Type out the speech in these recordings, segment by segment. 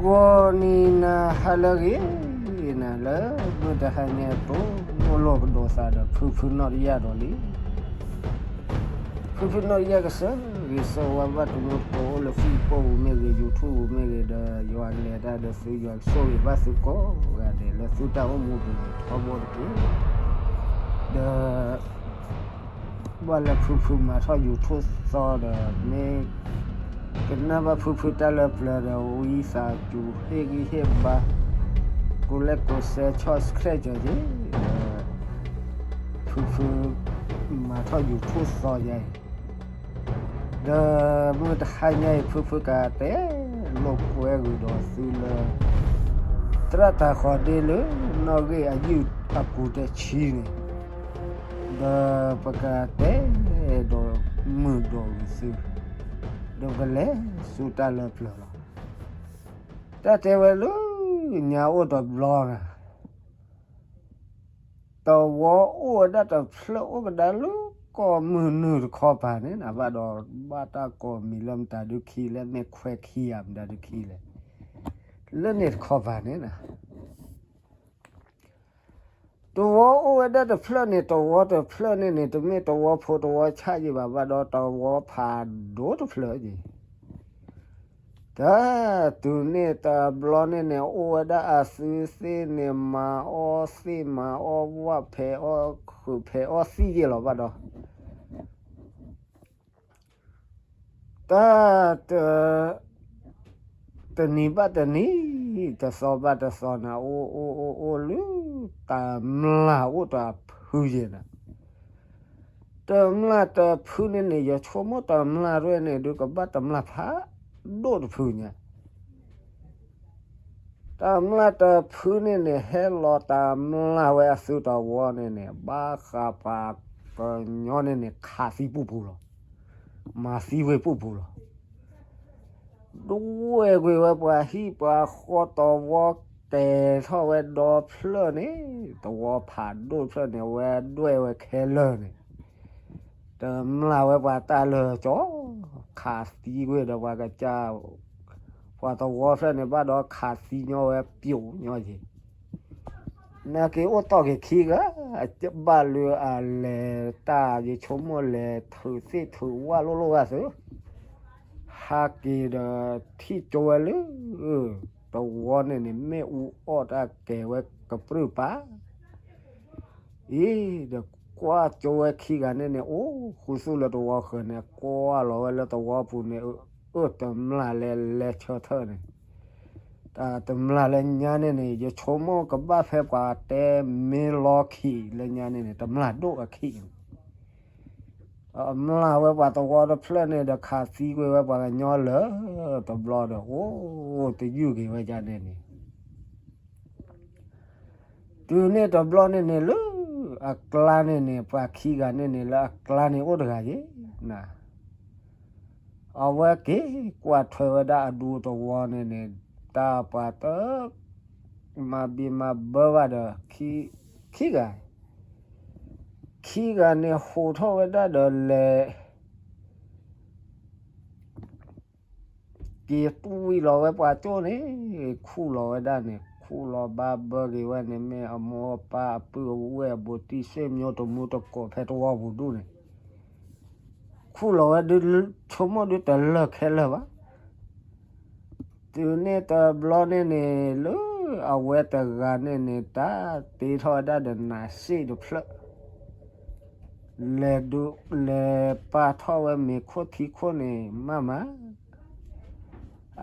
ဂီၤနံၤနၤဟါလၢအဂ့ၤ, နၤလၢမုၢ်တဟါညါအသိး အိၣ်လီၤကဒီးသးဒီးဖုဖုနီၢ်တယၢ်ဒီးလံ. ဖုဖုနီၢ်တယၢ်ကစၢ်ဂ့ၤဆၢဝါဘၣ်တံၤသကိးအိၣ်လၢ Facebook ပူၤမ့ၢ်ဂ့ၤ, YouTube ပူၤမ့ၢ်ဂ့ၤ, ဒီးယွၤကလဲၤတၢ်ဒီးသု ယွၤကဆိၣ်ဂ့ၤဘၣ်သုကိးဂၤဒဲးလၢသုတၢ်အိၣ်မူပူၤန့ၣ်ထီဘိတက့ၢ်. ဒီး ဘၣ်လၢဖုဖုမၤထီၣ် YouTube သီဒီး မ့ၢ်ကနၣ်ဘၣ်ဖုဖုတၢ်လၢပျၢၤဒီး ဝံသးစူၤဟ့ၣ်ဂံၢ်ဟ့ၣ်ဘါ ကိးလဲၣ်ကိးဆဲး ဆီၣ်ဆှဲးကၠီၤက့ၤ ဒီး ဖုဖုမၤထီၣ် YouTube သီယါအံၤ ဒီးမုၢ်တဟါညါအံၤ ဖုဖုကတဲလိာ်ကွဲဂ့ၤဒီးသုလၢ သရၣ်တၤဃီၤဒ့လၢ နီၣ်ဂံၢ်အယုၢ်အကူးတဆံန့ၣ် ဒီးပကတဲဒီးမုာ်ဒီးဂ့ၤသု ဒီးပကလဲၤဆူတၢ်လၢပျၢၤလီၤ. တၢ်တဲဝဲလၢညါအိၣ်တဘျီနၤ တဝီအိၣ်ဝဲဒၣ်တဖျၢၣ်အိၣ်ကဒါလၢကီၢ်မုၢ်နုာ်တခီပၤန့ၣ်နၤ ဘၣ်ဒီးဘၣ်တၢ်ကိးမံၤလၢမတၤဒုခံလဲၣ် မ့ၢ်ခွဲးခံဂၤမတၤဒုခံလဲၣ် လၢန့ၣ်တခီပၤန့ၣ်နၤ တဝီအိၣ်ဝဲဒၣ်တဖျၢၣ်န့ၣ် တဝီတဖျၢၣ်န့ၣ်န့ၣ် တမ့ၢ်တဝီဖိတဝီဆၣ်ယံၤဘၣ် ဘၣ်ဒီးတဝီဖးဒိၣ်တဖျၢၣ်ယံၤ တၢ်တုၤန့ၣ်တဘျီန့ၣ်န့ၣ် အိၣ်ဝဲဒၣ်အသုသ့ၣ်န့ၣ် မၤအီၣ်သ့ၣ်မၤအီၣ်ဝၣ် ဖဲးအီၣ်ခုးဖဲးအီၣ်သံၣ်ယံၤလီၤဘၣ်ဒီး တၢ် တနံၤဘၣ်တနံၤ တသီဘၣ်တသီန့ၣ် အိၣ်အိၣ်အိၣ်အိၣ်လၢ တမျၢ်အိၣ်တဖုယဲၢ်န့ၣ် တမျၢ်တဖုန့ၣ်န့ၣ် ယဆိကမိၣ်တမျၢ်ရဲၣ်န့ၣ် ဒုးကဘၣ်တမျၢ်ဖးဒိၣ်တဖုညါ တမျၢ်တဖုန့ၣ်န့ၣ် ဟဲလီၤတမျၢ်ဝဲအသုတဝီန့ၣ်န့ၣ် ဘၣ်ဃးပှၤကညီန့ၣ်န့ၣ် ခးသံပူၤပူၤလီၤ. မၤသံဝဲပူၤပူၤလီၤ. ဒွဲၣ်ကွံာ်ဝဲပှၤဟံၣ်ပှၤဃီတဝီ ကဲၤထီၣ်ဝဲဒီဖျၢၣ်န့ၣ် တဝီဖးဒိၣ်တဖျၢၣ်န့ၣ် အဝဲဒွဲၣ်ဝဲခဲလၢာ်န့ၣ် တမျၢ်ဝဲပှၤတၢ်လၢာ်ကၠီ ခးသံကွံာ်ဒီးပှၤကစၢ် ပှၤတဝီဖျၢၣ်န့ၣ် ဘၣ်ဒီးခးသံညီဝဲပျိာ်ညီယံၤ နာ်က့အိၣ်တီၢ်က့ၤခံဂၤ ဘၣ်လၢအလဲၤတၢ် ယဆိကမိၣ်လဲၤထုးသ့ၣ်ထုးဝၣ်လိၣ်လိၣ်ဂၤသု ဟးက့ၤဒီးထံၣ်ကၠိဝဲလၢ တဝီန့ၣ်န့ၣ် မ့ၣ်အူအီၣ်တၢ်ကဲၤဝဲကပြုၢ်ပၤ အံၤ ဒီးကွၢ်ကၠိဝဲခံဂၤန့ၣ်န့ၣ် အိၣ်ဃုသူၣ်လၢတဝီဃၢၤန့ၣ် ကွၢ်လီၤဝဲလၢတဝီပူၤန့ၣ် အၢ တမျၢ်လဲၤလဲၤဆၢထၢၣ်န့ၣ် တမျၢ်လၢညါန့ၣ်န့ၣ် ယဆိကမိၣ်ကဘၣ်ဖဲပှၤတဲမ့ၢ်လီခံလၢညါန့ၣ်န့ၣ် တမျၢ်ဒိၣ်အခံန့ၣ် အမျၢ်ဝဲပှၤတဝီတဖျၢၣ်န့ၣ်ဒီးခးသံကွံာ်ဝဲပှၤကညီလၢာ်တဘျီဒီး အိၣ်တယုၢ်က့ၤဝဲဒၣ်န့ၣ်န့ၣ် တုၤန့ၣ်တဘျီန့ၣ်န့ၣ်လၢ အကျါန့ၣ်န့ၣ် ပှၤခံဂၤန့ၣ်န့ၣ် လၢအကျါန့ၣ်အိၣ်တဂၤယ့ၤ နၤ အဝဲက့ၤကွၢ်ထွဲဝဲဒၣ်အဒူတဝီန့ၣ်န့ၣ် တၢ်ပှၤတ မၤဘံးမၤဘၢဘၣ်ဒီး ခံဂၤ ခံဂၤန့ၣ်ဟးထီၣ်ဝဲဒၣ်ဒီးလဲၤ က့ၤတွံၢ်လီၤဝဲပှၤကၠိန့ၣ် ခူၣ်လီၤဝဲဒၣ်န့ၣ် ခူၣ်လီၤဘၣ်ဘၢက့ၤဝဲန့ၣ် မ့ၢ်အမိၢ်အပၢ်အပုၢ်အဝဲၢ်အဘူးတံၢ် စ့ၣ်မိတမူတကိးဖဲတဝီပူၤဒူၣ်န့ၣ် ခူၣ်လီၤဝဲဒုး ဆိကမိၣ်ဒုးတလၢာ်ခဲလၢာ်ဘၣ် တုၤန့ၣ်တဘျီန့ၣ်န့ၣ် လၢအဝဲတဂၤန့ၣ်န့ၣ် တၢ်တ့ထီၣ်ဝဲဒၣ်ဒီးနးစ့ၣ်တဖျၢၣ် လဲၤဒုး လဲၤပာ်ထီၣ်ဝဲမ့ၤခိၣ်ထံခိၣ်န့ၣ် မးမး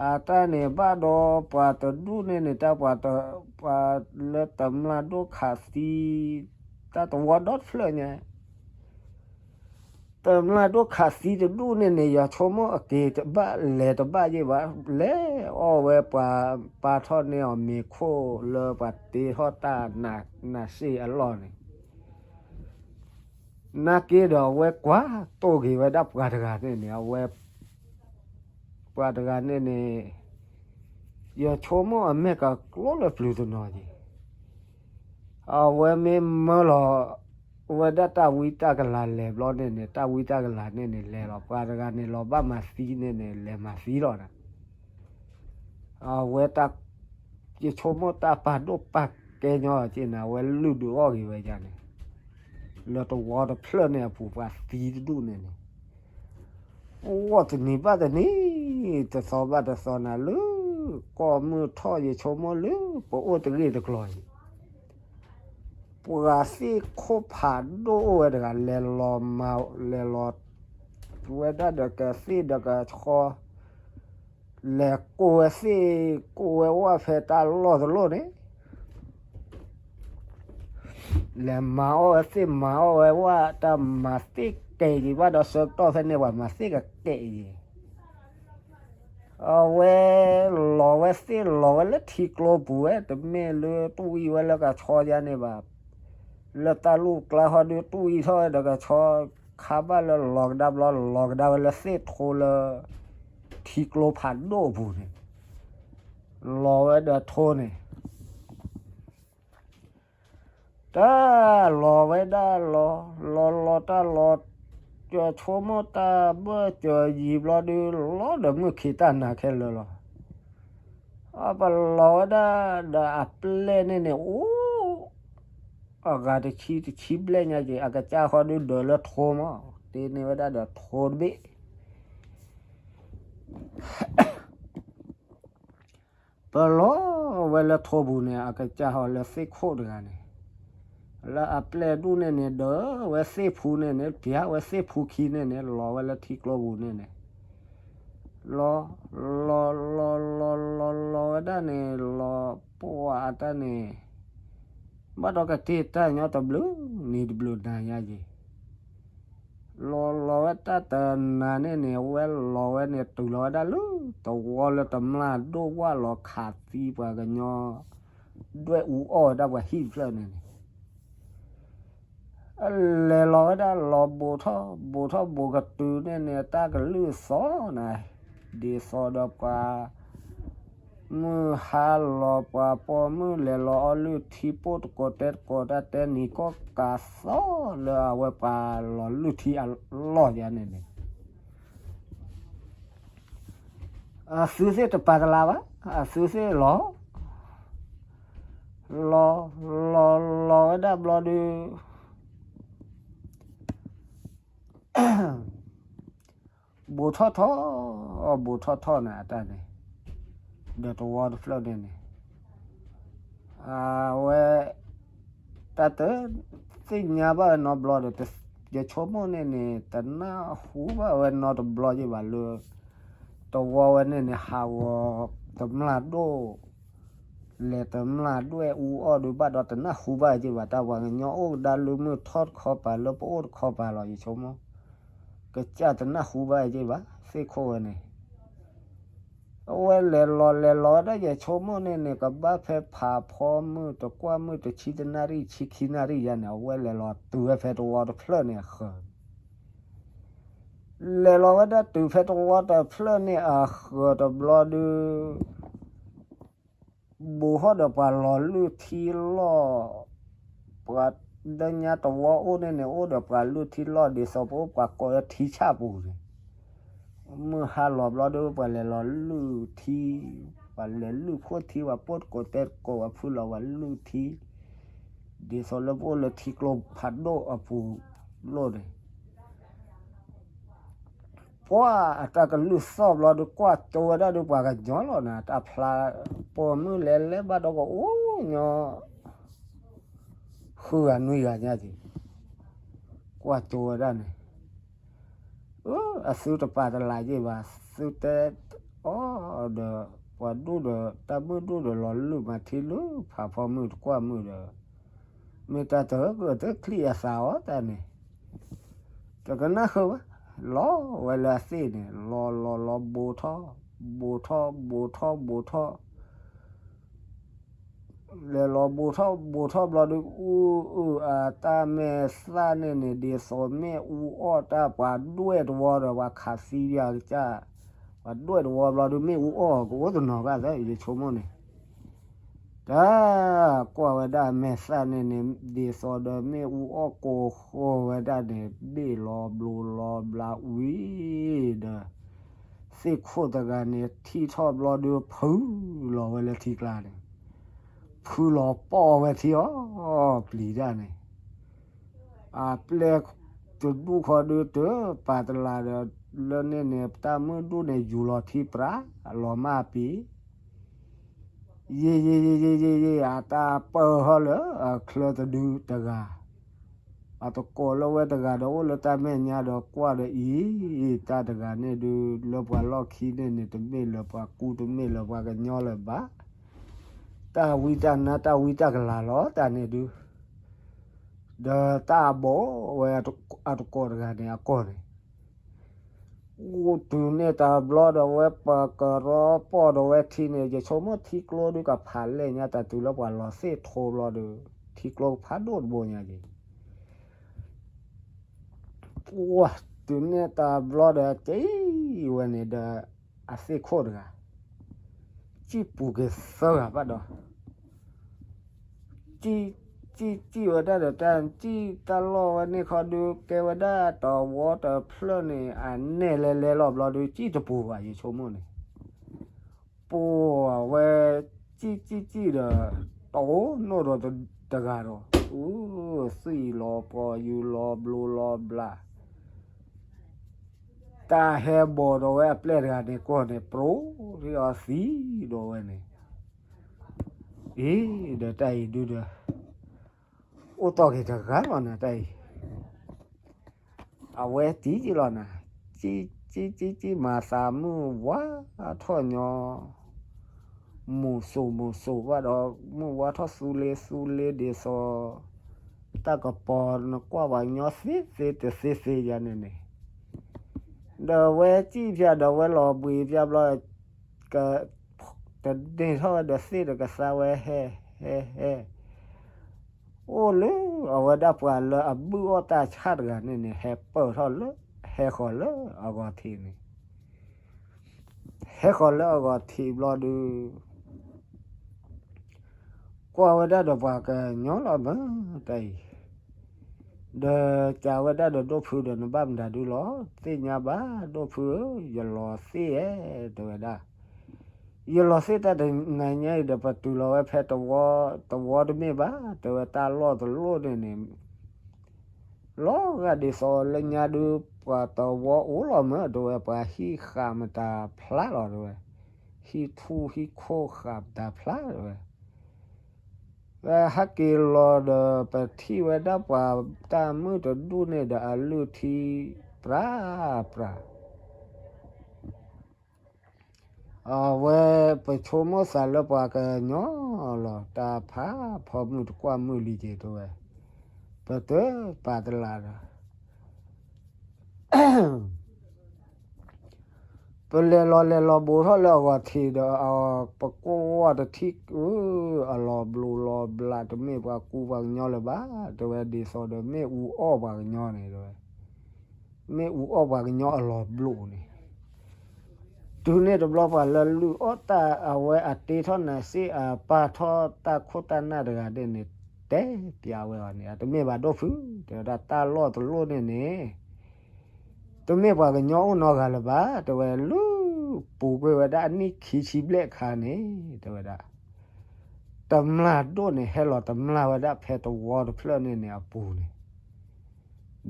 အတၢ်န့ၣ်ဘၣ်ဒီးပှၤတဒူၣ်န့ၣ်န့ၣ် တၢ်ပှၤ ပှၤလၢတမျၢ်ဒိၣ်ခးသံ တၢ်တဝီဒီတဖျၢၣ်ညါ တမျၢ်ဒိၣ်ခးသံတဒူၣ်န့ၣ်န့ၣ် ယဆိကမိၣ်အက့ၤတဘၣ်လဲၤတဘၣ်ယ့ၢ်ဘၣ် လဲၤအီၣ်ဝဲပှၤပာ်ထီၣ်န့ၢ်အီၤမ့ၤခိၣ်လၢပှၤတ့ထီၣ်တၢ်နးစ့ၣ်အလီၢ်န့ၣ် နာ်က့ဒီးအဝဲကွၢ်တိၢ်က့ၤဝဲဒၣ်ပှၤတဂၤန့ၣ်န့ၣ် အဝဲ ပှၤတဂၤန့ၣ်န့ၣ် ယဆိကမိၣ်အမဲာ်ကကျိလၢပျုၤတနီၤက့ၤ အဝဲမ့ၢ်မၢလီၤ ဝဲဒၣ်တၢ်ဝံတၢ်ကလၤလဲၤဘျီန့ၣ်န့ၣ် တၢ်ဝံတၢ်ကလၤန့ၣ်န့ၣ် လဲၤလီၤ ပှၤတဂၤန့ၣ်လီၤဘၣ်မၤသံန့ၣ်န့ၣ် လဲၤမၤသံလီၤနၤ အဝဲတၢ်, ယဆိကမိၣ်တၢ်ပာ်ဒိၣ်ပာ်ကဲညီက့န့ၣ် အဝဲလုၢ်ဒုးအီၣ်ဂ့ၤဝဲယၤန့ၣ်, လၢတဝီတဖျၢၣ်န့ၣ်အပူၤပှၤသံတဒူၣ်န့ၣ်န့ၣ်, အိၣ်တနံၤဘၣ်တနံၤ, တသီဘၣ်တသီန့ၣ်လၢ, ကီၢ်မုၢ်ထီၣ်ယဆိကမိၣ်လၢ, ပအိၣ်တဂ့ၢ်တကျိၤအံၤ ပှၤသ့ၣ်ခိၣ်ဖးဒိၣ်အိၣ်ဝဲတဂၤ လဲၤလီၤမၤ, လဲၤလီၤ, ဝဲဒၣ်ဒီးကသ့ၣ်ဒီးကဆီ, လဲၤကိးဝဲသ့ၣ်, ကိးဝဲဝၣ်ဖဲတၢ်လီၢ်တလီၢ်န့ၣ်, လဲၤမၤအီၣ်ဝဲသ့ၣ်မၤအီၣ်ဝဲဝၣ် တၢ်မၤသ့ၣ်ကဲက့ၤဘၣ်ဒီးဆၢကတီၢ်ဖဲန့ၣ် ပှၤမၤသ့ၣ်ကကဲအံၤ အဝဲလီၤဝဲသ့ၣ်လီၤဝဲလၢထံကျိပူၤဝဲ တမ့ၢ်လၢတူၢ်အံၣ်ဝဲလၢကဆီယါန့ၣ်ဘၣ်. လၢတၢ်လူၢ်ကျါဟီဒုးတူၢ်အံၣ်ထီၣ်ဝဲဒီးကဆီ, ခါဘၣ်လၢလီၤကဒါဘျီ လီၤကဒါဝဲလၢသ့ၣ်ထိလၢ ထံကျိဖးဒိၣ်အပူၤန့ၣ်, လီၤဝဲဒီးထိန့ၣ် တၢ်လီၤဝဲဒၣ်လီၤ, လီၤလီၤတၢ်လီၤ, ကၠီၤဆိကမိၣ်တၢ်ဘၢၣ်စၢၤယံၤဘျီဒုး လီၤဒီးမုၢ်ခံးတၢ်နၤခဲလၢာ်လီၤ. အပလီၤဝဲဒၣ်ဒီးအပျဲၢ်န့ၣ်န့ၣ် အိၣ်, အဂၤတဆံတဆံဘျဲၣ်ညါက့ၤ အကစၢ်ဃီဒုးဒၢးလၢထိမး, တ့န့ၢ်ဝဲဒၣ်ဒီးထိတဘ့ၣ် ပလီၤဝဲလၢထိပူၤန့ၣ် အကစၢ်ဟီလၢသ့ၣ်ခိၣ်တဂၤန့ၣ်, လၢအပျဲၢ်ဒူၣ်န့ၣ်န့ၣ် ဒၢးဝဲသ့ၣ်ဖူန့ၣ်န့ၣ် ပျးဝဲသ့ၣ်ဖူခံန့ၣ်န့ၣ် လီၤဝဲလၢထံကျိပူၤန့ၣ်န့ၣ်, လီၤ, လီၤလီၤလီၤလီၤလီၤဝဲဒၣ်န့ၣ် လီၤပှၢ်အတၢ်န့ၣ်, ဘၣ်ဒီးကတ့ၢ်တၢ်ညီတဘျုးနံၤတဘျုးနၤညါယ့ၤ လီၤလီၤဝဲတၢ်တနၤန့ၣ်န့ၣ် အဝဲလီၤဝဲန့ၣ် တုၤလီၤဝဲဒၣ်လၢတဝီလၢတမျၢ်ဒိၣ်ဝၣ်လီၤခးသံပှၤကညီ ဒွဲၣ်အူအီၣ်ဝဲဒၣ်ပှၤဟံၣ်တဖျၢၣ်န့ၣ်န့ၣ်, လဲၤလီၤဝဲဒၣ်လီၤဘိးထီၣ်, ဘိးထီၣ်ဘိးကတုၤန့ၣ်န့ၣ် တၢ်ကလုၢ်သီနၤ, ဒ်သိးဒီးပှၤ မုၢ်ဟါလီၤပှၤပိာ်မုၣ်လဲၤလီၤအီၣ်လုၢ်ထံ ပိာ်တကိးတဲတကိးတၢ်တဲနံၤကီၢ်ကးသီလၢအဝဲပှၤလီၤလုၢ်ထံအလီၢ်ယါန့ၣ်န့ၣ်, အသုသ့ၣ်တပာ်တလးဘၣ်, အသုသ့ၣ်လီၤ, လီၤ, လီၤလီၤဝဲဒၣ်ဘျီဒုး ဘိးထီၣ်ထီၣ်, ဘိးထီၣ်ထီၣ်န့ၣ်အတၢ်န့ၣ်, ဒီးတဝီတဖျၢၣ်န့ၣ်န့ၣ်, အဝဲ တၢ်တသ့ၣ်ညါဘၣ်ဝဲနီတဘျီဒီး, ယဆိကမိၣ်န့ၣ်န့ၣ် တနၢ်ဟူဘၣ်ဝဲနီတဘျီယ့ၢ်ဘၣ်လၢ တဝီဝဲန့ၣ်န့ၣ် ဟးဂီၤတမျၢ်ဒိၣ် လဲၤတမျၢ်ဒွဲၣ်အူအီၣ်ဒုးဘၣ်ဒီးတနၢ်ဟူဘၣ်ယ့ၢ်ဘၣ် တၢ်ပှၤကညီအိၣ်ကဒါလၢမုၢ်ထီၣ်တခီပၤလၢပအိၣ်တခီပၤလီၤ ယဆိကမိၣ်, ကစၢ်တနၢ်ဟူဘၣ်ယ့ၢ်ဘၣ် သ့ၣ်ခိၣ်ဝဲန့ၣ် အဝဲလဲၤလီၤလဲၤလီၤဝဲဒၣ် ယဆိကမိၣ်န့ၣ်န့ၣ် ကဘၣ်ဖဲဖးဖီမုၢ်တကွၢ်မုၢ်တဆံတနၣ်ရံၣ်ဆံခံနၣ်ရံၣ်ယါန့ၣ် အဝဲလဲၤလီၤတုၤဝဲဖဲတဝီတဖျၢၣ်န့ၣ်အဃၢၤ လဲၤလီၤဝဲဒၣ်တုၤဖဲတဝီတဖျၢၣ်န့ၣ်အဃၢၤတဘျီဒုး ဘူးထီၣ်ဒီးပှၤလီၤလုၢ်ထံလီၢ်, ပှၤလၢညါတဝီအိၣ်န့ၣ်န့ၣ် အိၣ်ဒီးပှၤလုၢ်ထံလီၢ် ဒ်သိးပအိၣ်ပှၤကိးလၢထံဆၣ်ပူၤန့ၣ်, မုၢ်ဟါလီၤဘျီဒုး ပှၤလဲၤလီၤလုၢ်ထံ, ပှၤလဲၤလုၢ်ခိၣ်ထံ ပှၤပိာ်တကိးတဲတကိး ပှၤဖုလီၤပှၤလုၢ်ထံ, ဒ်သိးလၢပအိၣ်လၢထံကျိဖးဒိၣ်အပူၤလိၣ်န့ၣ် ပှၢ်အတၢ်ကလုၢ်သီၣ်ဘျီဒုး ကွၢ်ကၠိဝဲဒၣ်ဒုး ပှၤကညီလီၤနၤ တၢ်ဖျါ ပိာ်မုၣ်လဲၤလဲၤဘၣ်ဒီးကအိၣ်ညီ ဃုဂၤနွံဂၤညါက့ၤ ကွၢ်ကၠိဝဲဒၣ်န့ၣ်, အသုတပာ်တလးယ့ၢ်ဘၣ် သုတဲအီၤဒီး ပှၤဒူၣ်ဒီး တၢ်မုၣ်ဒူၣ်ဒီး လီၤလုၢ်မၤထံလုၢ်ဖးဖီမုၢ်တကွၢ်မုၢ်ဒီး မ့ၢ်တၢ်တဂၢၢ်တချံၣ်အသးအီၤတၢ်န့ၣ် တကနၣ်ဃုာ်ဘၣ်, လီၤဝဲလၢအသ့ၣ်န့ၣ် လီၤလီၤလီၤ ဘူးထီၣ်, ဘူးထီၣ် ဘူးထီၣ် ဘူးထီၣ်, လဲၤလီၤဘူးထီၣ် ဘူးထီၣ်ဘျီဒုး အူအုၣ်အတၢ်မဲာ်သၣ်န့ၣ်န့ၣ် ဒ်သိးမ့ၣ်အူအီၣ်တၢ် ပှၤဒွဲၣ်တဝီဒီး ပှၤခးသံယၤကစၢ်, ပှၤဒွဲၣ်တဝီဘျီဒုး မ့ၣ်အူအီၣ်ကအိၣ်တနီၤဂၤသၢ ယဆိကမိၣ်န့ၣ် တၢ်ကွၢ်ဝဲဒၣ်မဲာ်သၣ်န့ၣ်န့ၣ် ဒ်သိးဒီးမ့ၣ်အူအီၣ်ကိးဃီဝဲဒၣ်န့ၣ် ဘ့ၣ်လီၤဘျိလီၤဘျါဝံၤဒီး သ့ၣ်ခိၣ်တဂၤန့ၣ် ထံၣ်ထီၣ်ဘျီဒုး ဖုလီၤဝဲလၢထံကျါန့ၣ်, ဖုလီၤပိာ်ဝဲထံအီၤပျံၤတၢ်န့ၣ်, အပျဲၢ်တဒူၣ်ဃီဒုး တပာ်တလးဒီး လၢန့ၣ်န့ၣ် တၢ်မုၢ်ဒူၣ်န့ၣ် ယူၤလီၤထံပြး လီၤမၢ်ပံၤ ယံာ်ယံာ်ယံာ်ယံာ်ယံာ်ယံာ် အတၢ်ပၢၢ်ထီၣ်လၢအချၢတဒုတဂၤ, အတကိးလၢဝဲတဂၤဒီး အိၣ်လၢတၢ်မဲာ်ညါဒီးကွၢ်ဒီးအံၤ, တၢ်တဂၤန့ၣ်ဒုး လၢပှၤလီၢ်ခံန့ၣ်န့ၣ် တမ့ၢ်လၢပှၤကူတမ့ၢ်လၢပှၤကညီလၢၤဘၣ်, တၢ်ဝံတၢ်နါတၢ်ဝံတၢ်ကလၤလီၤ တၢ်န့ၣ်ဒုး ဒီးတၢ်အဘီဝဲအတကိးတဂၤန့ၣ် အကီၢ်န့ၣ် အိၣ်တုၤန့ၣ်တဘျီဒီးဝဲ ပကရီပိာ်ဒီးဝဲထံန့ၣ် ယဆိကမိၣ်ထံကျိဒုးကဖးလဲၢ်ညါ တၢ်တုၤလၢပှၤလီၤသ့ၣ်ထိဘျီဒီး ထံကျိကဖးဒိၣ်တဘိညါက့ၤ, ပှၤတုၤန့ၣ်တဘျီဒီးက့ၤဝဲန့ၣ်ဒီး အသ့ၣ်ခိၣ်တဂၤ စံၣ်ပူၤက့ၤသၢဂၤဘၣ်ဒီး စံၣ် စံၣ် စံၣ်ဝဲဒၣ်ဒီး တၢ်စံၣ်တၢ်လီၢ်ဝဲန့ၣ်ခီဒုး ကဲဝဲဒၣ်တဝီတဖျၢၣ်န့ၣ် အနဲၣ်လဲၤလဲၤလီၤဘျီဒုး စံၣ်တပူၤဘၣ် ယဆိကမိၣ်န့ၣ်, ပဝဲ စံၣ် စံၣ် စံၣ်ဒီး တအိၣ်နီၣ်ဒီးတဂၤဒီး အု သွံၣ်လီၤပှီၢ်ယူၤလီၤဘျိလီၤဘျး တၢ်ဟဲဘီၣ်ဒီးဝဲအပျဲၢ်တဂၤန့ၣ် ကီၢ်န့ၣ် ပြိၣ်ထံအီၤသံဒီးဝဲန့ၣ်, အ့ ဒီးတၢ်အံၤဒုဒီး အိၣ်တီၢ်က့ၤတဂၤလီၤနၤတၢ်အံၤ, အဝဲတံၢ်လီၤနၤ, ကံၣ်ကံၣ်ကံၣ်ကံၣ်မၤသးမုၢ်ဝါထီၣ်ညီ မိၢ်စိးမိၢ်စိးဘၣ်ဒီး မုၢ်ဝါထီၣ်သူလ့သူလ့ဒ်သိး တၢ်ကပီၤနကွၢ်ပှၤကညီသ့သ့တသ့သ့ယၤန့ၣ်န့ၣ်, ဒီးဝဲစံၣ်ဖျါဒီးဝဲလီၤဘှံးဖျါဘျီ က တန့ၢ်ထီၣ်ဝဲဒီးသ့ၣ်ဒီးကသါဝဲဟဲ ဟဲ ဟဲ အိၣ်လၢအဝဲဒၣ်ပှၤလၢအဘုၣ်အီၣ်တၢ်ဆၣ်တဂၤန့ၣ်န့ၣ် ဟဲပၢၢ်ထီၣ်လၢ ဟဲဃီၤလၢအဂီၤထံးန့ၣ်, ဟဲဃီၤလၢအဂီၤထံးဘျီဒုး ကွၢ်ဝဲဒၣ်ဒီးပှၤကညီလီၤမၢ်တၢ်အံၤ, ဒီးကးဝဲဒၣ်ဒီးဒိၣ်ဖုဒီး နဘၣ်မတၤဒုလီၤ, သ့ၣ်ညါဘၣ်ဒိၣ်ဖုဧၢ, ယလီၤသ့ၣ်ဧဲ တဲဝဲဒၣ်, ယလီၤသ့ၣ်တၢ်တနၤညါအံၤဒီး ပတုၤလီၤဝဲဖဲတဝီ တဝီတမ့ၢ်ဘၣ် တဲဝဲ, တၢ်လီၢ်တလီၢ်န့ၣ်န့ၣ် လီၤဂာ်ဒ်သိးလၢညါဒုး ပှၤတဝီအိၣ်လီၤမၢ် တဲဝဲ, ပှၤဟံၣ်ဃာ်မတၤဖျါလီၤ တဲဝဲ, ဟံၣ်ထူၣ်ဟံၣ်ခိၣ်ဃာ်မတၤဖျါ တဲဝဲ, ဟဲက့ၤလီၤဒီး ပထံၣ်ဝဲဒၣ်ပှၤတၢ်မုၢ်တဒူၣ်န့ၣ်ဒီး အလုၢ်ထံပြးပြး အဝဲပဆိကမိၣ်သးလၢပှၤကညီလီၤ, တၢ်ဖးဖီမုၢ်တကွၢ်မုၢ်လံက့ၤ တဲဝဲ, ပတပာ်တလးဒီး ပလဲၤလီၤလဲၤလီၤဘူးထီၣ်လၢအဂီၤထံးဒီး ပကွၢ်တထံၣ် အလီၤဘျိးလီၤဘျး တမ့ၢ်ပှၤကူပှၤကညီလၢၤဘၣ် တဲဝဲ, ဒ်သိးဒီးမ့ၣ်အူအီၣ်ပှၤကညီန့ၣ် တဲဝဲ, မ့ၣ်အူအီၣ်ပှၤကညီအလီၤဘျိးန့ၣ် တုၤန့ၣ်တဘျီ ပှၤလၢလုၢ်အီၣ်တၢ်အဝဲအတ့ထီၣ်နၤစ့ၢ် အပာ်ထီၣ်တၢ်ခိၣ်တၢ်နၢ်တဂၤန့ၣ်န့ၣ် တဲပျးဝဲအီၤန့ၣ်, အတမ့ၢ်ဘၣ်ဒိၣ်ဖု, တဲဝဲဒၣ်, တၢ်လီၢ်တလီၢ်န့ၣ်န့ၣ် တမ့ၢ်ပှၤကညီအိၣ်နီတဂၤလၢၤဘၣ်, တဲဝဲ, လုၢ်ပူၤကွံာ်ဝဲဒၣ်အနံၣ်ခံဆံဘျဲၣ်အခါန့ၣ် တဲဝဲဒၣ်, တမျၢ်ဒိၣ်န့ၣ် ဟဲလီၤတမျၢ်ဝဲဒၣ်ဖဲတဝီတဖျၢၣ်န့ၣ်န့ၣ်အပူၤန့ၣ်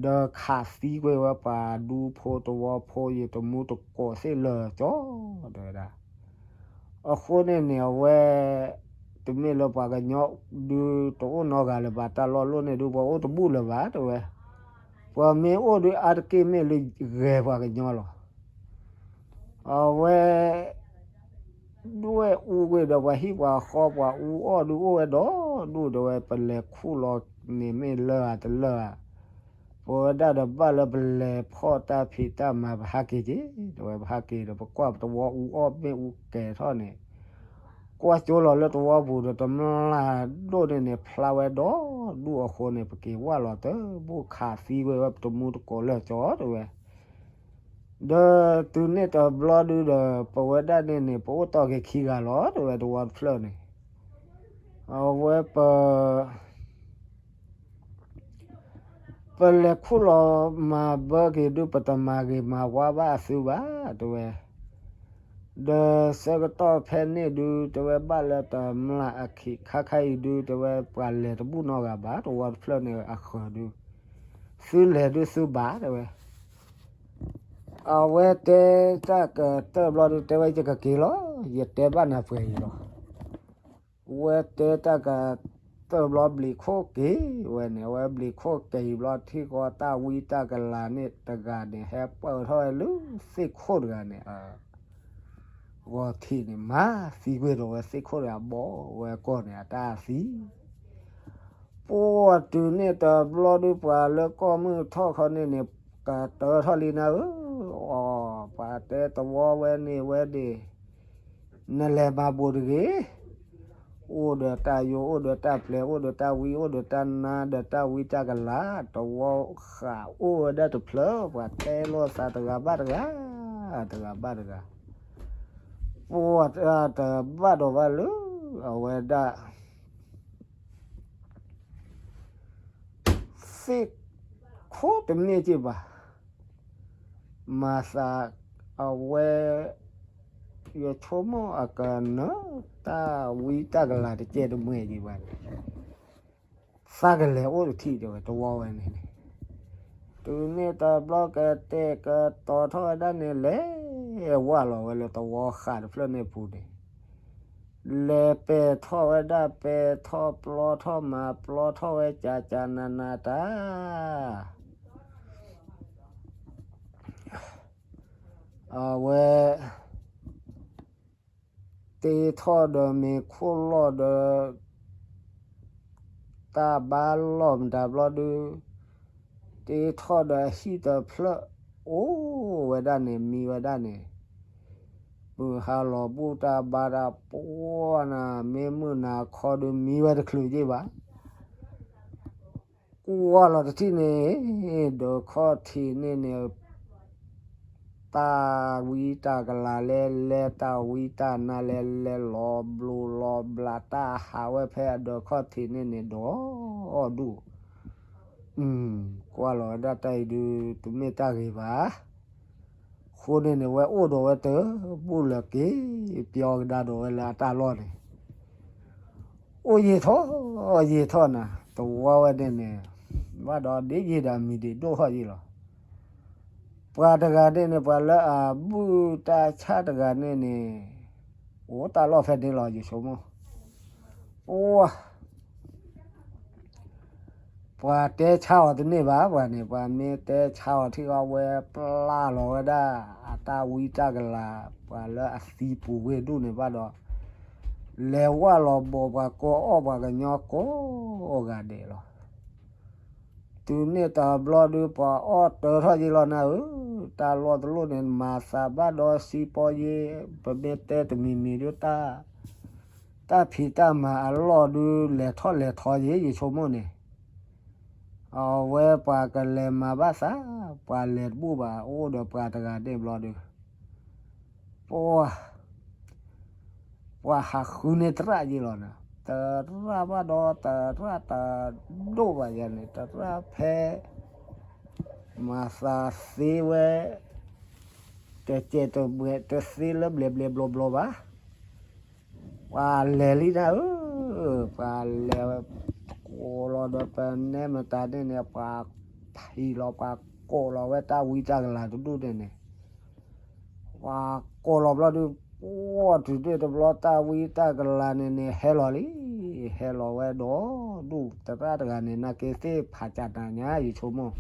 ဒီးခးသံကွံာ်ဝဲပှၤဒူဖိတဝီဖိ ယတမူတကိးသ့ၣ်လၢာ်ကၠီ တဲဝဲဒၣ်. အဃိန့ၣ်န့ၣ် အဝဲ တမ့ၢ်လၢပှၤကညီဒုးတအိၣ်နီတဂၤလၢၤဘၣ်, တၢ်လီၢ်လီၢ်န့ၣ်ဒုး ပှၤအိၣ်တဘူၣ်လၢၤဘၣ် တဲဝဲ. ပှၤမ့ၢ်အိၣ်ဒုးအါတက့ၢ်မ့ၢ်လၢဂဲၤပှၤကညီလီၤ. အဝဲ ဒွဲၣ်အူကွံာ်ဒီးပှၤဟံၣ်ပှၤဃီ ပှၤအူအီၣ်ဒုးအိၣ်ဝဲဒီဒူၣ် တဲဝဲ, ပလဲၤခူၣ်လီၤန့ၣ်မ့ၢ်လၢာ်ဧါတလၢာ်ဧါ, ပဝဲဒၣ်ဒီးဘၣ်လၢပလဲၤဖီၣ်တၢ်ဖံးတၢ်မၤ ပဟးက့ၤက့ၤ တဲဝဲ, ပဟးက့ၤဒီးပကွၢ်ပတဝီအူအီၣ်မ့ၣ်အူကဲၤထီၣ်န့ၣ် ကွၢ်ကၠိလီၤလၢတဝီပူၤဒီး တမျၢ်ဒိၣ်န့ၣ်န့ၣ် ဖျါဝဲဒီဒူၣ်အဃိန့ၣ် ပက့ၤဝၢ်လီၤတဘူၣ်ခးသံကွံာ်ဝဲ ပတမူတကိးလၢာ်ကၠီ တဲဝဲ. ဒီးတုၤန့ၣ်တဘျီဒုးဒီး ပဝဲဒၣ်န့ၣ်န့ၣ် ပအိၣ်တီၢ်က့ၤခံဂၤလီၤ တဲဝဲ, တဝီတဖျၢၣ်န့ၣ် အဝဲပ ပလဲၤခူၣ်လီၤမၤဘၢက့ၤဒုး ပတမၤဂ့ၤမၤဝါဘၣ်အသုဘၣ် တဲဝဲ. ဒီးဆၢကတီၢ်ဖဲန့ၣ်ဒုး တဲဝဲဘၣ်လၢတမျၢ်အခံးခါခါအံၤဒုး တဲဝဲပှၤလဲၤတဘူၣ်နီတဂၤဘၣ် တဝီတဖျၢၣ်န့ၣ်အဃၢၤဒုး, သုလဲၤဒုးသုဘၣ် တဲဝဲ. အဝဲတဲတၢ်ကတၢၢ်ဘျီဒုး တဲဝဲယကက့ၤလီၤ, ယတဲဘၣ်နၤပှဲၤအံၤလီၤ. ဝဲတဲတၢ်ကတၢၢ်ဘျီဘျံးခိၣ်က့ၤဝဲန့ၣ်, အဝဲဘျံးခိၣ်က့ၤဘျီထံၣ်ဃီတၢ်ဝံတၢ်ကလၤန့ၣ်တဂၤန့ၣ် ဟဲပၢၢ်ထီၣ်ဝဲလၢသ့ၣ်ခိၣ်တဂၤန့ၣ် ဂီၤထံးန့ၣ် မၤသံကွံာ်ဒီးဝဲသ့ၣ်ခိၣ်တဂၤဘီဝဲကီၢ်န့ၣ် အတၢ်သံ ပှၤတုၤန့ၣ်တဘျီဒုး ပှၤလၢကီၢ်မုၢ်ထီၣ်ခီန့ၣ်န့ၣ် ကတၢၢ်ထီၣ်လံနၤဧၢ, အီ, ပှၤတဲသဝီဝဲန့ၣ်ဝဲဒၣ်, နလဲၤမၤဘိးတဂ့ၤ, အိၣ်ဒီးတၢ်ယိာ် အိၣ်ဒီးတၢ်ပျဲၤ အိၣ်ဒီးတၢ်ဝံ အိၣ်ဒီးတၢ်နါ ဒီးတၢ်ဝံတၢ်ကလၤ, သဝီဃးအိၣ်ဝဲဒၣ်တဖျၢၣ် ပှၤတဲလိာ်သးတဂၤဘၣ်တဂၤ, တဂၤဘၣ်တဂၤ, ပှၤတဘၣ်ဒီးဘၣ်လၢ အဝဲဒၣ် သ့ၣ်ခိၣ်တမ့ၢ်က့ၤဘၣ်, မၤသးအဝဲ ယဆိကမိၣ်အကနၢၤ တၢ်ဝံတၢ်ကလၤတကဲတမှဲၤက့ၤဘၣ်န့ၣ်, သးကလဲၤအိၣ်တထံၣ်တဲဝဲ သဝီဝဲန့ၣ်န့ၣ်, တုၤန့ၣ်တဘျီကတဲာ်ကတီၤထီၣ်ဝဲဒၣ်န့ၣ် လဲၤဝဲလီၤဝဲလၢသဝီဃးတဖျၢၣ်န့ၣ်ပူၤန့ၣ် လဲၤပဲာ်ထီၣ်ဝဲဒၣ် ပဲာ်ထီၣ်ပျီထီၣ်မၤပျီထီၣ်ဝဲ ကကနနတၢ်, အဝဲ တ့ထီၣ်ဒီးမ့ၤခိၣ်လီၢ်ဒီး တၢ်ဘါလီၢ်မတၤဘျီဒုး, တ့ထီၣ်ဒီးအဟံၣ်တဖျၢၣ် အိၣ်ဝဲဒၣ်န့ၣ် မံဝဲဒၣ်န့ၣ်, မုၢ်ဟါလီၤဘူးတၢ်ဘါတၢ်ပှၢ်နၤ မ့ၢ်မုၢ်နၤခီဒုး မံဝဲတချုးက့ၤဘၣ် ကွၢ်လီၤတထံၣ်န့ၣ် ဒၢးခီၣ်ထံးန့ၣ်န့ၣ် တၢ်ဝံတၢ်ကလၤလဲလဲ တၢ်ဝံတၢ်နါလဲလဲ လီၤဘျိလီၤဘျး တၢ်ဟးဝဲဖဲ အဒၢးခီၣ်ထံးန့ၣ်န့ၣ် ဒီးဒူၣ်, ကွၢ်လီၤဝဲဒၣ်တၢ်အံၤဒုး တမ့ၢ်တၢ်ဂ့ၤဘၣ်. အဃိန့ၣ်န့ၣ် ဝဲအိၣ်ဒီးဝဲတဘူၣ်လၢၤက့ၤ ပျီကဒါဒီးဝဲလၢအတၢ်လီၢ်န့ၣ် အိၣ်ယံာ်ထီၣ်ယံာ်ထီၣ်နၤ သဝီဝဲန့ၣ်န့ၣ်, ဘၣ်ဒီးဒ်ယံာ်ဒီးမံၤဒံးဒိၣ်ထီၣ်ယံာ်လီၤ. ပှၤတဂၤန့ၣ်န့ၣ် ပှၤလၢအဘူၣ်တၢ်ဆါတဂၤန့ၣ်န့ၣ် အိၣ်တၢ်လီၢ်ဖဲန့ၣ်လီၤ ယဆိကမိၣ်, ပှၤ ပှၤတဲဆါအီၤတန့ၢ်ဘၣ် ပှၤန့ၣ် ပှၤမ့ၢ်တဲဆါအီၤထံၣ်အီၤ ဝဲပျၢ်လီၤဝဲဒၣ် အတၢ်ဝံတၢ်ကလၤ ပှၤလၢအသံပူၤဝ့ၢ်ဒူၣ်န့ၣ်ဘၣ်ဒီး လဲၤဝၢ်လီၤဘီၣ်ပှၤကိးအီၣ်ပှၤကညီကိးဂၤဒဲးလီၤ. တုၤန့ၣ်တဘျီဒုး ပှၤအီၣ်တၢထီၣ်ယ့လီၤနၤဧၢ, တၢ်လီၢ်တလီၢ်န့ၣ် မၤသးဘၣ်ဒီးစံပီယ့, ပမ့ၢ်တဲတမံၤမံၤဒုး တၢ် တၢ်ဖံးတၢ်မၤအလီၢ်ဒုး လဲၤထီၣ်လဲၤထီယ့ ယဆိကမိၣ်န့ၣ်, အဝဲပှၤကလဲၤမၤဘၣ်သး, ပှၤလဲၤတဘူၣ်ဘၣ် အိၣ်ဒီးပှၤတဂၤန့ၣ်ဘျီဒုး, ပှၤ ပှၤဟးဃုန့ၢ်သရၣ်ယ့လီၤနၤ, သရၣ်ဘၣ်ဒီး သရၣ်တဒိၣ်ဘၣ်ယၤန့ၣ် သရၣ်ဖဲ မၤသးသ့ဝဲ တကဲးတဘှဲးတသ့လၢဘျဲးဘျဲးဘျီဘျီဘၣ်. ပှၤလဲၤလံနၤဧၢ, ပှၤလဲၤ ကိးလီၤဒီးပနဲမတၤန့ၣ်န့ၣ် ပှၤဖံးလီၤ ပှၤကိးလီၤဝဲတၢ်ဝံတၢ်ကလၤတဒူၣ်န့ၣ်န့ၣ် ပှၤကိးလီၤဘျီဒုး ပှၤတုၤန့ၣ်တဘျီ တၢ်ဝံတၢ်ကလၤန့ၣ်န့ၣ် ဟဲလီၤလံ, ဟဲလီၤဝဲဒီးဒူၣ် သရၣ်တဂၤန့ၣ် နာ်က့သ့ၣ်ဖးကၢ်နၤညါ ယဆိကမိၣ်,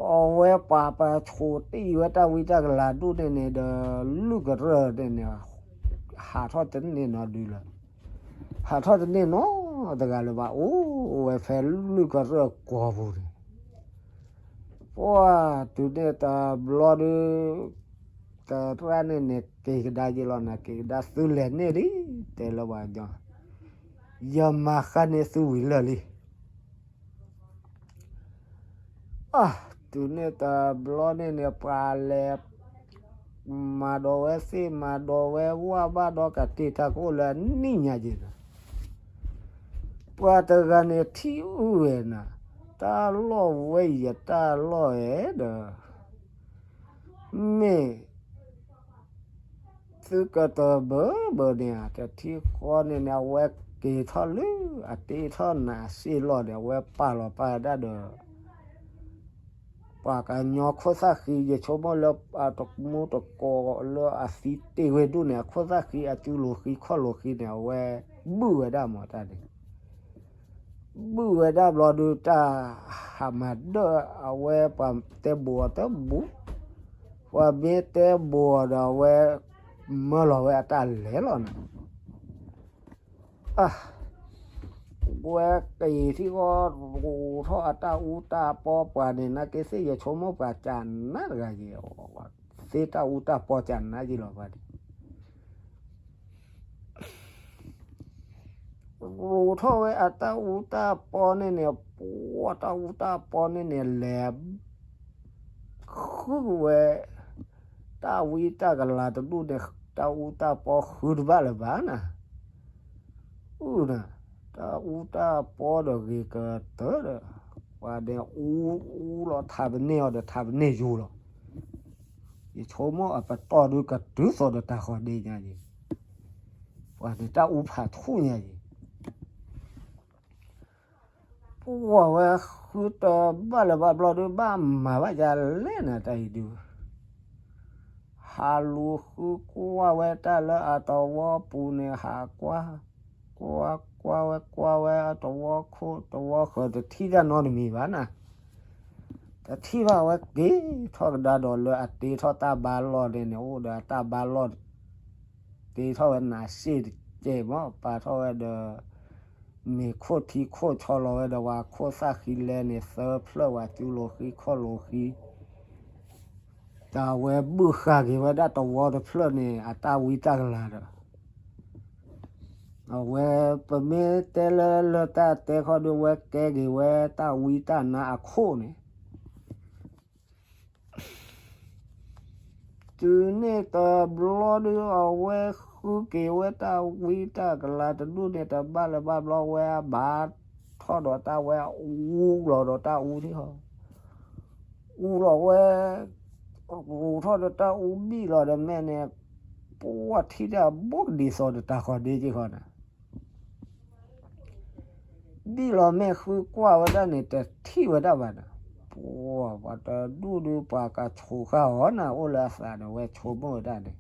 အဝဲပှၤပဆိးတံၢ်ဝဲတၢ်ဝံတၢ်ကလၤဒူၣ်န့ၣ်န့ၣ်ဒီး လုၢ်ကရၢၢ်န့ၣ်န့ၣ် ဟးထီၣ်တန့ၢ်နီတဒုလၢၤ ဟးထီၣ်တန့ၢ်နီတဂၤလၢၤဘၣ် အိၣ်ဝဲဖဲလုၢ်ကရၢၢ်ကိာ်ပူၤန့ၣ်, ပှၤတုၤန့ၣ်တဘျီဒုး သရၣ်န့ၣ်န့ၣ် က့ၤကဒါယ့လီၤနၤ က့ၤကဒါသုလဲၤန့ၢ်ဒံး တဲလၢပှၤကညီ, ယမၤဃၣ်န့ၢ်သုဝံၤလၢာ်လံ အၢ တုၤန့ၣ်တဘျီန့ၣ်န့ၣ် ပှၤလဲၤ မၤဒီးဝဲသ့ၣ် မၤဒီးဝဲဝၣ်ဘၣ်ဒီး ကတ့ၢ်တၢ်ကအိၣ်လၢအနံၣ်ညါက့ၤဒီး ပှၤတဂၤန့ၣ်ထံၣ်အုၣ်ဝဲနၤ, တၢ်လီၢ်ဝဲယတၢ်လီၢ်ဧဲဒီး မ့ၢ် သုကတၢၢ်ဘၢဘၢန့ၣ် တထံၣ်ဃီန့ၣ်န့ၣ် အဝဲက့ၤထီၣ်လၢ အတ့ထီၣ်နးစ့ၢ်လီၤန့ၣ် အဝဲပာ်လီၤပာ်ဒၣ်ဒီး ပှၤကညီခိၣ်သၣ်ဃံ ယဆိကမိၣ်လၢအတမူတကိးလၢအသံတ့ၢ်ဝဲဒိၣ်န့ၣ် အခိၣ်သၣ်ဃံ အစုလိၤဃံခီၣ်လိၤဃံန့ၣ် အဝဲဘုၣ်ဝဲဒၣ်မးတၢ်န့ၣ် ဘုၣ်ဝဲဒၣ်ဘျီဒုး တၢ်ဟးမၤဒၢၣ်အဝဲ ပှၤတဲဘိးအီၤတဘိး, ပှၤမ့ၢ်တဲဘိးအီၤဒီး အဝဲမၢလီၤဝဲအတၢ်လဲၤလီၤန့ၣ်, အဝဲက့ၤထံၣ်ဃီ ရိးထီၣ်အတၢ်အူတၢ်ပီပှၤန့ၣ် နာ်က့သ့ၣ် ယဆိကမိၣ်ပှၤကနါတဂၤယဲၢ်, သ့တၢ်အူတၢ်ပီကနါယဲၢ်လီၤပှၤန့ၣ် ရိးထီၣ်ဝဲအတၢ်အူတၢ်ပီန့ၣ်န့ၣ် ပှၤတၢ်အူတၢ်ပီန့ၣ်န့ၣ် လဲၤဃုဝဲ တၢ်ဝံတၢ်ကလၤတဒူၣ်န့ၣ် တၢ်အူတၢ်ပီဃုတဘၣ်လၢၤဘၣ်နၤ, အုၣ်နၤ, တၢ်အူတၢ်ပီဒီးဂ့ၤကတၢၢ်ဒီး ပှၤန့ၣ်အူ အူလီၤထးပန့ၢ်အီၤဒီးထးပန့ၢ်ယိာ်လီၤ, ယဆိကမိၣ်အပတီၢ်ဒုးကတုၤသိးဒီးတၢ်ဃီၤဒ့ညါယဲၢ်, ပှၤန့ၣ်တၢ်အူဖးထူၣ်ညါယဲၢ် ပှၤဝဲဃုတဘၣ်လၢၤဘၣ်ဘျီဒုး ဘၣ်မၤဘၣ်ယၤလဲၣ်နၤတၢ်အံၤဒုး, ဟးလူၤဃုကွၢ်ဝဲတၢ်လၢအတဝီပူၤန့ၣ် ဟးကွၢ်, ကွၢ်ကွၢ်ဝဲကွၢ်ဝဲအတဝီခိၣ်တဝီဃၢၤ တထံၣ်တၢ်နီတမံၤဘၣ်နၤ, တထံၣ်ဘၣ်ဝဲက့ၤထီၣ်ကဒါဒီးလၢအတ့ထီၣ်တၢ်ဘါလီၢ်န့ၣ်န့ၣ် အိၣ်ဒီးအတၢ်ဘါလီၢ် တ့ထီၣ်ဝဲနးစ့ၢ်တကဲးမး ပာ်ထီၣ်ဝဲဒီး မ့ၤခိၣ်ထံခိၣ်ဆီလီၤဝဲဒီး ပှၤခိၣ်သၣ်ဃံလဲန့ၣ် သၢဖျၢၣ် ပှၤစုလိၤဃံခီၣ်လိၤဃံ, တၢ်ဝဲဘုၣ်ဃာ်က့ၤဝဲဒၣ်တဝီတဖျၢၣ်န့ၣ် အတၢ်ဝံတၢ်ကလၤဒီး အဝဲပမ့ၢ်တဲလၢလၢတၢ်တဲခီဒုး ဝဲကဲက့ၤဝဲတၢ်ဝံတၢ်နါအခိၣ်န့ၣ် တုၤန့ၣ်တဘျီဒုး အဝဲဃုက့ၤဝဲတၢ်ဝံတၢ်ကလၤတဒူၣ်န့ၣ် တဘၣ်လၢၤဘၣ်ဘျီ ဝဲအဘၣ်ထီၣ်ဒီးတၢ်ဝဲအူလီၤဒီးတၢ်အူထံၣ်ဟီ, အူလီၤဝဲ ရိးထီၣ်ဒီးတၢ်အူဘံၣ်လီၤဒီးမဲာ်န့ၣ် ပှၤထံၣ်တၢ်ဘိဒ်သိးဒီးတၢ်ဃီၤဒ့က့ၢ်ဃီန့ၣ် ဘံၣ်လီၤမဲာ်ဃုကွၢ်ဝဲဒၣ်န့ၣ် တထံၣ်ဝဲဒၣ်ဘၣ်န့ၣ်, ပှၤ ပှၤတဒူၣ်ဒုး ပှၤကဆိးဃာ်အီၤနၤ အိၣ်လၢအသးန့ၣ် ဝဲဆိကမိၣ်ဝဲဒၣ်န့ၣ်,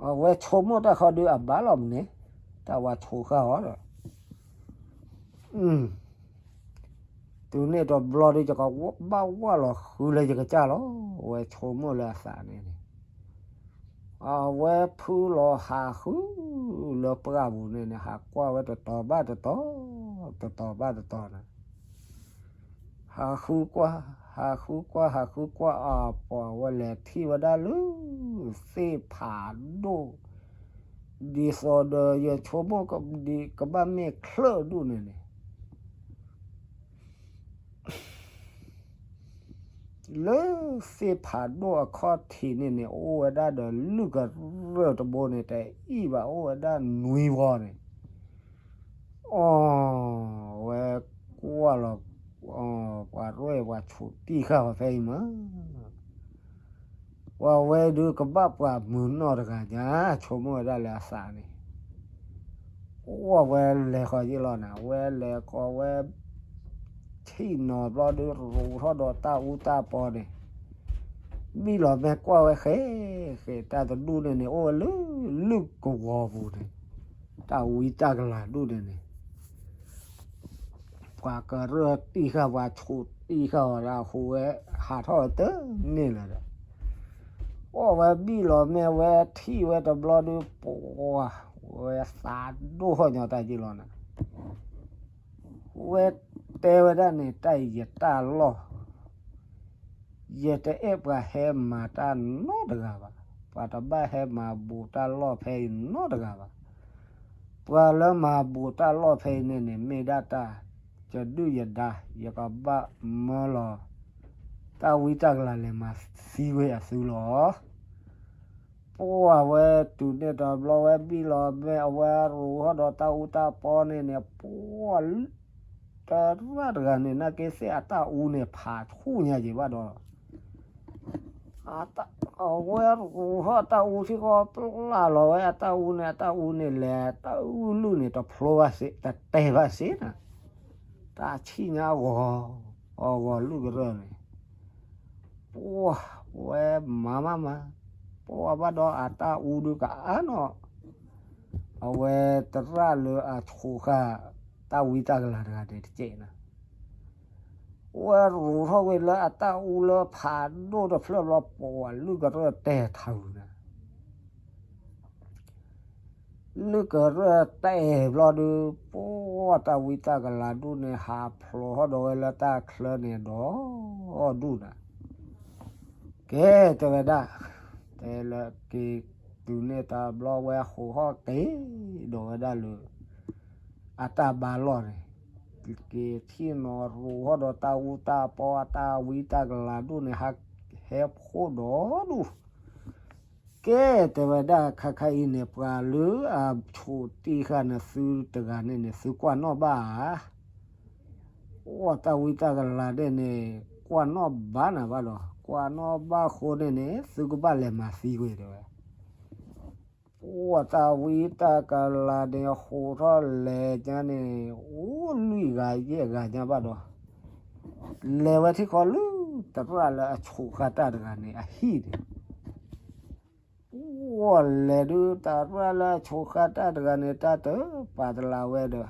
အဝဲဆိကမိၣ်တၢ်ဃီဒုး အဘၣ်လီၤမန့ၣ်, တၢ်ဝဲဆိးဃာ်အီၤဒီး တုၤန့ၣ်တဘျီဒုး ယကဘၣ်ဝၢ်လီၤဃုလၢယကစၢ်လီၤ, အဝဲဆိကမိၣ်လၢအသးန့ၣ်န့ၣ် အဝဲဖုလီၤဟးဃုလၢပှၢ်ပူၤန့ၣ်န့ၣ် ဟးကွၢ်ဝဲတတီၤဘၣ်တတီၤ, တတီၤဘၣ်တတီၤန့ၣ်, ဟးဃုကွၢ်, ဟးဃုကွၢ်, ဟးဃုကွၢ် အပှၤဝဲလဲၤထံၣ်ဝဲဒၣ်လၢ သ့ၣ်ဖးဒိၣ်, ဒ်သိးဒီးယဆိကမိၣ်ကဘၣ်မ့ၢ်ချၢၣ်ဒူၣ်န့ၣ်န့ၣ် လၢသ့ၣ်ဖးဒိၣ်အခီၣ်ထံးန့ၣ်န့ၣ် အိၣ်ဝဲဒၣ်ဒီးလုၢ်ကရၢၢ်တဘိန့ၣ် တအံၣ်ဘၣ် အိၣ်ဝဲဒၣ်နွံဝီန့ၣ်, အီ, ဝဲကွၢ်လီၤ, ပှၤရဲၣ်ပှၤဆိးတံၢ်ဃာ်အီၤဖဲအံၤမး ပှၤဝဲဒုးကဘၣ်ပှၤမုာ်နီၢ်တဂၤညါ, ဆိကမိၣ်ဝဲဒၣ်လၢအသးန့ၣ်, အိၣ်ဝဲလဲၤဃီၤယ့ၢ်လီၤနၤ, ဝဲလဲၤဃီၤဝဲ ထံၣ်နီၤဘျီဒုး ရိးထီၣ်ဒီးတၢ်အူတၢ်ပီန့ၣ်, ဘံၣ်လီၤမဲာ်ကွၢ်ဝဲဃဲ, ဃဲ တၢ်တဒူၣ်န့ၣ်န့ၣ် အိၣ်ဝဲလၢ လုၢ်ကဝီၤပူၤန့ၣ်, တၢ်ဝံတၢ်ကလၤဒူၣ်န့ၣ်န့ၣ် ပှၤကရၢၢ်တံၢ်ဃာ် ပှၤဆိးတံၢ်ဃာ်အီၤဒၣ်အဃိဝဲ ဟးထီၣ်ဝဲတန့ၢ်လၢၤဒီး, အီၣ်ဝဲဘံၣ်လီၤမဲာ်ဝဲထံၣ်ဝဲတဘျီဒုး ပှၤဝဲသးဒိၣ်ထီၣ်ညီတၢ်က့ၢ်လီၤနၤ, ဝဲတဲဝဲဒၣ်န့ၣ် တၢ်အံၤယတၢ်လီၢ် ယတအဲၣ်ပှၤဟဲမၤတၢ်နီတဂၤဘၣ်. ပှၤတဘၣ်ဟဲမၤဘူးတၢ်လီၢ်ဖဲအံၤနီတဂၤဘၣ်. ပှၤလၢမၤဘူးတၢ်လီၢ်ဖဲအံၤန့ၣ်န့ၣ် မ့ၢ်ဒၣ်တၢ်ယဒုၣ်ယဒါ ယကဘၣ်မၢလီၤ တၢ်ဝံတၢ်ကလၤလဲၤမၤသံဝဲအသုလီၤ. ပှၤဝဲတုၤန့ၣ်တဘျီဝဲဘံၣ်လီၤမဲာ် အဝဲရိးထီၣ်ဒီးတၢ်အူတၢ်ပီန့ၣ်န့ၣ် ပှၤ တရၣ်တဂၤန့ၣ် နာ်က့သ့ၣ်အတၢ်အူန့ၣ် ဖးဆူၣ်ညါက့ၤဘၣ်ဒီး အဝဲရူးထီၣ်တၢ်အူထံဃီ ပျၢ်လီၤဝဲအတၢ်အူန့ၣ် အတၢ်အူန့ၣ်လဲၤ တၢ်အူလုၢ်န့ၣ် တဖျိဘၣ်စ့ တတဲဘၣ်စ့နၤ, တၢ်ဆံၣ်ညါအဂီၤ, အဂီၤလုၢ်ကရၢၢ်န့ၣ်, ပှၤဝဲမၤမးမး, ပှၤဘၣ်ဒီးအတၢ်အူဒုးကအါနီၢ်, အဝဲသရၣ်လၢအဆိးဃာ် တၢ်ဝံတၢ်ကလၤတဂၤန့ၣ်တကဲးနၤ ဝဲရူးထီၣ်ကွံာ်လၢအတၢ်အူလၢဖးဒိၣ်တဖျၢၣ်ဘျီ ပှၤလုၢ်ကရၢၢ်တဲထးဝံၤနၤ, လုၢ်ကရၢၢ်တဲဘျီဒုး ပှၤတၢ်ဝံတၢ်ကလၤဒူၣ်န့ၣ် ဟးဖျိးထီၣ်ဒီးဝဲလၢတၢ်ချၢန့ၣ်ဒီးဒူၣ်နၤ, ကဲတဲဝဲဒၣ်, တဲလၢက့ၤတုၤန့ၣ်တဘျီ ဝဲဟးထီၣ်က့ၤဒီးဝဲဒၣ်လၢ အတၢ်ဘါလီၢ်န့ၣ်, က့ၤထံၣ်နီၤရူးထီၣ်ဒီးတၢ်အူတၢ်ပီ အတၢ်ဝံတၢ်ကလၤဒူၣ်န့ၣ် ဟးဟဲဖှိၣ်ဒီးဒူၣ်, ကဲတဲဝဲဒၣ် ခါခါအံၤန့ၣ် ပှၤလၢအဆိးတံၢ်ဃာ်နသုတဂၤန့ၣ်န့ၣ် သုကွၢ်နီၣ်ဘၣ်ဧါ, အိၣ်တၢ်ဝံတၢ်ကလၤန့ၣ်န့ၣ် ကွၢ်နီၣ်ဘၣ်နၤဘၣ်ဒီး ကွၢ်နီၣ်ဘၣ်ဃိန့ၣ်န့ၣ် သုကဘၣ်လဲၤမၤသံကွံာ်တဲဝဲ ပှၤတၢ်ဝံတၢ်ကလၤန့ၣ် ဟးထီၣ်လဲၤညါန့ၣ် အိၣ်လွံၢ်ဂၤယဲၢ်ဂၤညါဘၣ်ဒီး လဲၤဝဲထံဃီလၢသရၣ်လၢအဆိးဃာ်တၢ်တဂၤန့ၣ် အဟံၣ်န့ၣ်, ပှၤလဲၤဒုးသရၣ်လၢအဆိးဃာ်တၢ်တဂၤန့ၣ် တၢ်တပာ်တလးဝဲဒီး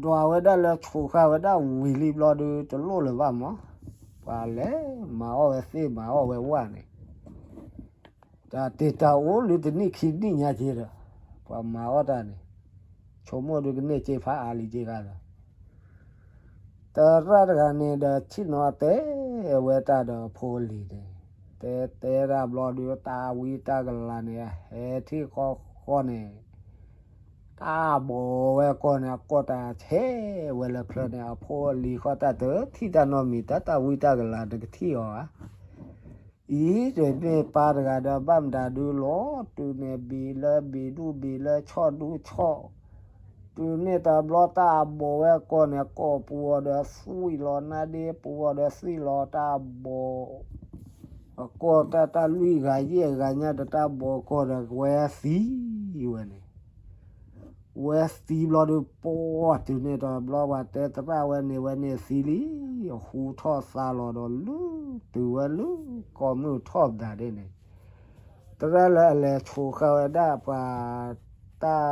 ဒွးဝဲဒၣ်လၢဆိးဃာ်ဝဲဒၣ်ဝံၤလံဘျီဒုး တလိၣ်လၢၤဘၣ်မး, ပှၤလဲၤမၤအီၣ်ဝဲသ့ၣ်မၤအီၣ်ဝဲဝၣ်န့ၣ်, တၢ်တ့ၢ်တၢ်အိၣ်လၢတနံၣ်ခံနံၣ်ညါက့ဒီး ပှၤမၤအီၣ်တၢ်န့ၣ်, ဆိကမိၣ်ဒုးကန့ၢ်စ့ဖးအါလံက့ဂၤဒီး သရၣ်တဂၤန့ၣ်ဒီး ထံၣ်နီၤတဲဝဲတၢ်ဒီးအဖိအလံၤန့ၣ်, တဲတဲတၢ်ဘျီဒုး တၢ်ဝံတၢ်ကလၤန့ၣ် အဟဲထံၣ်ဃီဃီန့ၣ် တၢ်ဘီးဝဲကီၢ်န့ၣ် အကီၢ်တၢ်ဆဲးဝဲလၢချၢန့ၣ် အဖိအလံၤဃီတၢ်တထံၣ်တၢ်နီတမံၤ တၢ်တၢ်ဝံတၢ်ကလၤတကထံၣ်အီၤဧါ အံၤတမ့ၢ်ပၢ်တဂၤဒီး ဘၣ်မတၤဒုလီၤ တုၤန့ၣ်ဘံၣ်လၢဘံၣ်ဒူၣ် ဘံၣ်လၢဆီၣ်ဒူၣ်ဆီၣ်, တုၤန့ၣ်တဘျီတၢ်ဘီးဝဲကီၢ်န့ၣ် ကီၢ်ပူၤအီၤဒီးသွံၣ်လီၤ နါဒ့ပူၤအီၤဒီးသွံၣ်လီၤ တၢ်ဘီး အကီၢ်တၢ်တၢ်လွံၢ်ဂၤယဲၢ်ဂၤညါဒီး တၢ်ဘီးကီၢ်ဒီးဝဲသံဝဲန့ၣ် ဝဲသံဘျီဒုး ပှၤတုၤန့ၣ်တဘျီ ပှၤတဲသရၣ်ဝဲန့ၣ် ဝဲန့ၣ်သံလံ, အဟူထီၣ်သါလီၤဒီး လုၢ်တုၤဝဲလၢကီၢ်မုၢ်ထီၣ်ဘၣ်ဒ်န့ၣ်, သရၣ်လၢအလဲၤဆိးဃာ်ဝဲဒၣ်ပှၤတၢ်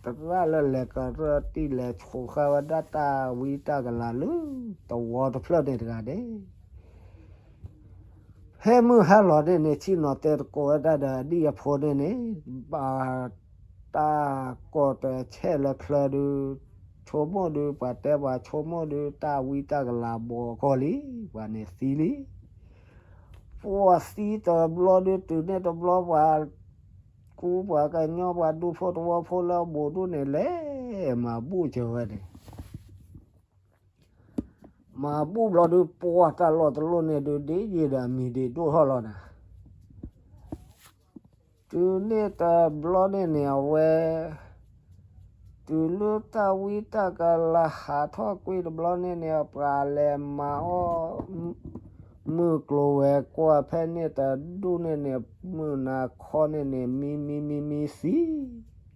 သရၣ်လၢလဲၤကရၢၢ်တံၢ်လဲၤဆိးဃာ်ဝဲဒၣ်တၢ်ဝံတၢ်ကလၤလၢ သဝီတဖျၢၣ်န့ၣ်တဂၤန့ၣ် ဖဲမုၢ်ဟါလီၤန့ၣ်န့ၣ် ဆ့ၣ်နီၤတဲသကိးဝဲဒၣ်ဒီးအဒံၣ်အဖိန့ၣ်န့ၣ်, ဘၣ်တၢ်ကီၢ်တဆဲးလၢချၢဒုး ဆိကမိၣ်ဒုး ပှၤတဲပှၤဆိကမိၣ်ဒုး တၢ်ဝံတၢ်ကလၤဘီးကီၢ်လံ, ပှၤန့ၣ်သံလံ, ပှၤသံတဘျီဒုး တုၤန့ၣ်တဘျီပှၤ ကူပှၤကညီပှၤဒူဖိသဝီဖိလၢအဘူးဒူၣ်န့ၣ် လဲၤမၤဘူၣ်စၢၤဝဲန့ၣ် မၤဘူၣ်ဘျီဒုး ပှၤတၢ်လီၢ်တလီၢ်န့ၣ်ဒုး ဒ်ယံာ်ဒီးအမံၤဒံးဒိၣ်ထီၣ်လီၤနၤ, တုၤန့ၣ်တဘျီန့ၣ်န့ၣ် အဝဲ တုၤလၢတၢ်ဝံတၢ်ကလၤဟးထီၣ်ကွံာ်တဘျီန့ၣ်န့ၣ် ပှၤလဲၤမၤအီၣ် မုၢ်ကျိၤဝဲၤကွာ်ဖဲန့ၣ်တဒူၣ်န့ၣ်န့ၣ် မုၢ်နၤခီန့ၣ်န့ၣ် မံမံမံမံသံ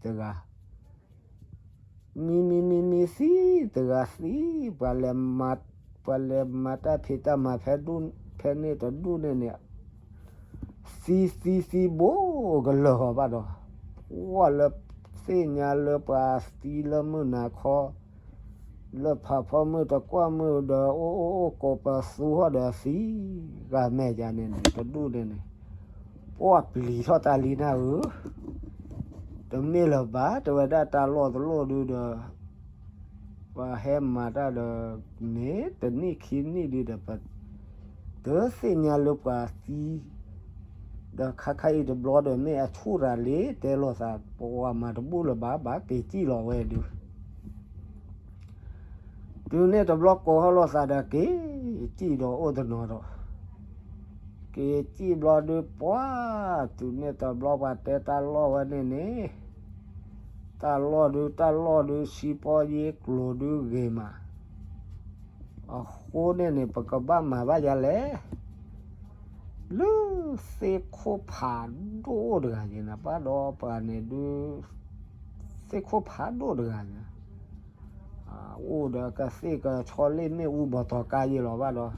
တဂၤ မံမံမံမံသံတဂၤသံ, ပှၤလဲၤမၤ ပှၤလဲၤမၤတၢ်ဖံးတၢ်မၤဖဲဒူၣ် ဖဲန့ၣ်တဒူၣ်န့ၣ်န့ၣ် သံသံသံဘိကလၢာ်ဂီၤဘၣ်ဒီး ပှၤလၢသ့ၣ်ညါလၢပှၤသံလၢမုၢ်နၤခီ လၢဖးဖီမုၢ်တကွၢ်မုၢ်ဒီး အိၣ်အိၣ်အိၣ်ကိးပသူဟီၣ်ဒီးသံ ဂၤမဲာ်ယၤန့ၣ်န့ၣ် တဒူၣ်န့ၣ်န့ၣ် ပှၤပျံၤထီၣ်တၢ်လံနၢ်ဧၢ, တမ့ၢ်လၢၤဘၣ် တဲဝဲဒၣ်တၢ်လီၢ်တလီၢ်ဒုးဒီး ပှၤဟဲမၤတၢ်ဒီး န့ၣ်တနံၣ်ခံနံၣ်ဒုးဒီး ပတသ့ၣ်ညါလၢပှၤသံ ဒီးခါခါအံၤတဘျီဒီး မ့ၢ်အဆူၣ်တၢ်လံ တဲလိာ်သး ပှၤမၤတဘူၣ်လၢၤဘၣ် ဘၣ်က့ၤစံၣ်လီၤဝဲဒုး တုၤန့ၣ်တဘျီကိးဟီၣ်လိာ်သးဒီး က့ၤစံၣ်ဒီးအိၣ်တနီၤဒီး က့ၤစံၣ်ဘျီဒုးပှၤ တုၤန့ၣ်တဘျီပှၤတဲတၢ်လီၢ်ဝဲန့ၣ်န့ၣ် တၢ်လီၢ်ဒုး တၢ်လီၢ်ဒုး ဆံပီယ့ကျိၤဒုးဂ့ၤမး အဃိန့ၣ်န့ၣ် ပကဘၣ်မၤဘၣ်ယၤလဲၣ်. လၢသ့ၣ်ခိၣ်ဖးဒိၣ်အိၣ်တဂၤယဲန့ၣ် ဘၣ်ဒီးပှၤန့ၣ်ဒုး သ့ၣ်ခိၣ်ဖးဒိၣ်တဂၤန့ၣ် အိၣ်ဒီးကသ့ၣ်ကဆီလ့ၣ်မ့ၣ်အူဘီတီၤကါယဲလီၤဘၣ်ဒီး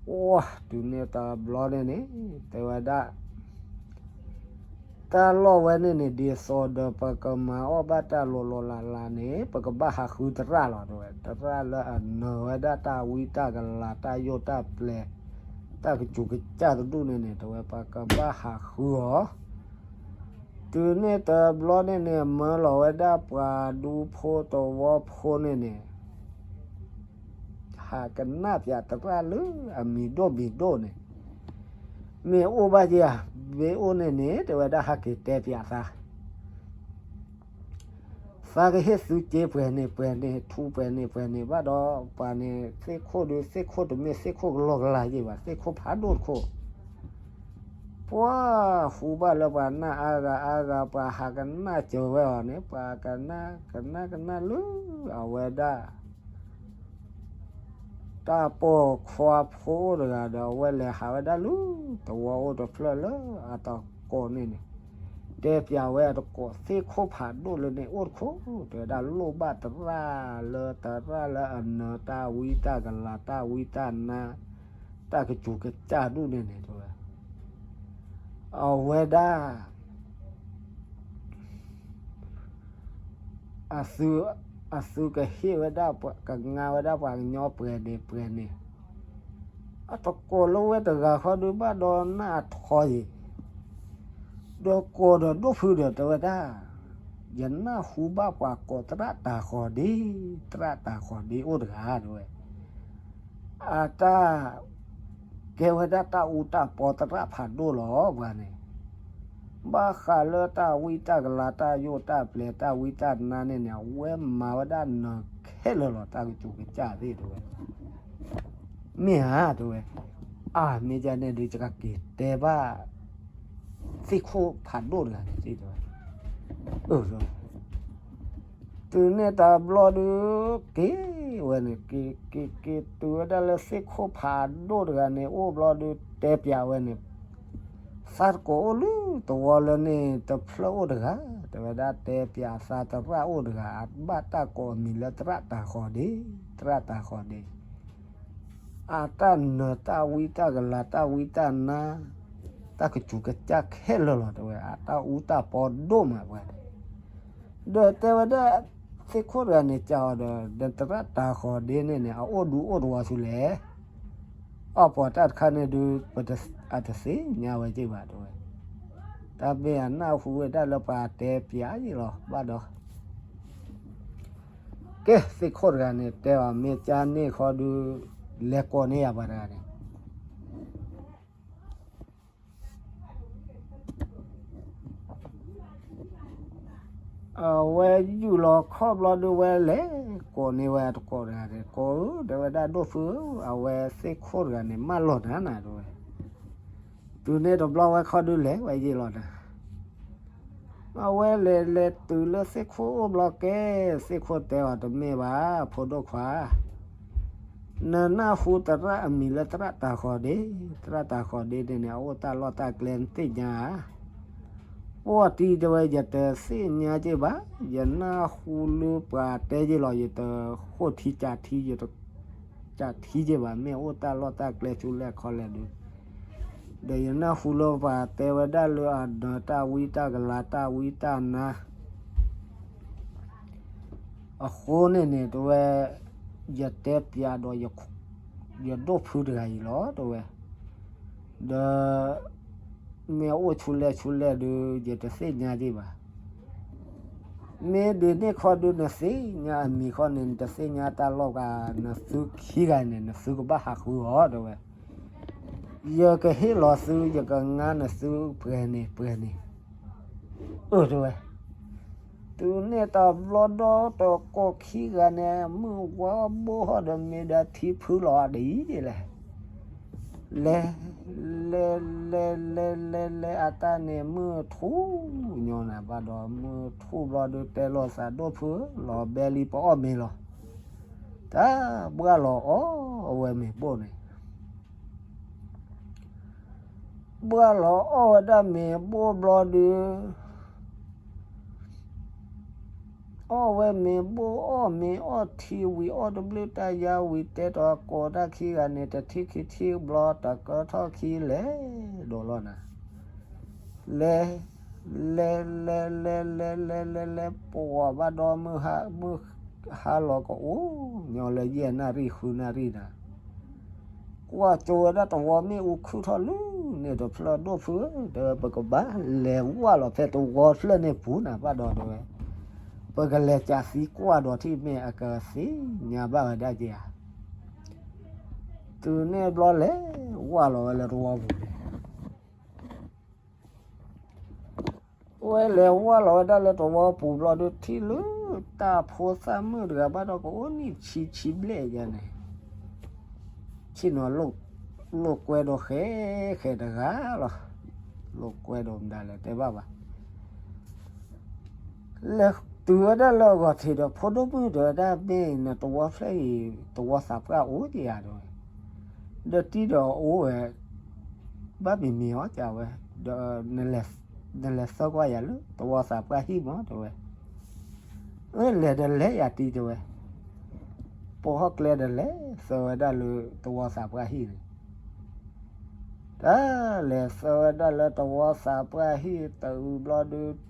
အိၣ် တုၤန့ၣ်တဘျီန့ၣ်န့ၣ် တဲဝဲဒၣ် တၢ်လီၢ်ဝဲန့ၣ်န့ၣ် ဒ်သိးဒီးပကမၤအီၣ်ဘၣ်တၢ်လီၤလီၤလးလးန့ၣ် ပကဘၣ်ဟးဃုသရၣ်လီၤ တဲဝဲ. သရၣ်လၢအနၢၤဝဲဒၣ်တၢ်ဝံတၢ်ကလၤ တၢ်ယိၣ်တၢ်ပျဲၤ တၢ်ကစူၤကစၢ်တဒူၣ်န့ၣ်န့ၣ် တဲဝဲ ပကဘၣ်ဟးဃုအီၤ. တုၤန့ၣ်တဘျီန့ၣ်န့ၣ် မၢလီၤဝဲဒၣ်ပှၤဒူဖိတဝီဖိန့ၣ်န့ၣ် ဟးကနၣ်ပၠးသရၣ်လၢအမံၤဒိၣ်မံၤဒိၣ်န့ၣ် မ့ၢ်အိၣ်ဘၣ်ယဲဧါ, မ့ၢ်အိၣ်န့ၣ်န့ၣ် တဲဝဲဒၣ်ဟဲက့ၤတဲပၠးသး, သးကဟ့ၣ်သုစ့ပှဲၤန့ၣ်ပှဲၤန့ၣ် ထူပှဲၤန့ၣ်ပှဲၤန့ၣ်ဘၣ်ဒီး ပှၤန့ၣ်သ့ၣ်ခိၣ်ဒုး သ့ၣ်ခိၣ်တမ့ၢ်သ့ၣ်ခိၣ်ကလီကလီယဲဘၣ်, သ့ၣ်ခိၣ်ဖးဒိၣ်တခိၣ် ပှၤဟူဘၣ်လၢပှၤနၢ်အါဂၤအါဂၤ ပှၤဟးကနၣ်စၢၤဝဲအီၤန့ၣ် ပှၤကနၣ်ကနၣ်ကနၣ်လၢအဝဲဒၣ် တၢ်ပိာ်ခွါဖိအိၣ်တဂၤဒီး အဝဲလဲၤဟးဝဲဒၣ်လၢ သဝီအိၣ်တဖျၢၣ်လၢအတကိးန့ၣ်န့ၣ်, တဲပၠးဝဲအတကိး သ့ၣ်ခိၣ်ဖးဒိၣ်လၢန့ၣ်အိၣ်တခိၣ်, တဲဝဲဒၣ်လိၣ်ဘၣ်သရၣ်လၢ သရၣ်လၢအနၢၤတၢ်ဝံတၢ်ကလၤ တၢ်ဝံတၢ်နါ တၢ်ကစူၤကစၢ်ဒူၣ်န့ၣ်န့ၣ် တဲဝဲ အဝဲဒၣ် အသုကဟ့ၣ်ဝဲဒၣ် ကငါဝဲဒၣ်ပှၤကညီပှဲၤန့ၣ်ပှဲၤန့ၣ်, အတကိးလၢဝဲတဂၤဃီဒုးဘၣ်ဒီးနၢ်အထီယံၤ, ဒီးကိးဒီးဒိၣ်ဖုဒီးတဲဝဲဒၣ်, ယနၢ်ဟူဘၣ်ပှၤကိးသရၣ်တၤဃီၤဒ့, သရၣ်တၤဃီၤဒ့အိၣ်တဂၤ တဲဝဲ အတၢ်ကဲဝဲဒၣ်တၢ်အူတၢ်ပီသရၣ်ဖးဒိၣ်လီၤ ပှၤန့ၣ်, ဘၣ်ဃးလၢတၢ်ဝံတၢ်ကလၤ တၢ်ယိၣ်တၢ်ပျဲၤ တၢ်ဝံတၢ်နါန့ၣ်န့ၣ် အဝဲမၤဝဲဒၣ်နၢၤခဲလၢာ်လီၤ တၢ်ကစူၤကစၢ်သ့ၣ် တဲဝဲ မ့ၢ်ဧါ တဲဝဲ, အါ မ့ၢ်ဒ်န့ၣ်ဒုး ယကက့ၤတဲဘၣ် သ့ၣ်ခိၣ်ဖးဒိၣ်တဂၤန့ၣ် တဲဝဲ, တုၤန့ၣ်တဘျီဒုး က့ၤဝဲန့ၣ် က့ၤက့ၤက့ၤတုၤဝဲဒၣ်လၢသ့ၣ်ခိၣ်ဖးဒိၣ်တဂၤန့ၣ် အိၣ်ဘျီဒုး တဲပၠးဝဲန့ၣ်, သးတကိးအိၣ်လၢသဝီလၢန့ၣ် တဖျၢၣ်အိၣ်တဂၤ, တဲဝဲဒၣ်တဲပၠးသးသရၣ်အိၣ်တဂၤ အဘၣ်တၢ်ကိးအမံၤလၢသရၣ်တၤဃီၤဒ့, သရၣ်တၤဃီၤဒ့ အတၢ်နၢၤတၢ်ဝံတၢ်ကလၤ တၢ်ဝံတၢ်နါ တၢ်ကစူၤကစၢ်ခဲလၢာ်လီၤ တဲဝဲ အတၢ်အူတၢ်ပီဒိၣ်မး ပှၤန့ၣ်, ဒီးတဲဝဲဒၣ် သ့ၣ်ခိၣ်တဂၤန့ၣ် ကးအီၤဒီး ဒီးသရၣ်တၤဃီၤဒ့န့ၣ်န့ၣ် အအိၣ်ဒူအိၣ်တဝီဆူလဲၣ်, အီၣ်ပှၤတၢ်တခါန့ၣ်ဒုး အတသ့ၣ်ညါဝဲက့ၤဘၣ် တဲဝဲ, တၢ်မ့ၢ်အနၢ်ဟူဝဲဒၣ်လၢပှၤတဲပၠးယံၤလီၤ ဘၣ်ဒီး ကဲ သ့ၣ်ခိၣ်တဂၤန့ၣ် တဲအီၤ မ့ၢ်ကန့ၣ်ဃီဒုး လဲၤကိးန့ၢ်ယၤပှၤတဂၤန့ၣ်, အဝဲယူၢ်လီၤခီၣ်ဘျီဒုး ဝဲလဲၤကိးန့ၢ်ဝဲတကိးတဂၤန့ၣ်, ကိးဧၢ တဲဝဲဒၣ် ဒိၣ်ဖုဧၢ, အဝဲသ့ၣ်ခိၣ်တဂၤန့ၣ် မၢလီၤနၤနၤ တဲဝဲ, တုၤန့ၣ်တဘျီဝဲခီဒုးလဲၤဝဲယံၤလီၤနၤ အဝဲလဲၤလဲၤတုၤလၢသ့ၣ်ခိၣ်အိၣ်ဘျီကဲ, သ့ၣ်ခိၣ်တဲအီၤ တမ့ၢ်ဘၣ် ဖိဒိၣ်ခွါ, နနၢ်ဟူသရၣ်အမံၤလၢသရၣ်တၤဃီၤဒ့, သရၣ်တၤဃီၤဒ့န့ၣ်န့ၣ် အအိၣ်တၢ်လီၢ်တၢ်ကျဲနသ့ၣ်ညါဧါ, ပှီၢ်တံၤ တဲဝဲ ယတသ့ၣ်ညါက့ၤဘၣ်, ယနၢ်ဟူလၢပှၤတဲယ့ၤလီၤ ယတဃိၣ်ထံကးထံ ယတကးထံက့ၤဘၣ် မ့ၢ်အိၣ်တၢ်လီၢ်တၢ်ကျဲဆူလဲၣ်ခီလဲၣ်ဒုး ဒီးယနၢ်ဟူလၢပှၤတဲဝဲဒၣ်လၢအနၢၤတၢ်ဝံတၢ်ကလၤ တၢ်ဝံတၢ်နါ အဃိန့ၣ်န့ၣ် တဲဝဲ ယတဲပၠးဒီး ယဒိၣ်ဖုတဂၤအံၤလီၤ တဲဝဲ, ဒီး မ့ၢ်အအိၣ်ဆူလဲၣ်ဆူလဲၣ်ဒုး ယတသ့ၣ်ညါက့ၤဘၣ်, မ့ၢ်ဒ်န့ၣ်ခီဒုး နသ့ၣ်ညါအမံၤခီန့ၣ် နတသ့ၣ်ညါတၢ်လီၢ်ဘၣ်, နသုခံဂၤန့ၣ် နသုကဘၣ်ဟးဃုအီၤ တဲဝဲ, ယကဟ့ၣ်လီၤသု ယကငါနသုပှဲၤန့ၣ်ပှဲၤန့ၣ်, အၢ တဲဝဲ, တုၤန့ၣ်တဘျီဒီး တကိးခံဂၤန့ၣ် မုၢ်ဝါဘိဟီၣ်ဒီး မ့ၢ်ဒၣ်ထံဖုလီၤဒ်အံၤဒ်လဲၣ်, လဲၤ လဲၤ လဲၤ လဲၤ လဲၤ အတၢ်န့ၣ် မုၢ်ထူၣ်ညီနၤဘၣ်ဒီး မုၢ်ထူၣ်ဘျီဒုး တဲလိာ်သး ဒိၣ်ဖုဧၢ လီၤဘဲလံ ပအီၣ်မ့ၤလီၤ, တၢ်ဘှၣ်လီၤအီၣ်ဝဲမ့ၤဘိၣ်န့ၣ်, ဘှၣ်လီၤအီၣ်ဝဲဒၣ်မ့ၤဘိၣ်ဘျီဒုး, အီၣ်ဝဲမ့ၤဘိၣ် အီၣ်မ့ၤအီၣ်ထံဝံၤ အီၣ်တဘျုးတၢ်ယါဝံၤ တဲတီၤကိးတၢ်ခံဂၤန့ၣ် တထံၣ်ခံထံၣ်ဘျီ တၢ်ကၢထီၣ်ခံလဲၤဒိးလီၤနၤ, လဲၤ လဲၤ လဲၤ လဲၤ လဲၤ လဲၤ လဲၤ လဲၤ ပှၤဘၣ်ဒီး မုၢ်ဟါလီၤကအိၣ်ညီလၢယဲၢ်နၣ်ရံၣ်ဃုနၣ်ရံၣ်နၤ, ကွၢ်ကၠိဝဲဒၣ်တဝီမ့ၣ်အူခုၣ်ထီၣ်လၢန့ၣ်တဖျၢၣ် ဒိၣ်ဖုဧၢ, တဲဝဲပကဘၣ်လဲၤဝၢ်လီၤဖဲတဝီဖျၢၣ်န့ၣ်ပူၤနၤ ဘၣ်ဒီးတဲဝဲ, ပကလဲၤကးသံကွၢ်ဒီးထံၣ်မ့ၢ်အကသ့ၣ်ညါဘၣ်ဝဲဒၣ်က့ၤဧါ. တုၤန့ၣ်ဘျီလဲၤဝၢ်လီၤဝဲလၢတဝီပူၤန့ၣ် ဝဲလဲၤဝၢ်လီၤဝဲဒၣ်လၢတဝီပူၤဘျီဒုး ထံၣ်လၢတၢ်ဖိသၣ်မုၣ်တဂၤဘၣ်ဒီး ကအိၣ်နံၣ်ဆံဆံဘျဲၣ်ယါန့ၣ်, ဆ့ၣ်နီၤလိာ်ကွဲဒီးဃဲ ဃဲတဂၤလီၤ, လိာ်ကွဲဒီးမတၤလဲၣ်တဲဘၣ်ဘၣ် လဲၤတုၤဝဲဒၣ်လၢအဂီၢ်ထံးဒီး ဖိဒိၣ်မုၣ်တဲဝဲဒၣ် မ့ၢ်နတဝီဖျၢၣ်အံၤ တဝီသးပှၢ်အိၣ်က့ၤဧါ တဲဝဲ, ဒီးတံၤဒီးအိၣ်ဝဲ ဘၣ်မံၤမံၤအီၤကဝဲ, ဒီးနလဲၤသၢကွၢ်ယၤလၢ တဝီသးပှၢ်ဟံၣ်မး တဲဝဲ, အၢ လဲၤဒီးလဲၤယၤတံၤ တဲဝဲ, ပိာ်ဟီၣ်ကျဲဒီးလဲၤသၢဝဲဒၣ်လၢတဝီသးပှၢ်ဟံၣ်န့ၣ် တၢ်လဲၤသၢဝဲဒၣ်လၢတဝီသးပှၢ်ဟံၣ်တအုးဘျီဒုး ဒီး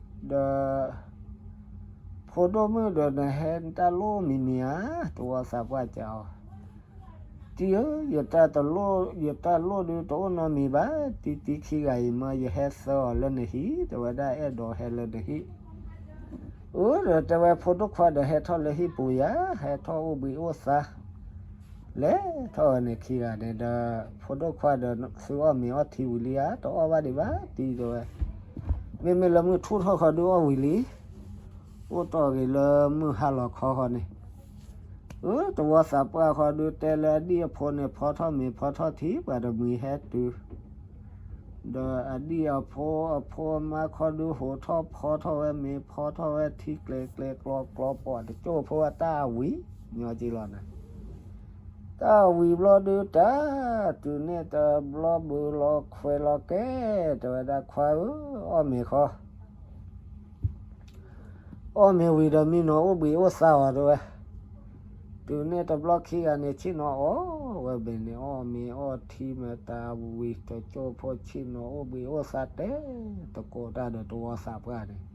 ဖိဒိၣ်မုၣ်ဒီးနဟဲနတၢ်လိၣ်မံၤမံၤဧါ, တဝီသးပှၢ်ကးအီၤ, တံၤဧၢ, ယတၢ်တလိၣ် ယတၢ်လိၣ်ဒုးတအိၣ်နီတမံၤဘၣ်, တံၤတံၤခံဂၤအံၤမ့ၢ် ယဟဲသၢအီၤလၢနဟံၣ် တဲဝဲဒၣ် အဲၣ်ဒိးဟဲလၢနဟံၣ် အၢ ဒီးတဲဝဲ ဖိဒိၣ်ခွါဒီးဟဲထီၣ်လၢဟံၣ်ပူၤယၤ, ဟဲထီၣ်အိၣ်ဘှံးအိၣ်သါ လဲၤထီၣ်ဝဲန့ၣ်ခံဂၤန့ၣ်ဒီး ဖိဒိၣ်ခွါဒီးသုအီၣ်မ့ၤအီၣ်ထံဝံၤလံဧါ, တအီၣ်ဘၣ်ဒံးဘၣ် တံၤ တဲဝဲ, မ့မ့ၢ်လၢမုၢ်ထူၣ်ထီၣ်ဃီဒုးအီၣ်ဝံၤလံ, အိၣ်တီၢ်ဂ့ၤလၢမုၢ်ဟါလီၤခီဃီန့ၣ် အၢ တဝီသးပှၢ်ဃီဒုးတဲလၢအဒံၣ်အဖိန့ၣ် ဖီထီၣ်မ့ၤဖီထီၣ်ထံ ပှၤတမှံၤဟဲတုၤ ဒီးအဒံၣ်အဖိအဖိအမါခီဒုး ဟိးထီၣ်ဖီထီၣ်ဝဲမ့ၤ ဖီထီၣ်ဝဲထံ ကျဲၤကျဲၤကျီကျီ ပှၤတကၠိၢ်ဖိအတၢ်ဝံၤညီက့လီၤနၤ, တၢ်ဝံၤဘျီဒုးတၢ် တုၤန့ၣ်တဘျီဘုးလီၤခွဲးလီၤကဲ တဲဝဲဒၣ် ခွါဧၢ, အီၣ်မ့ၤဃီ အီၣ်မ့ၤဝံၤဒီးမံနီၤအိၣ်ဘှံးအိၣ်သါအီၤ တဲဝဲ, တုၤန့ၣ်တဘျီခံဂၤန့ၣ် ဆ့ၣ်နီၤအီၣ်ဝဲဘ့ၣ်န့ၣ် အီၣ်မ့ၤအီၣ်ထံမတၤဝံၤ တကၠိၢ်ဖိဆ့ၣ်နီၤအိၣ်ဘှံးအိၣ်သါတဲ တကိးတၢ်ဒီးတဝီသးပှၢ်န့ၣ်,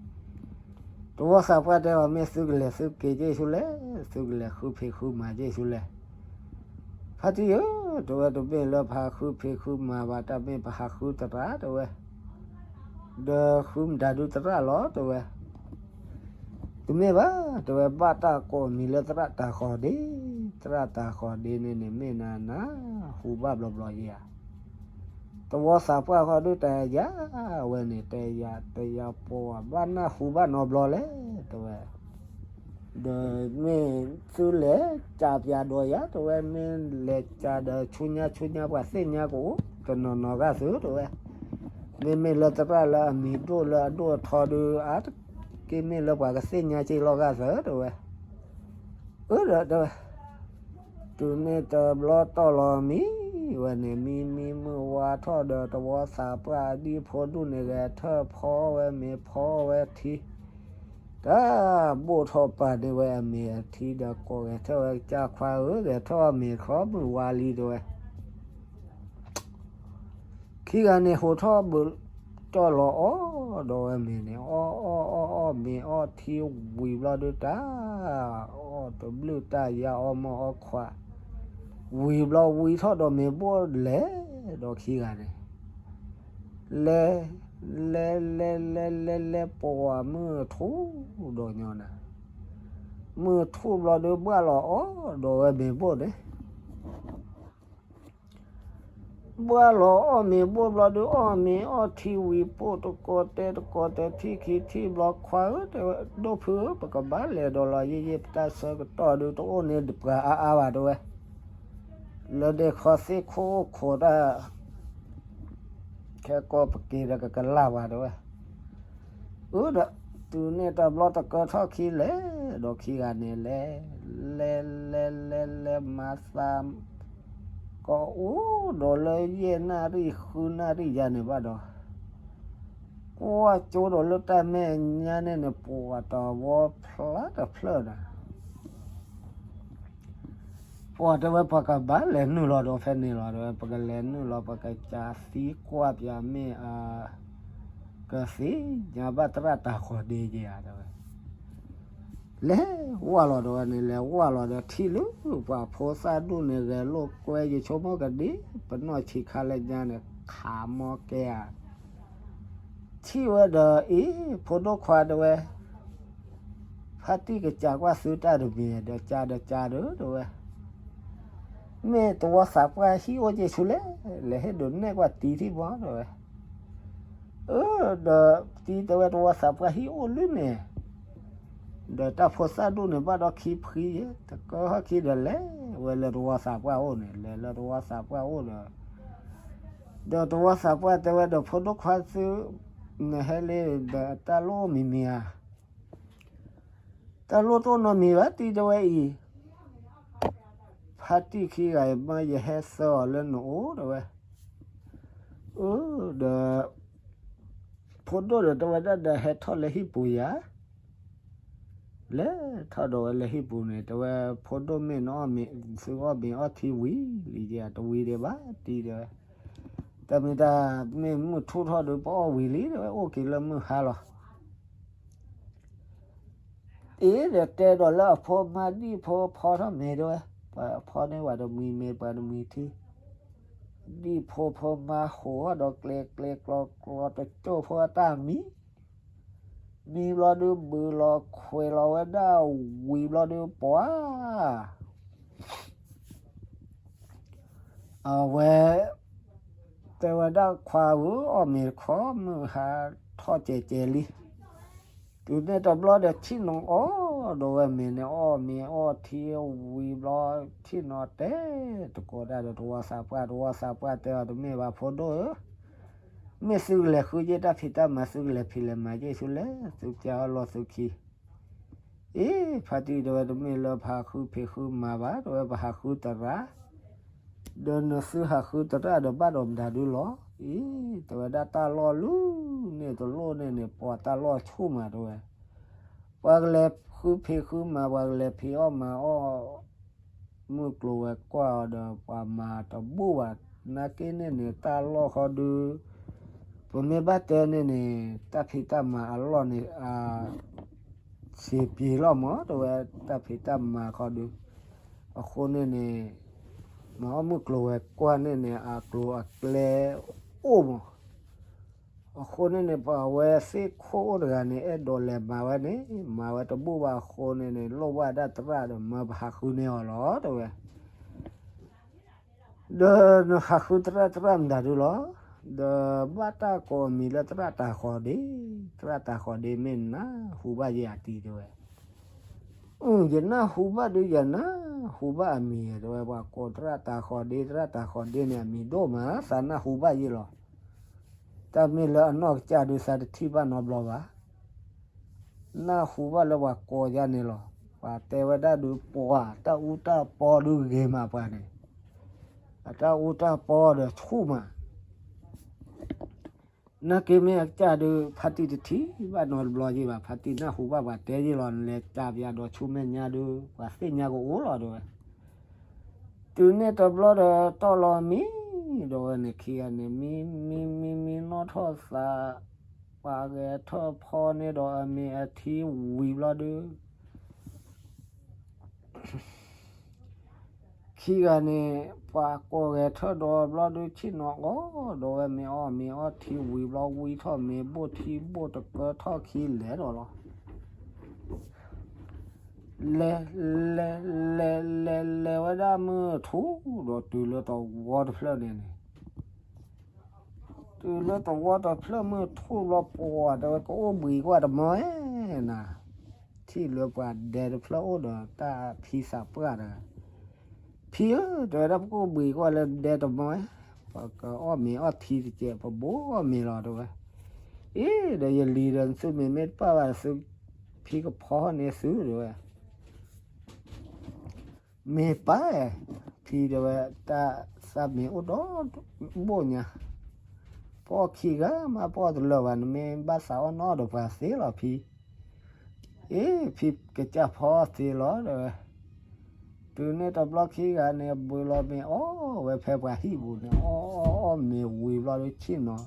တဝီသးပှၢ်တဲအီၤ မ့ၢ်သုကလဲၤသုက့ၤက့ၤဆူလဲၣ်, သုကလဲၤဃုဖံးဃုမၤက့ၤဆူလဲၣ် ဖါတံၢ်ဧၢ, တဲဝဲ တမ့ၢ်လၢပဟးဃုဖံးဃုမၤဘၣ် တၢ်မ့ၢ်ပဟးဃုသရၣ် တဲဝဲ, ဒီးဃုမတၤဒုသရၣ်လီၤ တဲဝဲ, တမ့ၢ်ဘၣ် တဲဝဲ ဘၣ်တၢ်ကိးမံၤလၢသရၣ်တၤဃီၤဒ့, သရၣ်တၤဃီၤဒ့န့ၣ်န့ၣ် မ့ၢ်နၤနၤ ဟူဘၣ်ဘျီဘျီယဲဧါ တဝီသးပှၢ်ဃီဒုတယၤဝဲန့ၣ် တယၤတယၤပှၤဘၣ်နၢ်ဟူဘၣ်နီတဘျီလဲၣ် တဲဝဲ, ဒီးမ့ၢ်သုလဲၤကးပၠးဒီးယၤ တဲဝဲ, မ့ၢ်လဲၤကးဒီးဆူညါဆူညါပှၤသ့ၣ်ညါကအိၣ်တနီၤနီၤဂာ်သု တဲဝဲ, မ့မ့ၢ်လၢသရၣ်လၢအမံၤဒိၣ်လၢအဒိၣ်အထီဒု အါတက့ၢ်မ့ၢ်လၢပှၤကသ့ၣ်ညါက့ၤလီၤဂာ်သၢ တဲဝဲ, အၢ ဒီးတဲဝဲ တုၤမ့ၢ်တဘျီတီၢ်လီၤမံဝဲန့ၣ် မံမံမုၢ်ဝါထီၣ်ဒီးတဝီသးပှၢ်အဒံၣ်ဖိဒူၣ်န့ၣ် ဂဲၤထၢၣ်ဖီဝဲမ့ၤဖီဝဲထံ, တၢ်ဘိၣ်ထီၣ်ပာ်န့ၢ်ဝဲအမ့ၤအထံဒီး ကိးဂဲၤထၢၣ်ဝဲကစၢ်ခွါဧၢ ဂဲၤထၢၣ်အီၣ်မ့ၤခီ မုၢ်ဝါလံ တဲဝဲ ခံဂၤန့ၣ် ဟိးထီၣ်ဘုးတီၢ်လီၤအီၣ်ဒီးဝဲမ့ၤန့ၣ် အီၣ်အီၣ်အီၣ်အီၣ်မ့ၤအီၣ်ထံဝံၤဘျီဒုတၢ် အီၣ်တဘျုးတၢ်ယါအီၣ်မီၢ်အီၣ်ခွး ဝံၤဘျီဝံၤထီၣ်ဒီးမ့ၤဘိၣ်လဲၤဒီးခံဂၤန့ၣ် လဲၤ လဲၤ လဲၤ လဲၤ လဲၤ လဲၤ ပှၤမုၢ်ထူၣ်ဒီးညီနၤ မုၢ်ထူၣ်ဘျီဒု ဘှၣ်လီၤအီၣ်ဒီးဝဲမ့ၤဘိၣ်န့ၣ် ဘှၣ်လီၤအီၣ်မ့ၤဘိၣ်ဘျီဒု အီၣ်မ့ၤအီၣ်ထံဝံၤ ပိၢ်တကိးတဲတကိးတဲ ထံၣ်ခံထံၣ်ဘျီ ခွါဧၢ တဲဝဲ ဒိၣ်ဖုဧၢ ပကဘၣ်လဲၤဒီးလီၤ ယဲယဲပတၢ်ဆၢကတီၢ်ဒု တအိၣ်န့ၣ်ပှၤအါအါဘၣ် တဲဝဲ လၢဒဲခီသ့ၣ်ခိၣ်အိၣ်ခိးတၢ် ခဲကီၢ်ပက့ၤဒီးကကလၢ်ဘၣ် တဲဝဲ အၢ ဒီး တုၤန့ၣ်တဘျီတကၢထီၣ်ခံလဲၤ, ဒီးခံဂၤန့ၣ်လဲၤ, လဲၤလဲၤလဲၤလဲၤမၤသး, ကအိၣ်ဒီးလၢယဲၢ်နၣ်ရံၣ်ဃုနၣ်ရံၣ်ယါန့ၣ်ဘၣ်ဒီး, ကွၢ်ကၠိဒီးလၢတၢ်မဲာ်ညါန့ၣ်န့ၣ် ပှၤတဝီဖျါတဖျၢၣ်နၤ ပှၤတဲဝဲ ပှၤကဘၣ်လဲၤနုာ်လီၤဒီးဖဲန့ၣ်လီၤ တဲဝဲ ပကလဲၤနုာ်လီၤ ပကစးသံကွၢ်ပၠးမ့ၢ်အ ကသ့ၣ်ညါဘၣ်သရၣ်တၤဃီၤဒ့ယါ တဲဝဲ, လဲၤဝဲလီၤ တဲဝဲန့ၣ် လဲၤဝဲလီၤဒီးထံၣ်လၢ ပှၤဖိသၣ်ဒူၣ်န့ၣ် ဂဲၤလိာ်ကွဲ ယဆိကမိၣ်ကဒ့ ပနီၢ်ဆံးခါလၢညါန့ၣ် ခးမီကဲဧါ ထံၣ်ဝဲဒီးအံၤ ဖိဒိၣ်ခွါတဲဝဲ, ဖါတံၢ်ကစးကွၢ်သုတၢ်တမံၤ ဒီးကါဒီးကါဒီး တဲဝဲ, မ့ၢ်တဝီသးပှၢ်ဟံၣ်အိၣ်က့ၤဆူလဲၣ်, လဲၤဟ့ၣ်ဒုးနဲၣ်ကွၢ်တံထံၣ်ဘီ တဲဝဲ, အၢ ဒီးတံတဲဝဲ တဝီသးပှၢ်ဟံၣ်အိၣ်လၢန့ၣ်, ဒီးတၢ်ဖိသၣ်ဒူၣ်န့ၣ် ဘၣ်ဒီးခံဖှံယဲ တကၢဟီၣ်ခံဒီးလဲၤဝဲလၢတဝီသးပှၢ်အိၣ်န့ၣ် လဲၤလၢတဝီသးပှၢ်အိၣ်ဒီး ဒီးတဝီသးပှၢ်တဲဝဲဒီး ဖိဒိၣ်ခွါသု နဟဲလံဒီးတၢ်လိၣ်မံၤမံၤဧါ, တၢ်လိၣ်တအိၣ်နီတမံၤဘၣ် တံတဲဝဲအံၤ, ဖါတံၢ်ခံဂၤအံၤ မ့ၢ်ယဟဲဆှၢအီၤလၢနအိၣ် တဲဝဲ, အၢ ဒီး ဖိဒိၣ်ဒီးတဲဝဲဒၣ်ဒီး ဟဲထီၣ်လၢဟံၣ်ပူၤယၤ လဲၤထီၣ်ဒီးဝဲလၢဟံၣ်ပူၤန့ၣ် တဲဝဲ ဖိဒိၣ်မ့ၢ်နအီၣ်မ့ၤ သုအီၣ်မ့ၤအီထံဝံၤလံဧါ တဝံၤဒံးဘၣ် တံတဲဝဲ, တၢ်မ့ၢ်တၢ်မ့ၢ်မုၢ်ထူၣ်ထီၣ်ဒီး ပအီၣ်ဝံၤလံ တဲဝဲ အိၣ်က့ၤလၢမုၢ်ဟါလီၤ အ့ ဒီးတဲဒီးလၢအဖိမါ ဒံၣ်ဖိဖီထီၣ်မ့ၤတဲဝဲ, ပှၤဖီန့ၢ်ပှၤတမှံၤမ့ၤ ပှၤတမှံၤထံ, ဒံၣ်ဖိဖိမါဟိးဒီးကျဲကျဲကျီကျီတကၠိၢ်ဖိအတၢ်မံ, မံဘျီဒုးဘုးလီၤခွဲးလီၤဝဲဒၣ်ဝံၤဘျီဒုးပှၤ အဝဲ တဲဝဲဒၣ်ခွါဧၢ အီၣ်မ့ၤတခီ မုၢ်ဟါထီၣ်ကဲးကဲးလံ, တုၤန့ၣ်တဘျီဒီး ဆ့ၣ်နီၤအီၣ်ဒီးဝဲမ့ၤန့ၣ် အီၣ်မ့ၤအီထံဝံၤဘျီ ဆ့ၣ်နီၤတဲတကိးဒၣ်ဒီးတဝီသးပှၢ်, တဝီသးပှၢ်တဲအီၤ တမ့ၢ်ဘၣ်ဖိဒိၣ်ဧၢ, မ့ၢ်သုကလဲၤဃုယ့ၢ်တၢ်ဖံးတၢ်မၤ သုကလဲၤဖံးလဲၤမၤယ့ၢ်ဆူလဲၣ်, သုကၢအီၣ်လီၢ်သုခံ အ့ ဖါတံၢ်တဲဝဲ တမ့ၢ်လၢပဟးဃုဖံးဃုမၤဘၣ် တဲဝဲ ပဟးဃုသရၣ်, ဒီးနသုဟးဃုသရၣ်ဒီးဘၣ်ဒီးမတၤဒုလီၤ, အ့ တဲဝဲဒၣ်တၢ်လီၢ်လၢန့ၣ်တလိၣ်န့ၣ်န့ၣ် ပှၤတၢ်လီၢ်ဆူၣ်မးတဲဝဲ, ပှၤကလဲၤဃုဖံးဃုမၤ ပှၤကလဲၤဖံးအီၣ်မၤအီၣ် မုၢ်ကျိၤဝဲၤကွာ်အီၤဒီး ပှၤမၤတဘူၣ်ဘၣ်, နာ်က့န့ၣ်န့ၣ် တၢ်လီၢ်ဃီဒု ပမ့ၢ်ဘၣ်တဲန့ၣ်န့ၣ် တၢ်ဖံးတၢ်မၤအလီၢ်န့ၣ် အဆံးပျံၤလီၤမး တဲဝဲ တၢ်ဖံးတၢ်မၤခီဒု, အဃိန့ၣ်န့ၣ် မၤအီၣ်မုၢ်ကျိၤဝဲၤကွာ်န့ၣ်န့ၣ် အကျိၤအကျဲအိၣ်မး အဃိန့ၣ်န့ၣ် ပှၤဝဲသ့ၣ်ခိၣ်အိၣ်တဂၤန့ၣ် အဲၣ်ဒိးလဲၤမၤဝဲန့ၣ် မၤဝဲတဘူၣ်ဘၣ်အဃိန့ၣ်န့ၣ် လိၣ်ဘၣ်ဒၣ်သရၣ်ဒီး မၢပဟးဃုန့ၢ်အီၤလီၤ တဲဝဲ. ဒီးနဟးဃုသရၣ် သရၣ်မတၤဒုလီၤ, ဒီးဘၣ်တၢ်ကိးအမံၤလၢသရၣ်တၤဃီၤဒ့, သရၣ်တၤဃီၤဒ့မ့ၢ်နနၢ်ဟူဘၣ်ယဲၢ်အတံၤတဲဝဲ. အၢ ယနၢ်ဟူဘၣ်ဒု ယနၢ်ဟူဘၣ်အမံၤတဲဝဲ, ပှၤကိးသရၣ်တၤဃီၤဒ့, သရၣ်တၤဃီၤဒ့န့ၣ် အမံၤဒိၣ်မး သးနၢ်ဟူဘၣ်ယဲၢ်လီၤ. တၢ်မ့ၢ်လၢအနီၢ်ကစၢ်ဒု သးတထံၣ်ဘၣ်နီတဘျီဘၣ်. နၢ်ဟူဘၣ်လၢပှၤကိးယါန့ၣ်လီၤ. ပှၤတဲဝဲဒၣ်ဒု ပှၤတၢ်အူတၢ်ပီဒုဂ့ၤမးပှၤန့ၣ်, အတၢ်အူတၢ်ပီဒီးဆူၣ်မး. နာ်က့မ့ၢ်အကစၢ်ဒု ဖါတံၢ်တထံၣ်ဘၣ်နီတဘျီယဲၢ်ဘၣ်, ဖါတံၢ်နၢ်ဟူဘၣ်ပှၤတဲယဲၢ်လီၤ, နလဲၤကးပယါဒီးဆူမဲာ်ညါဒု ပှၤသ့ၣ်ညါကအိၣ်လီၤတဲဝဲ. တုၤန့ၣ်တဘျီဒီးတီၢ်လီၤမံ, ဒီးဝဲန့ၣ်ခံဂၤန့ၣ် မံမံမံနီၣ်ထီၣ်သး, ပှၤဂဲၤထၢၣ်ဖီန့ၢ်ဒီးအမ့ၤအထံဝံၤဘျီဒု ခံဂၤန့ၣ် ပှၤကိးဂဲၤထၢၣ်ဒီးဘျီဒု ဆ့ၣ်နီၤအီၣ်ဒီးဝဲမ့ၤအီၣ်မ့ၤအီၣ်ထံဝံၤဘျီ ဝံထီၣ်မ့ၤဘိၣ်ထံဘိၣ်တကၢထီၣ်ခံလဲၤဒီးလီၤ. လဲၤ လဲၤ လဲၤ လဲၤဝဲဒၣ်မုၢ်ထူၣ်ဒီးတုၤလၢတဝီတဖျၢၣ်န့ၣ်န့ၣ် တုၤလၢတဝီတဖျၢၣ်မုၢ်ထူၣ်ဘျီ ပှၤတဲဝဲ ကအိၣ်ဘှံးကွၢ်တမီၤဧဲနၤ, ထံၣ်လၢပှၤဒဲတဖျၢၣ်အိၣ်ဒီးတၢ်ဖံးသးပှၢ်တဂၤ, ဖံဧၢ တဲဝဲဒၣ် ပကအိၣ်ဘှံးကွၢ်လၢဒဲတမီၤဧဲ, ပကအီၣ်မ့ၤအီၣ်ထံတစဲး ပဘိၣ်အီၣ်မ့ၤလီၤတဲဝဲ. အ့ ဒီးယလံၤဒီး သုမ့ၢ်မ့ၢ်တပာ်ဘၣ်သု ဖံကဖီန့ၢ်သုတဲဝဲ, မ့ၢ်ပာ်, ဖံတဲဝဲ, တၢ်သးမ့ၢ်အိၣ်ဒီးဘိၣ်ညါ, ပအီၣ်ခံဂၤမး ပအီၣ်တလၢာ်ဘၣ်, နမ့ၢ်ဘၣ်သးအီၣ်နီဒီးပှၤသ့လီၤဖံ. အ့ ဖံကစၢ်ဖီသ့လီၤတဲဝဲ. တုၤန့ၣ်တဘျီခံဂၤန့ၣ် ဘုးလီၤမ့ၤအီၣ်ဝဲဖဲပှၤဟံၣ်ပူၤန့ၣ် အီၣ်အီၣ်အီၣ်မ့ၤဝံၤဘျီဒီးဆ့ၣ်နီၤ,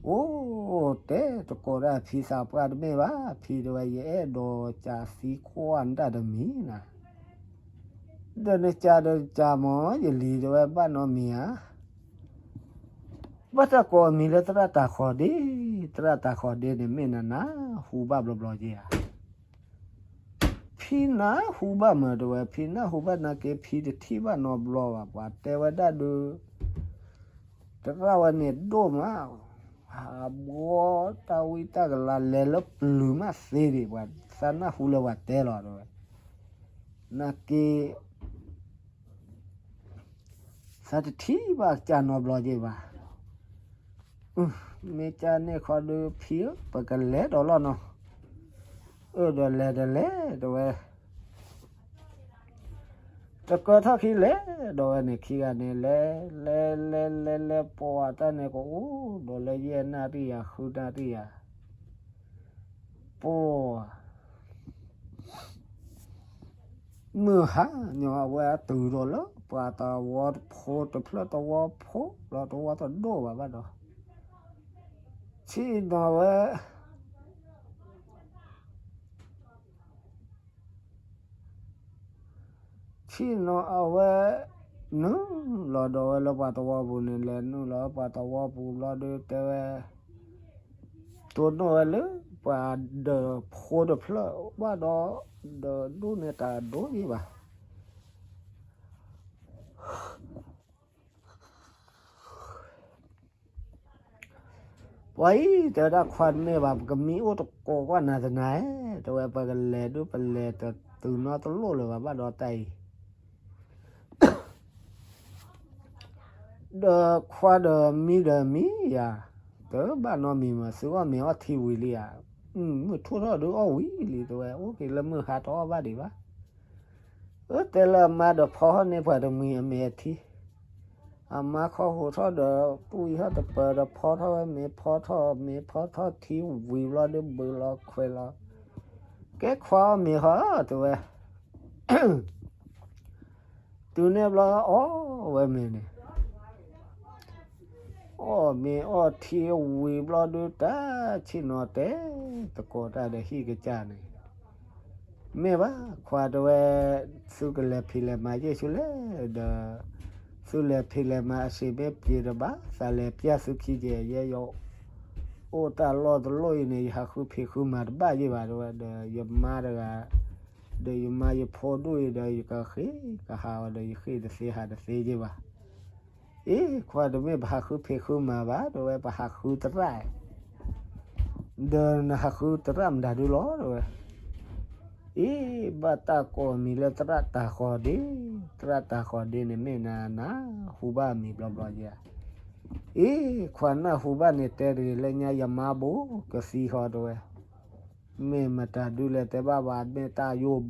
အိၣ်တဲတကိးတၢ် ဖံသးပှၢ်တမ့ၢ်ဘၣ်, ဖံတဲဝဲ ယအဲၣ်ဒိးကးသံကွၢ်နတၢ်တမံၤနၤ, ဒီးနကးဒီးကးမး ယလံၤတဲဝဲ ဘၣ်နီတမံၤဧါ. ဘၣ်တၢ်ကိးအမံၤလၢသရၣ်တၤဃီၤဒ့, သရၣ်တၤဃီၤဒ့န့ၣ်မ့ၢ်နၤနၤ ဟူဘၣ်ဘျီဘျီက့ၤဧါ. ဖံနၢ်ဟူဘၣ်မးတဲဝဲ, ဖံနၢ်ဟူဘၣ်နာ်က့ ဖံတထံၣ်ဘၣ်နီတဘျီဘၣ်, ပှၤတဲဝဲဒၣ်ဒုး သရၣ်ဝဲန့ၣ်ဒိၣ်မး, ဟးဘှီတၢ်ဝံတၢ်ကလၤလဲၤလၢပျုၤမးသ့ဒံး, ပှၤသးနၢ်ဟူလၢပှၤတဲလီၤတဲဝဲ, နာ်က့ သးတထံၣ်ဘၣ်ကၢ်နီတဘျီက့ၤဘၣ်. မ့ၢ်ကၢ်န့ၣ်ခီဒုးဖံဧၢ ပကလဲၤဒီးလီၤနီၤ. အၢဒီးလဲၤဒီးလဲၤတဲဝဲ, တကၢထီၣ်ခံလဲၤဒီးဝဲန့ၣ် ခံဂၤန့ၣ် လဲၤလဲၤလဲၤလဲၤလဲၤ ပှၤတၢ်န့ၣ်ကအိၣ်ဒီးလၢ ယဲၢ်နၣ်ရံၣ်ယၤ ဃုနၣ်ရံၣ်ယၤ ပှၤ မုၢ်ဟါညီအဝဲအတုၤဒီးလၢ ပှၤတဝီဖိတဖျၢၣ် တဝီဖိလီၤ တဝီတဒိၣ်ဘၣ်ဘၣ်ဒီး ဆ့ၣ်နီၤဝဲ ဆ့ၣ်နီၤအဝဲ နုာ်လီၤဒီးဝဲလၢပှၤတဝီပူၤန့ၣ် လဲၤနုာ်လီၤပှၤတဝီပူၤဘျီဒီးတဲဝဲ တိၢ်နီၣ်ဝဲလၢ ပှၤဒီးဖိတဖျၢၣ်ဘၣ်ဒီး ဒီးဒိၣ်န့ၢ်တၢ်ဒိၣ်ယံၤဘၣ်. ပှၤအံၤတဲဝဲဒၣ် ခွါတမ့ၢ်ဘၣ် ပကမံအိၣ်တကိးကွၢ်နၤတနၤဧဲ တဲဝဲ ပကလဲၤဒုးပလဲၤတတုၤနီတလိၣ်လၢၤဘၣ် ဘၣ်ဒီးတၢ်အံၤ ဒီးခွါဒီးမံဒီးမံယၤ တဘၣ်နီတမံၤမး သုအီၣ်မ့ၤအီထံဝံၤလံဧါ. မုၢ်ထူၣ်ထီၣ်ဒုးအီၣ်ဝံၤလံ တဲဝဲ အိၣ်က့ၤလၢမုၢ်ဟါတအီၣ်ဘၣ်ဒံးဘၣ်. အၢ တဲလၢအမါဒီးဖီထီၣ်န့ၢ်ပှၤတမှံၤအမ့ၤအထံ, အမါခီဟိးထီၣ်ဒီး တူၢ်အံၤထီၣ်တပၢၤဒီးဖီထီၣ်ဝဲမ့ၤ ဖီထီၣ်မ့ၤ ဖီထီၣ်ထံဝံၤဘျီဒုးဘုးလီၤခွဲးလီၤ. ကဲခွါအီၣ်မ့ၤဟီ တဲဝဲ တုၤန့ၣ်ဘျီအီၣ်ဝဲမ့ၤန့ၣ် အီၣ်မ့ၤအီထံဝံၤဘျီဒုးတၢ်ဆ့ၣ်နီၤတဲ သကိးတၢ်ဒီးဟံၣ်ကစၢ်န့ၣ် မ့ၢ်ဘၣ်ခွါတဲဝဲ သုကလဲၤဖံးလဲၤမၤယ့ၢ်ဆူလဲၣ်ဒီး သုလဲၤဖံးလဲၤမၤအဆင်မ့ၢ်ပှဲၤတဘၣ် သးလဲၤပျၢ်သုခံက့ၤ ယဲယအိၣ်တၢ်လီၢ်တလီၢ်အံၤန့ၣ် ယဟးဃုဖံးဃုမၤတဘၣ်ယ့ၢ်ဘၣ်တဲဝဲ ဒီးယမါတဂၤ ဒီးယမါယဖိဒိၣ်အံၤဒီး ယကဃ့ကဟးအီၤဒီး ယဃ့တသ့ဟးတသ့ယ့ၢ်ဘၣ်. အ့ ခွါတမ့ၢ်ပဟးဃုဖံးဃုမၤဘၣ် တဲဝဲ ပဟးဃုသရၣ် ဒီးနဟးဃုသရၣ်မတၤဒုလီၤ တဲဝဲ. အ့ ဘၣ်တၢ်ကိးမံၤလၢသရၣ်တၤဃီၤဒ့, သရၣ်တၤဃီၤဒ့န့ၣ် မ့ၢ်နၤနၤဟူဘၣ်မံၤဘျီဘျီယဲ. အ့ ခွါနၢ်ဟူဘၣ်န့ၣ် တဲတဂ့ၤလၢညါ ယမါဘိကသံဃီ တဲဝဲ. မ့ၢ်မတၤဒုလဲၣ်တဲဘၣ်ဘၣ် မ့ၢ်တၢ်ယိၣ်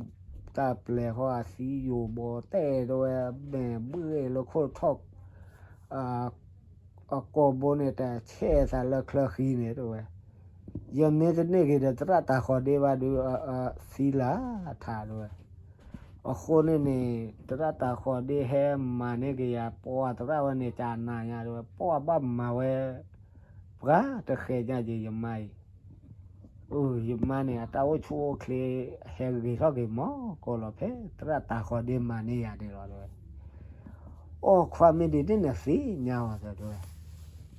တၢ်ပျဲၤဃီ အသံယိၣ်ဘီတဲတဲဝဲ မ့ၢ်ဘှ့ၣ်လၢခိၣ်ထီၣ် အကိာ်ဘိန့ၣ် တဆဲးသးလၢချၢဃံန့ၣ်တဲဝဲ. ယမ့ၢ်တန့ၢ်က့ၤဒီးသရၣ်တၤဃီၤဒ့ဘၣ်ဒုး သံလၢထးတဲဝဲ. အဃိန့ၣ်န့ၣ် သရၣ်တၤဃီၤဒ့ဟဲမၤန့ၢ်က့ၤယၤ ပှၤသရၣ်ဝဲန့ၣ် ကနၤညါတဲဝဲ ပှၤဘၣ်မၤဝဲ ပှၤတဃဲၤညါက့ၤယမါအံၤ အၢ ယမါန့ၣ် အတၢ်အိၣ်ဆူၣ်အိၣ်ချ့ ဟဲဂ့ၤထီၣ်က့ၤမီၢ်ကီၢ်လီၤ ဖဲသရၣ်တၤဃီၤဒ့မၤန့ၢ်ယၤန့ၣ်လီၤတဲဝဲ. အိၣ်ခွါမ့ၢ်ဒ်န့ၣ်နသ့ၣ်ညါအီၤတဲဝဲ.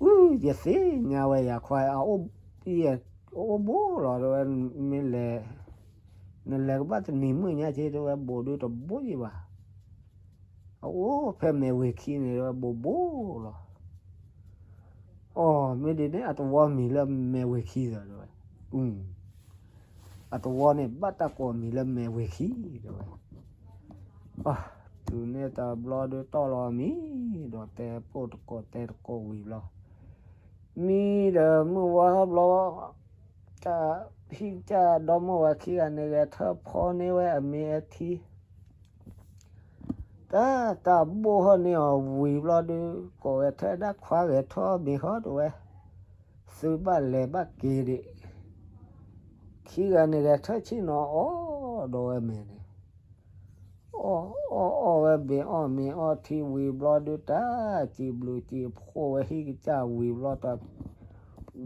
အု ယသ့ၣ်ညါဝဲယၤခွါ အအိၣ်ဘိလီၤတဲဝဲ မ့ၢ်လဲၤ နလဲၤကဘၣ်တနံၤမုၢ်ညါက့တဲဝဲ ဘိးဒုတဘိယ့ၢ်ဘၣ်. အအိၣ်ဖဲမဲာ်ဝ့ၤခံန့ၣ်တဲဝဲ ဘိးဘိလီၤ. အိ မ့ၢ်ဒ်န့ၣ် အသဝီမံၤလၢမဲာ်ဝ့ၤခံသၢတဲဝဲ. အသဝီန့ၣ် ဘၣ်တၢ်ကိးမံၤလၢမဲာ်ဝ့ၤခံတဲဝဲ. တုၤန့ၣ်တဘျီဒုးတီၢ်လီၤမံၤ ဒီးတဲပိၢ်တကိးတဲတကိးဝံၤဘျီ, မံဒီးမုၢ်ဝါဘျီ, တၢ်ဟံၣ်ကစၢ်ဒီမိၢ်ဝၤခံဂၤန့ၣ် ဂဲၤထၢၣ်ဖီန့ၢ်ဝဲအမ့ၤအထံ, တၢ်တၢ်ဘိၣ်ဟီၣ်န့ၢ်အီၤဝံၤဘျီဒုး ကိးဂဲၤထၢၣ်ဒၣ်ခွါဂဲၤထီၣ်မ့ၤဃီတဲဝဲ, သုဘၣ်လဲၤဘၣ်က့ၤဒံး, ခံဂၤန့ၣ် ဂဲၤထၢၣ်ဆ့ၣ်နီၤအီၣ်ဒီးဝဲမ့ၤန့ၣ် အီၣ်အီၣ်အီၣ်ဝဲဘ့ၣ်အီၣ်မ့ၤအီၣ်ထံဝံၤဘျီဒုး တၢ်စံးဘျုးစံးဖှိၣ်ဝဲ ဟံၣ်ကစၢ်ဝံၤဘျီတၢ်,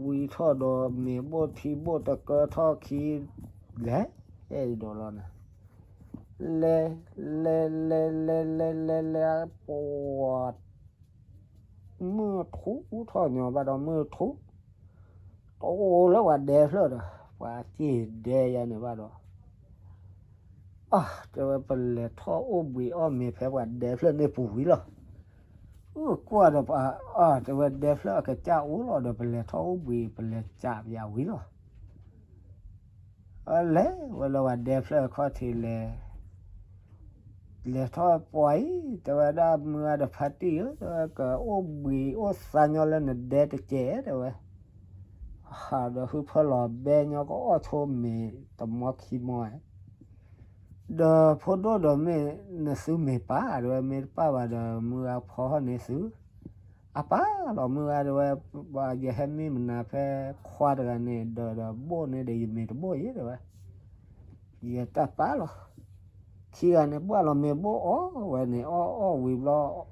ဝံၤထီၣ်ဒီးမ့ၤဘိၣ်ထံဘိၣ်တကၢထီၣ်ခံ, လဲၤ, အဲၣ်ဒိးလီၤနၤ, လဲၤ, လဲၤ လဲၤ လဲၤ လဲၤ လဲၤ လဲၤ ပှၤ မုၢ်ထူထီၣ်ညီဘၣ်ဒီးမုၢ်ထူ, တအိၣ်လၢပှၤဒဲဖျၢၣ်ဒီး ပှၤစ့ၢ်ဒဲယၤန့ၣ်ဘၣ်ဒီး, အတဲဝဲပလဲၤထီၣ်အိၣ်ဘှံးအီၣ်မ့ၤဖဲပှၤဒဲဖျၢၣ်န့ၣ်ပူၤဝံၤလီၤ. အကွၢ်ဒီးပှၤ, အတဲဝဲဒဲဖျၢၣ်အကစၢ်အိၣ်လီၤဒီး ပလဲၤထီၣ်အိၣ်ဘှံး ပလဲၤစးပယၤဝံၤလီၤ. လဲၤဝဲလၢပှၤဒဲဖျၢၣ်အခီၣ်ထံးလဲၤ လဲၤထီၣ်ပှၤအံၤ တဲဝဲဒၣ်မုၢ်ဂၤဒီးဖါတံၢ်ဧၢ, ကအိၣ်ဘှံးအိၣ်သါညီလၢနဒဲတကဲး တဲဝဲ, ဟးဒီးဟုဖၢလီၤဘဲညီကအီၣ်ဆိမ့ၤတမီခံမီဧါ, ဒီးဖိဒိၣ်ဒီးမ့ၢ်နသုမ့ၢ်ပၢ် တဲဝဲ, မ့ၢ်တပၢ်ဘၣ်ဒီးမုၢ်ဂၤဖီထီၣ်န့ၢ်သု, အပၢ်လီၤမုၢ်ဂၤတဲဝဲ, ယဟဲမံမနုၤဖဲခွါတဂၤန့ၣ် ဒီးဒီးဘိၣ်န့ၢ်ဒီးယမ့ၤတဘိၣ်အံၤ တဲဝဲ ယတၢ်ပာ်လီၤ. ခံဂၤန့ၣ် ဘှၣ်လီၤမ့ၤဘိၣ်အီၣ်ဝဲန့ၣ် အီၣ်အီၣ်ဝံၤ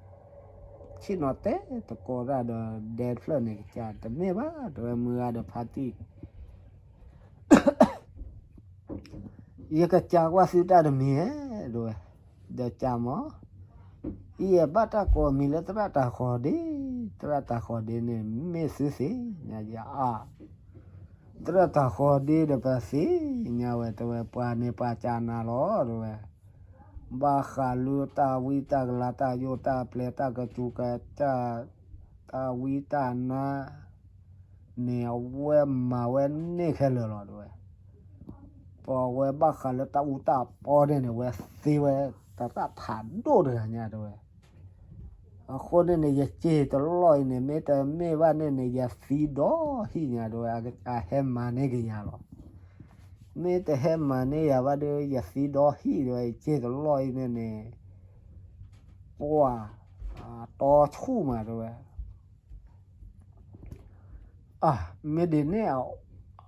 ဘျီ, ဆ့ၣ်နီၤတဲသကိးတၢ်ဒီးဒဲတဖျၢၣ်န့ၣ် ကစၢ်တမ့ၢ်ဘၣ် တဲဝဲမုၢ်ဂၤဒီးဖါတံၢ်, ယကစးကွၢ်သုတၢ်တမံၤဧါ တဲဝဲ, ဒီးစးမီၤ ယဘၣ်တၢ်ကိးအမံၤလၢသရၣ်တၤဃီၤဒ့, သရၣ်တၤဃီၤဒ့န့ၣ် မ့ၢ်သုသ့ၣ်ညါယၤအါ, သရၣ်တၤဃီၤဒ့ဒီးပသ့ၣ်ညါဝဲ တဲဝဲ ပှၤန့ၣ်ပှၤကနၤလီၤ တဲဝဲ, ဘၣ်ဃးလၢတၢ်ဝံတၢ်ကလၤ တၢ်ယိာ်တၢ်ပျဲၤ တၢ်ကစူၤကစၢ် တၢ်ဝံတၢ်နါန့ၣ် အဝဲမၤဝဲန့ၢ်ခဲလၢာ်လီၤ တဲဝဲ, ပဝဲဘၣ်ဃးလၢတၢ်အူတၢ်ပီန့ၣ်န့ၣ် ဝဲသ့ဝဲတရၣ်ဖးဒိၣ်တဂၤညါ တဲဝဲ, အဃိန့ၣ်န့ၣ် ယစ့တလီၢ်အံၤန့ၣ် မ့ၢ်တမ့ၢ်ဘၣ်န့ၣ်န့ၣ် ယသံဒီဟံၣ်ညါ တဲဝဲ, အဟဲမၤန့ၢ်ကယၤလီၤ. မ့ၢ်တဟဲမၤန့ၢ်ယၤဘၣ်ဒီး ယသံဒီဟံၣ် တဲဝဲ, ယစ့တလီၢ်အံၤန့ၣ်န့ၣ် ပှၤတီဆူၣ်မး တဲဝဲ အမ့ၢ်ဒ်န့ၣ်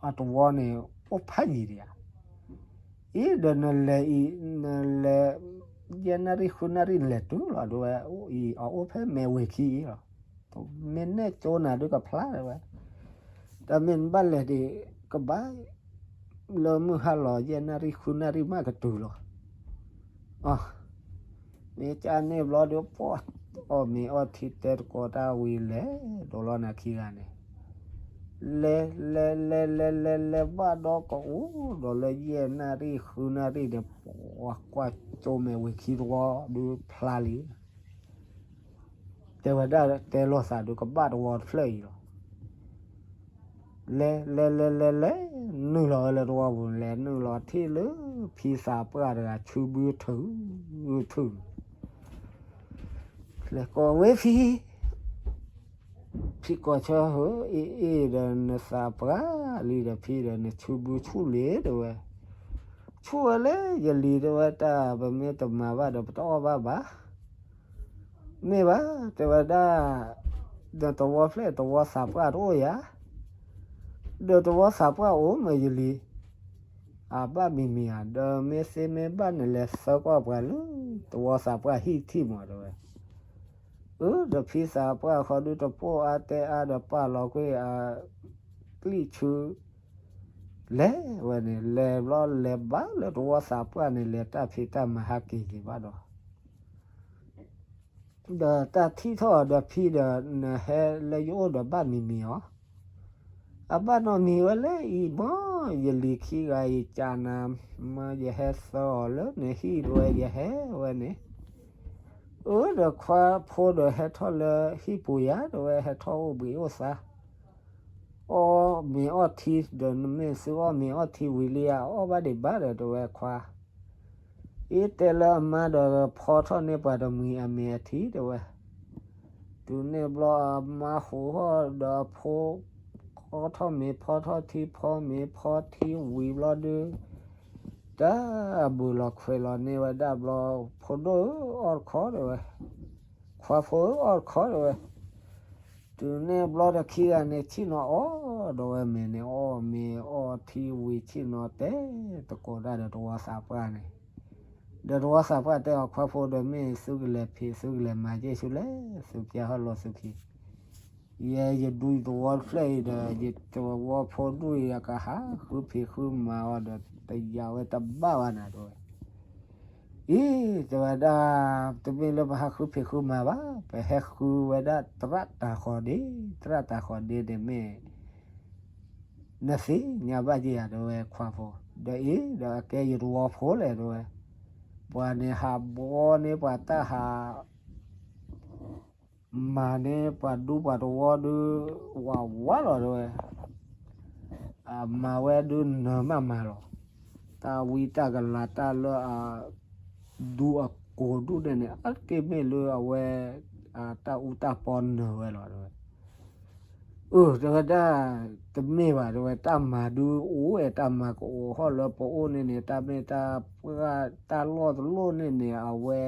အတဝီန့ၣ် အိၣ်ဖးယံၤဒံးဧါ, အံၤဒီးနလဲၤအံၤ နလဲၤ ယဲၢ်နၣ်ရံၣ်ဃုနၣ်ရံၣ်လဲၤတုၤလီၤ တဲဝဲ, အံၤအအိၣ်ဖဲမဲာ်ဝ့ၤခံအံၤလီၤ. မ့ၢ်နဲၣ်ကၠိနၤဒုးကဖျါ တဲဝဲ, တၢ်မ့ၢ်နဘၣ်လဲၤဒံးကဘၣ် လၢမုၢ်ဟါလီၤ ယဲၢ်နၣ်ရံၣ်ဃုနၣ်ရံၣ်မးကတုၤလီၤ. အ မ့ၢ်ကၢ်န့ၣ်ဘျီဒီး ပှၤအီၣ်မ့ၤအီထံတဲသကိးတၢ်ဝံၤလဲၤဒိးလီၤနၤခံဂၤန့ၣ်, လဲၤ လဲၤ လဲၤ လဲၤ လဲၤ လဲၤဘၣ်ဒီး ကအိၣ်ဒီးလၢယဲၢ်နၣ်ရံၣ်ဃုနၣ်ရံၣ်ဒီး ပှၤကွၢ်ကၠိမဲာ်ဝ့ၤခံတဝီဒုးဖျါလံ တဲဝဲဒၣ်တဲလိာ်သးဒုးကဘၣ်တဝီတဖျၢၣ်အံၤလီၤ. လဲၤ လဲၤ လဲၤ လဲၤ လဲၤ နုာ်လီၤဝဲလၢတဝီပူၤ လဲၤနုာ်လီၤထံၣ်လၢဖံသးပှၢ်တဂၤ ဆူဘုထုး ထုး လဲၤကိးဝဲဖံ ဖံကိးဆၢဧၢ, အ့ၣ်အ့ၣ်ဒီးနသးပှၢ်လံဒီးဖံဒီး နဆူဘုဆူၣ်လံ တဲဝဲ, ဆူၣ်ဝဲလၢယလံၤ တဲဝဲ, တၢ်ပမ့ၢ်တမၤဘၣ်ဒီးပတအီၣ်ဘၣ်ဘၣ် မ့ၢ်ဘၣ် တဲဝဲဒၣ်, ဒီးတဝီဖျၢၣ်တဝီသးပှၢ်တအိၣ်ယၤ, ဒီးတဝီသးပှၢ်အိၣ်မ့ၢ်ယလံၤ, အဘၣ်မံၤမံၤဧါ, ဒီးမ့ၢ်သ့မ့ၢ်ဘၣ်န့ၣ် လဲၤသၢကွၢ်ပှၤလၢတဝီသးပှၢ်ဟံၣ်ထံၣ်မး တဲဝဲ. အၢ ဒီးဖံသးပှၢ်ဃီဒုးတပိာ်အါတဲအါဒီးပာ်လီၤကွံာ်အကျံၣ်ဆူ လဲၤဝဲန့ၣ် လဲၤဘျီလဲၤဘၣ်လၢတဝီသးပှၢ်န့ၣ် လဲၤတၢ်ဖံးတၢ်မၤဟးက့ၤက့ၤဘၣ်ဒီး ဒီးတၢ်ထံၣ်ထီၣ်အီၤဒီးဖံဒီး နဟဲလၢယအိၣ်ဒီးဘၣ်မံၤမံၤဧါ, အဘၣ်နီတမံၤဝဲလၢအံၤမ့ၢ် ယလံၤခံဂၤအံၤကနၤ, မ့ၢ်ယဟဲသၢအီၤလၢနဟံၣ်တဝဲ ယဟဲဝဲန့ၣ်, အၢ ဒီးခွါဖိဒီးဟဲထီၣ်လၢဟံၣ်ပူၤယၤ တဲဝဲ, ဟဲထီၣ်အိၣ်ဘှံးအိၣ်သါ အီၣ်မ့ၤအီထံဒီး နမ့ၢ်သုအီၣ်မ့ၤအီထံဝံၤလံဧါ, အီၣ်ဘၣ်ဒံးဘၣ်ဒီး တဲဝဲခွါ, အ့ တဲလၢအမါဒီးဖီထီၣ်န့ၢ်ပှၤတမှံၤအမ့ၤအထံ တဲဝဲ, တုၤန့ၣ်ဘျီအမါဟူးဟီၣ်ဒီးအဖိ ဖီထီၣ်မ့ၤဖီထီၣ်ထံ ဖီမ့ၤဖီထံဝံၤဘျီဒုး တၢ်ဘုးလီၤခွဲးလီၤန့ၢ်ဝဲဒၣ်ဘျီ ဖိဒိၣ်ဧၢ အီၣ်တခီတဲဝဲ, ခွါဖိဧၢ အီၣ်တခီတဲဝဲ. တုၤန့ၣ်ဘျီဒီးခံဂၤန့ၣ် ဆ့ၣ်နီၤအီၣ်ဒီးဝဲ မ့ၤန့ၣ်အီၣ်မ့ၤအီၣ်ထံဝံၤ ဆ့ၣ်နီၤတဲသကိးတၢ်ဒီးတဝီသးပှၢ်န့ၣ်, ဒီးတဝီသးပှၢ်တဲအီၤ ခွါဖိဒီး မ့ၢ်သုကလဲၤဖံး သုကလဲၤမၤယဲၢ်ဆူလဲၣ်, သုပျၢ်ဟီၣ်လီၤသုခံ ယဲယဒူယသဝီတဖျၢၣ်အံၤဒီး ယသဝီဖိဒူၣ်အံၤ ယကဟးဃုဖံးဃုမၤအီၤဒီး တယာ်ဝဲတဘၣ်ဘၣ်နၤတဲဝဲ. အံၤ တဲဝဲဒၣ်, တမ့ၢ်လၢပဟးဃုဖံးဃုမၤဘၣ်, ပဟဲဃုဝဲဒၣ်သရၣ်တၤဃီၤဒ့, သရၣ်တၤဃီၤဒ့န့ၣ်မ့ၢ် နသ့ၣ်ညါဘၣ်က့ၤဧါ တဲဝဲခွါဖိ, ဒီးအံၤ ဒီးအကဲယတဝီဖိလဲၣ်တဲဝဲ, ပှၤန့ၣ်ဟးဘှီန့ၢ်ပှၤတၢ်ဟး မၤန့ၢ်ပှၤဒူပှၤသဝီဒုး ဝးဝးလီၤတဲဝဲ, အမၤဝဲဒုးနၢၤမးမၤလီၤ, တၢ်ဝံတၢ်ကလၤတၢ်လၢအ ဒူအကိာ်ဒူၣ်န့ၣ်န့ၣ် အါတက့ၢ်မ့ၢ်လၢအဝဲ အတၢ်အူတၢ်ပီနၢၤဝဲလီၤတဲဝဲ. အၢ တဲဝဲဒၣ်, တမ့ၢ်ဘၣ်တဲဝဲ တၢ်မၤဒုးအိၣ်ဝဲ တၢ်မၤကအိၣ်ဟီၣ်လၢပအိၣ်န့ၣ်န့ၣ် တၢ်မ့ၢ်တၢ်ပှၢ်တၢ်လီၢ်တလီၢ်န့ၣ်န့ၣ် အဝဲ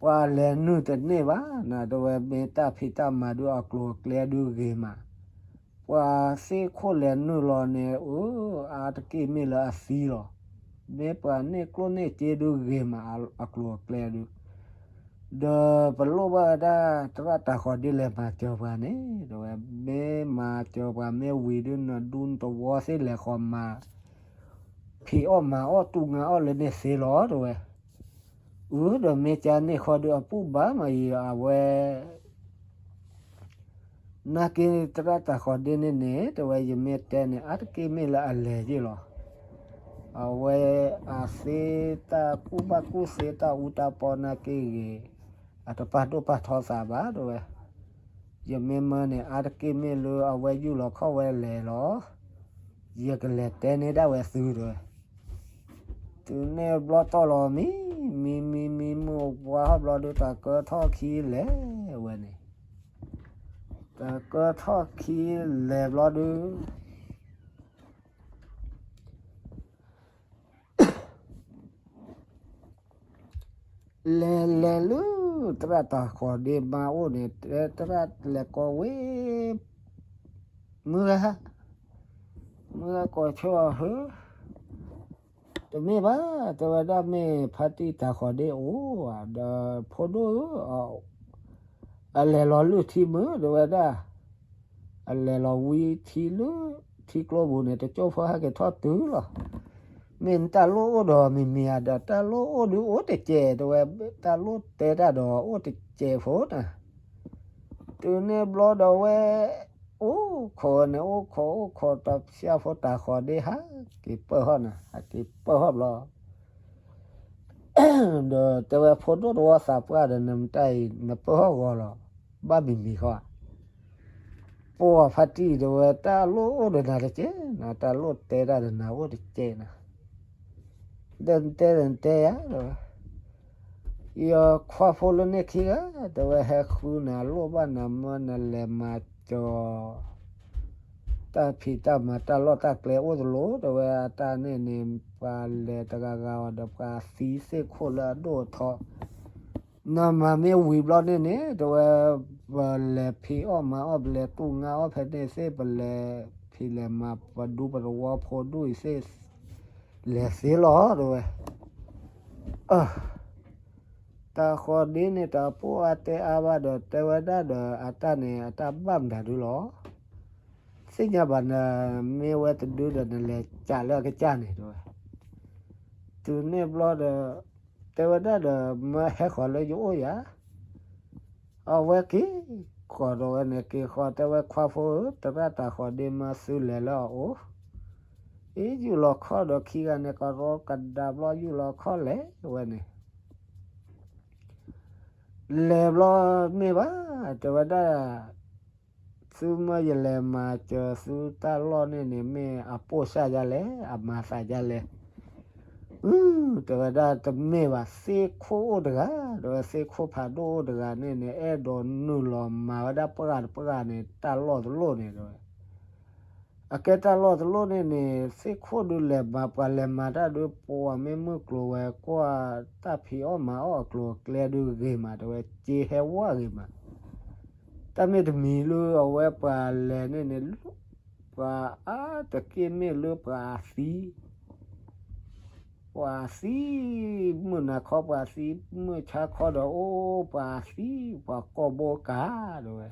ပှၤလဲၤနုာ်တန့ၢ်ဘၣ်နၤ တဲဝဲ မ့ၢ်တၢ်ဖံးတၢ်မၤဒုးအကျိၤအကျဲဒုးဂ့ၤမး, ပှၤသ့ၣ်ခိၣ်လဲၤနုာ်လီၤန့ၣ် အၢ အါတက့ၢ်မ့ၢ်လၢအသံလီၤ, မ့ၢ်ပှၤန့ၢ်ကျိၣ်န့ၢ်စ့ဒုးဂ့ၤမး အကျိၤအကျဲဒုး ဒီးပလိၣ်ဘၣ်ဝဲဒၣ် သရၣ်တၤဃီၤဒ့လဲၤမၤစၢၤပှၤန့ၣ် တဲဝဲ, မ့ၢ်မၤစၢၤပှၤမ့ၢ်ဝံၤဒုး နဒူနသဝီသ့ၣ်လဲၤဃီၤမၤ ဖံးအီၣ်မၤအီၣ်တူၢ်ငါအီၣ်လၢန့ၣ်သ့လီၤ တဲဝဲ. အၢ ဒီးမ့ၢ်ကန့ၢ်ဃီဒုးအဘူၣ်ဘါမးအံၤ အဝဲ နာ်က့သရၣ်တၤဃီၤဒ့န့ၣ်န့ၣ် တဲဝဲ ယမ့ၢ်တဲန့ၣ် အါတက့ၢ်မ့ၢ်လၢအလဲၤယ့ၢ်လီၤ. အဝဲအသ့တၢ်ကူၣ်ဘၣ်ကူၣ်သ့တၢ်အူတၢ်ပီနာ်က့ဂ့ၤ, အတပာ်ဒိၣ်ပာ်ထီသးဘၣ် တဲဝဲ. ယမ့ၢ်မၢန့ၣ် အါတက့ၢ်မ့ၢ်လၢအဝဲယူၢ်လီၤခီၣ်ဝဲလဲၤလီၤ. ယကလဲၤတဲန့ၢ်ဒၣ်ဝဲသု တဲဝဲ. တုၤန့ၣ်ဘျီတီၢ်လီၤမံ, မံမံမံမုၢ်ပှၢ်ဟီၣ်ဘျီဒုး တၢ်ကၢထီၣ်ခံလဲၤဝဲန့ၣ်, တၢ်ကၢထီၣ်ခံလဲၤဘျီဒုး လဲၤလဲၤလၢ သရၣ်တၤဃီၤဒ့မါအိၣ်န့ၣ် သရၣ်လဲၤကိးဝဲ မုၢ်ဂၤ, မုၢ်ဂၤကိးဆၢအီၤ ဟၢ, တမ့ၢ်ဘၣ်, တဲဝဲဒၣ် မ့ၢ်ဖါတံၢ်တၤဃီၤဒ့အိၣ်ဧါ, ဒီးဖိဒိၣ်ဧၢ, အလဲၤလီၤလုၢ်ထံမုၢ် တဲဝဲဒၣ်, အလဲၤလီၤဝံထံလုၢ် ထံကျိပူၤန့ၣ် တကၠိၢ်ဖိဟဲက့ၤထီၣ်တုၤလီၤ. မ့ၢ်နတၢ်လိၣ်အိၣ်ဒီးမံၤမံၤဧါ, ဒီးတၢ်လိၣ်အိၣ်ဒုးအိၣ်တစဲး တဲဝဲ, တၢ်လိၣ်တဲတၢ်ဒီးအိၣ်တစဲးဖိနၤ. တုၤန့ၣ်ဘျီဒီးဝဲ အိၣ်ခိးန့ၣ် အိၣ်ခိးအိၣ်ခိး တၢ်ဆၣ်ဖိတၤဃီၤဒ့ဟးက့ၤပၢၢ်ဟီၣ်နၤ, ဟးက့ၤပၢၢ်ဟီၣ်ဘျီ ဒီးတဲဝဲ ဖိဒိၣ်တဝီသးပှၢ်ဒီး နမတၢ်အံၤ နပၢၢ်ဟီၣ်ဂီၤလီၤ, ဘၣ်မံၤမံၤဃီဧါ. ပှၤဖါတံၢ်တဲဝဲ တၢ်လိၣ်အိၣ်ဒီးနၤတကဲးနၤ, တၢ်လိၣ်တဲတၢ်ဒီးနၤအိၣ်တကဲးနၤ, ဒီးနတဲဒီးနတဲယၤ တဲဝဲ. ယခွါဖိလၢန့ၣ်ခံဂၤ တဲဝဲ ဟဲဃုနၤလိၣ်ဘၣ်နၤမၢနလဲၤမၤစၢၤ တၢ်ဖံးတၢ်မၤတၢ်လီၢ်တၢ်ကျဲအိၣ်တလိၤ တဲဝဲ အတၢ်န့ၣ်န့ၣ် ပှၤလဲၤတဂၤဂၤအီၤဒီး ပှၤသံသ့ၣ်ခိၣ်လၢအဒိၣ်အထီ နမၤမ့ၢ်ဝံၤဘျီန့ၣ်န့ၣ် တဲဝဲ ပလဲၤဖံးအီၣ်မၤအီၣ် ပလဲၤတူၢ်ငါအီၣ်ဖဲန့ၣ်သ့ၣ် ပလဲၤဖံးလဲၤမၤ ပဒူပတဝီဖိဒူၣ်အံၤသ့ၣ် လဲၤသ့လီၤ တဲဝဲ. တၢ်ဃီၤဒ့န့ၣ် တၢ်ပိၢ်အါတဲအါဘၣ်ဒီး တဲဝဲဒၣ်ဒီး အတၢ်န့ၣ် အတၢ်ဘၣ်မတၤဒုလီၤ. သ့ၣ်ညါဘၣ်နမ့ၢ်ဝဲတဒုဒီး နလဲၤကးလၢအကစၢ်န့ၣ် တဲဝဲ. တုၤန့ၣ်ဘျီဒီး တဲဝဲဒၣ်ဒီး မၢဟဲဃီၤလၢယအိၣ်ယၤ အဝဲက့ၤဃီၤဒီးဝဲန့ၣ် က့ၤဃီၤတဲဝဲ ခွါဖိဧၢ သရၣ်တၤဃီၤဒ့မါသုလဲၤလၢအအိၣ်, အ့ ယူၢ်လီၤခီၣ်ဒီးခံဂၤန့ၣ် ကရီကဒါဘျီ ယူၢ်လီၤခီၣ်လဲၤဝဲန့ၣ် လဲၤဘျီမ့ၢ်ဘၣ် တဲဝဲဒၣ် သုမၢယလဲၤမၤစၢၤသုတၢ်လီၢ်န့ၣ်န့ၣ် မ့ၢ်အပိၢ်စၢ်ယါလဲၣ် အမၤသးယါလဲၣ်. တဲဝဲဒၣ်တမ့ၢ်ဘၣ် သ့ၣ်ခိၣ်အိၣ်တဂၤ, တဲဝဲသ့ၣ်ခိၣ်ဖးဒိၣ်အိၣ်တဂၤန့ၣ်န့ၣ် အဲၣ်ဒိးနုာ်လီၤမၤဝဲဒၣ်ပှၢ်တပှၢ်န့ၣ် တၢ်လီၢ်တလီၢ်န့ၣ်တဲဝဲ. အကဲတၢ်လီၢ်တလီၢ်န့ၣ်န့ၣ် သ့ၣ်ခိၣ်ဒုးလဲၤမၤ ပှၤလဲၤမၤတၢ်ဒုး ပှၤမ့ၢ်မုၢ်ကျိၤဝဲၤကွာ် တၢ်ဖံးအီၣ်မၤအီၣ်အကျိၤအကျဲဒုးဂ့ၤမး တဲဝဲ စ့ဟဲဝါဂ့ၤမး. တၢ်မ့ၢ်တမံၤလၢအဝဲပှၤလဲၤန့ၣ်န့ၣ် ပှၤအါတက့ၢ်မ့ၢ်လၢပှၤအသံ ပှၤသံ မုၢ်နၤခီပှၤသံ မုၢ်ဆါခီဒီးအိၣ်ပှၤသံ ပှၤကိာ်ဘိကၤတဲဝဲ.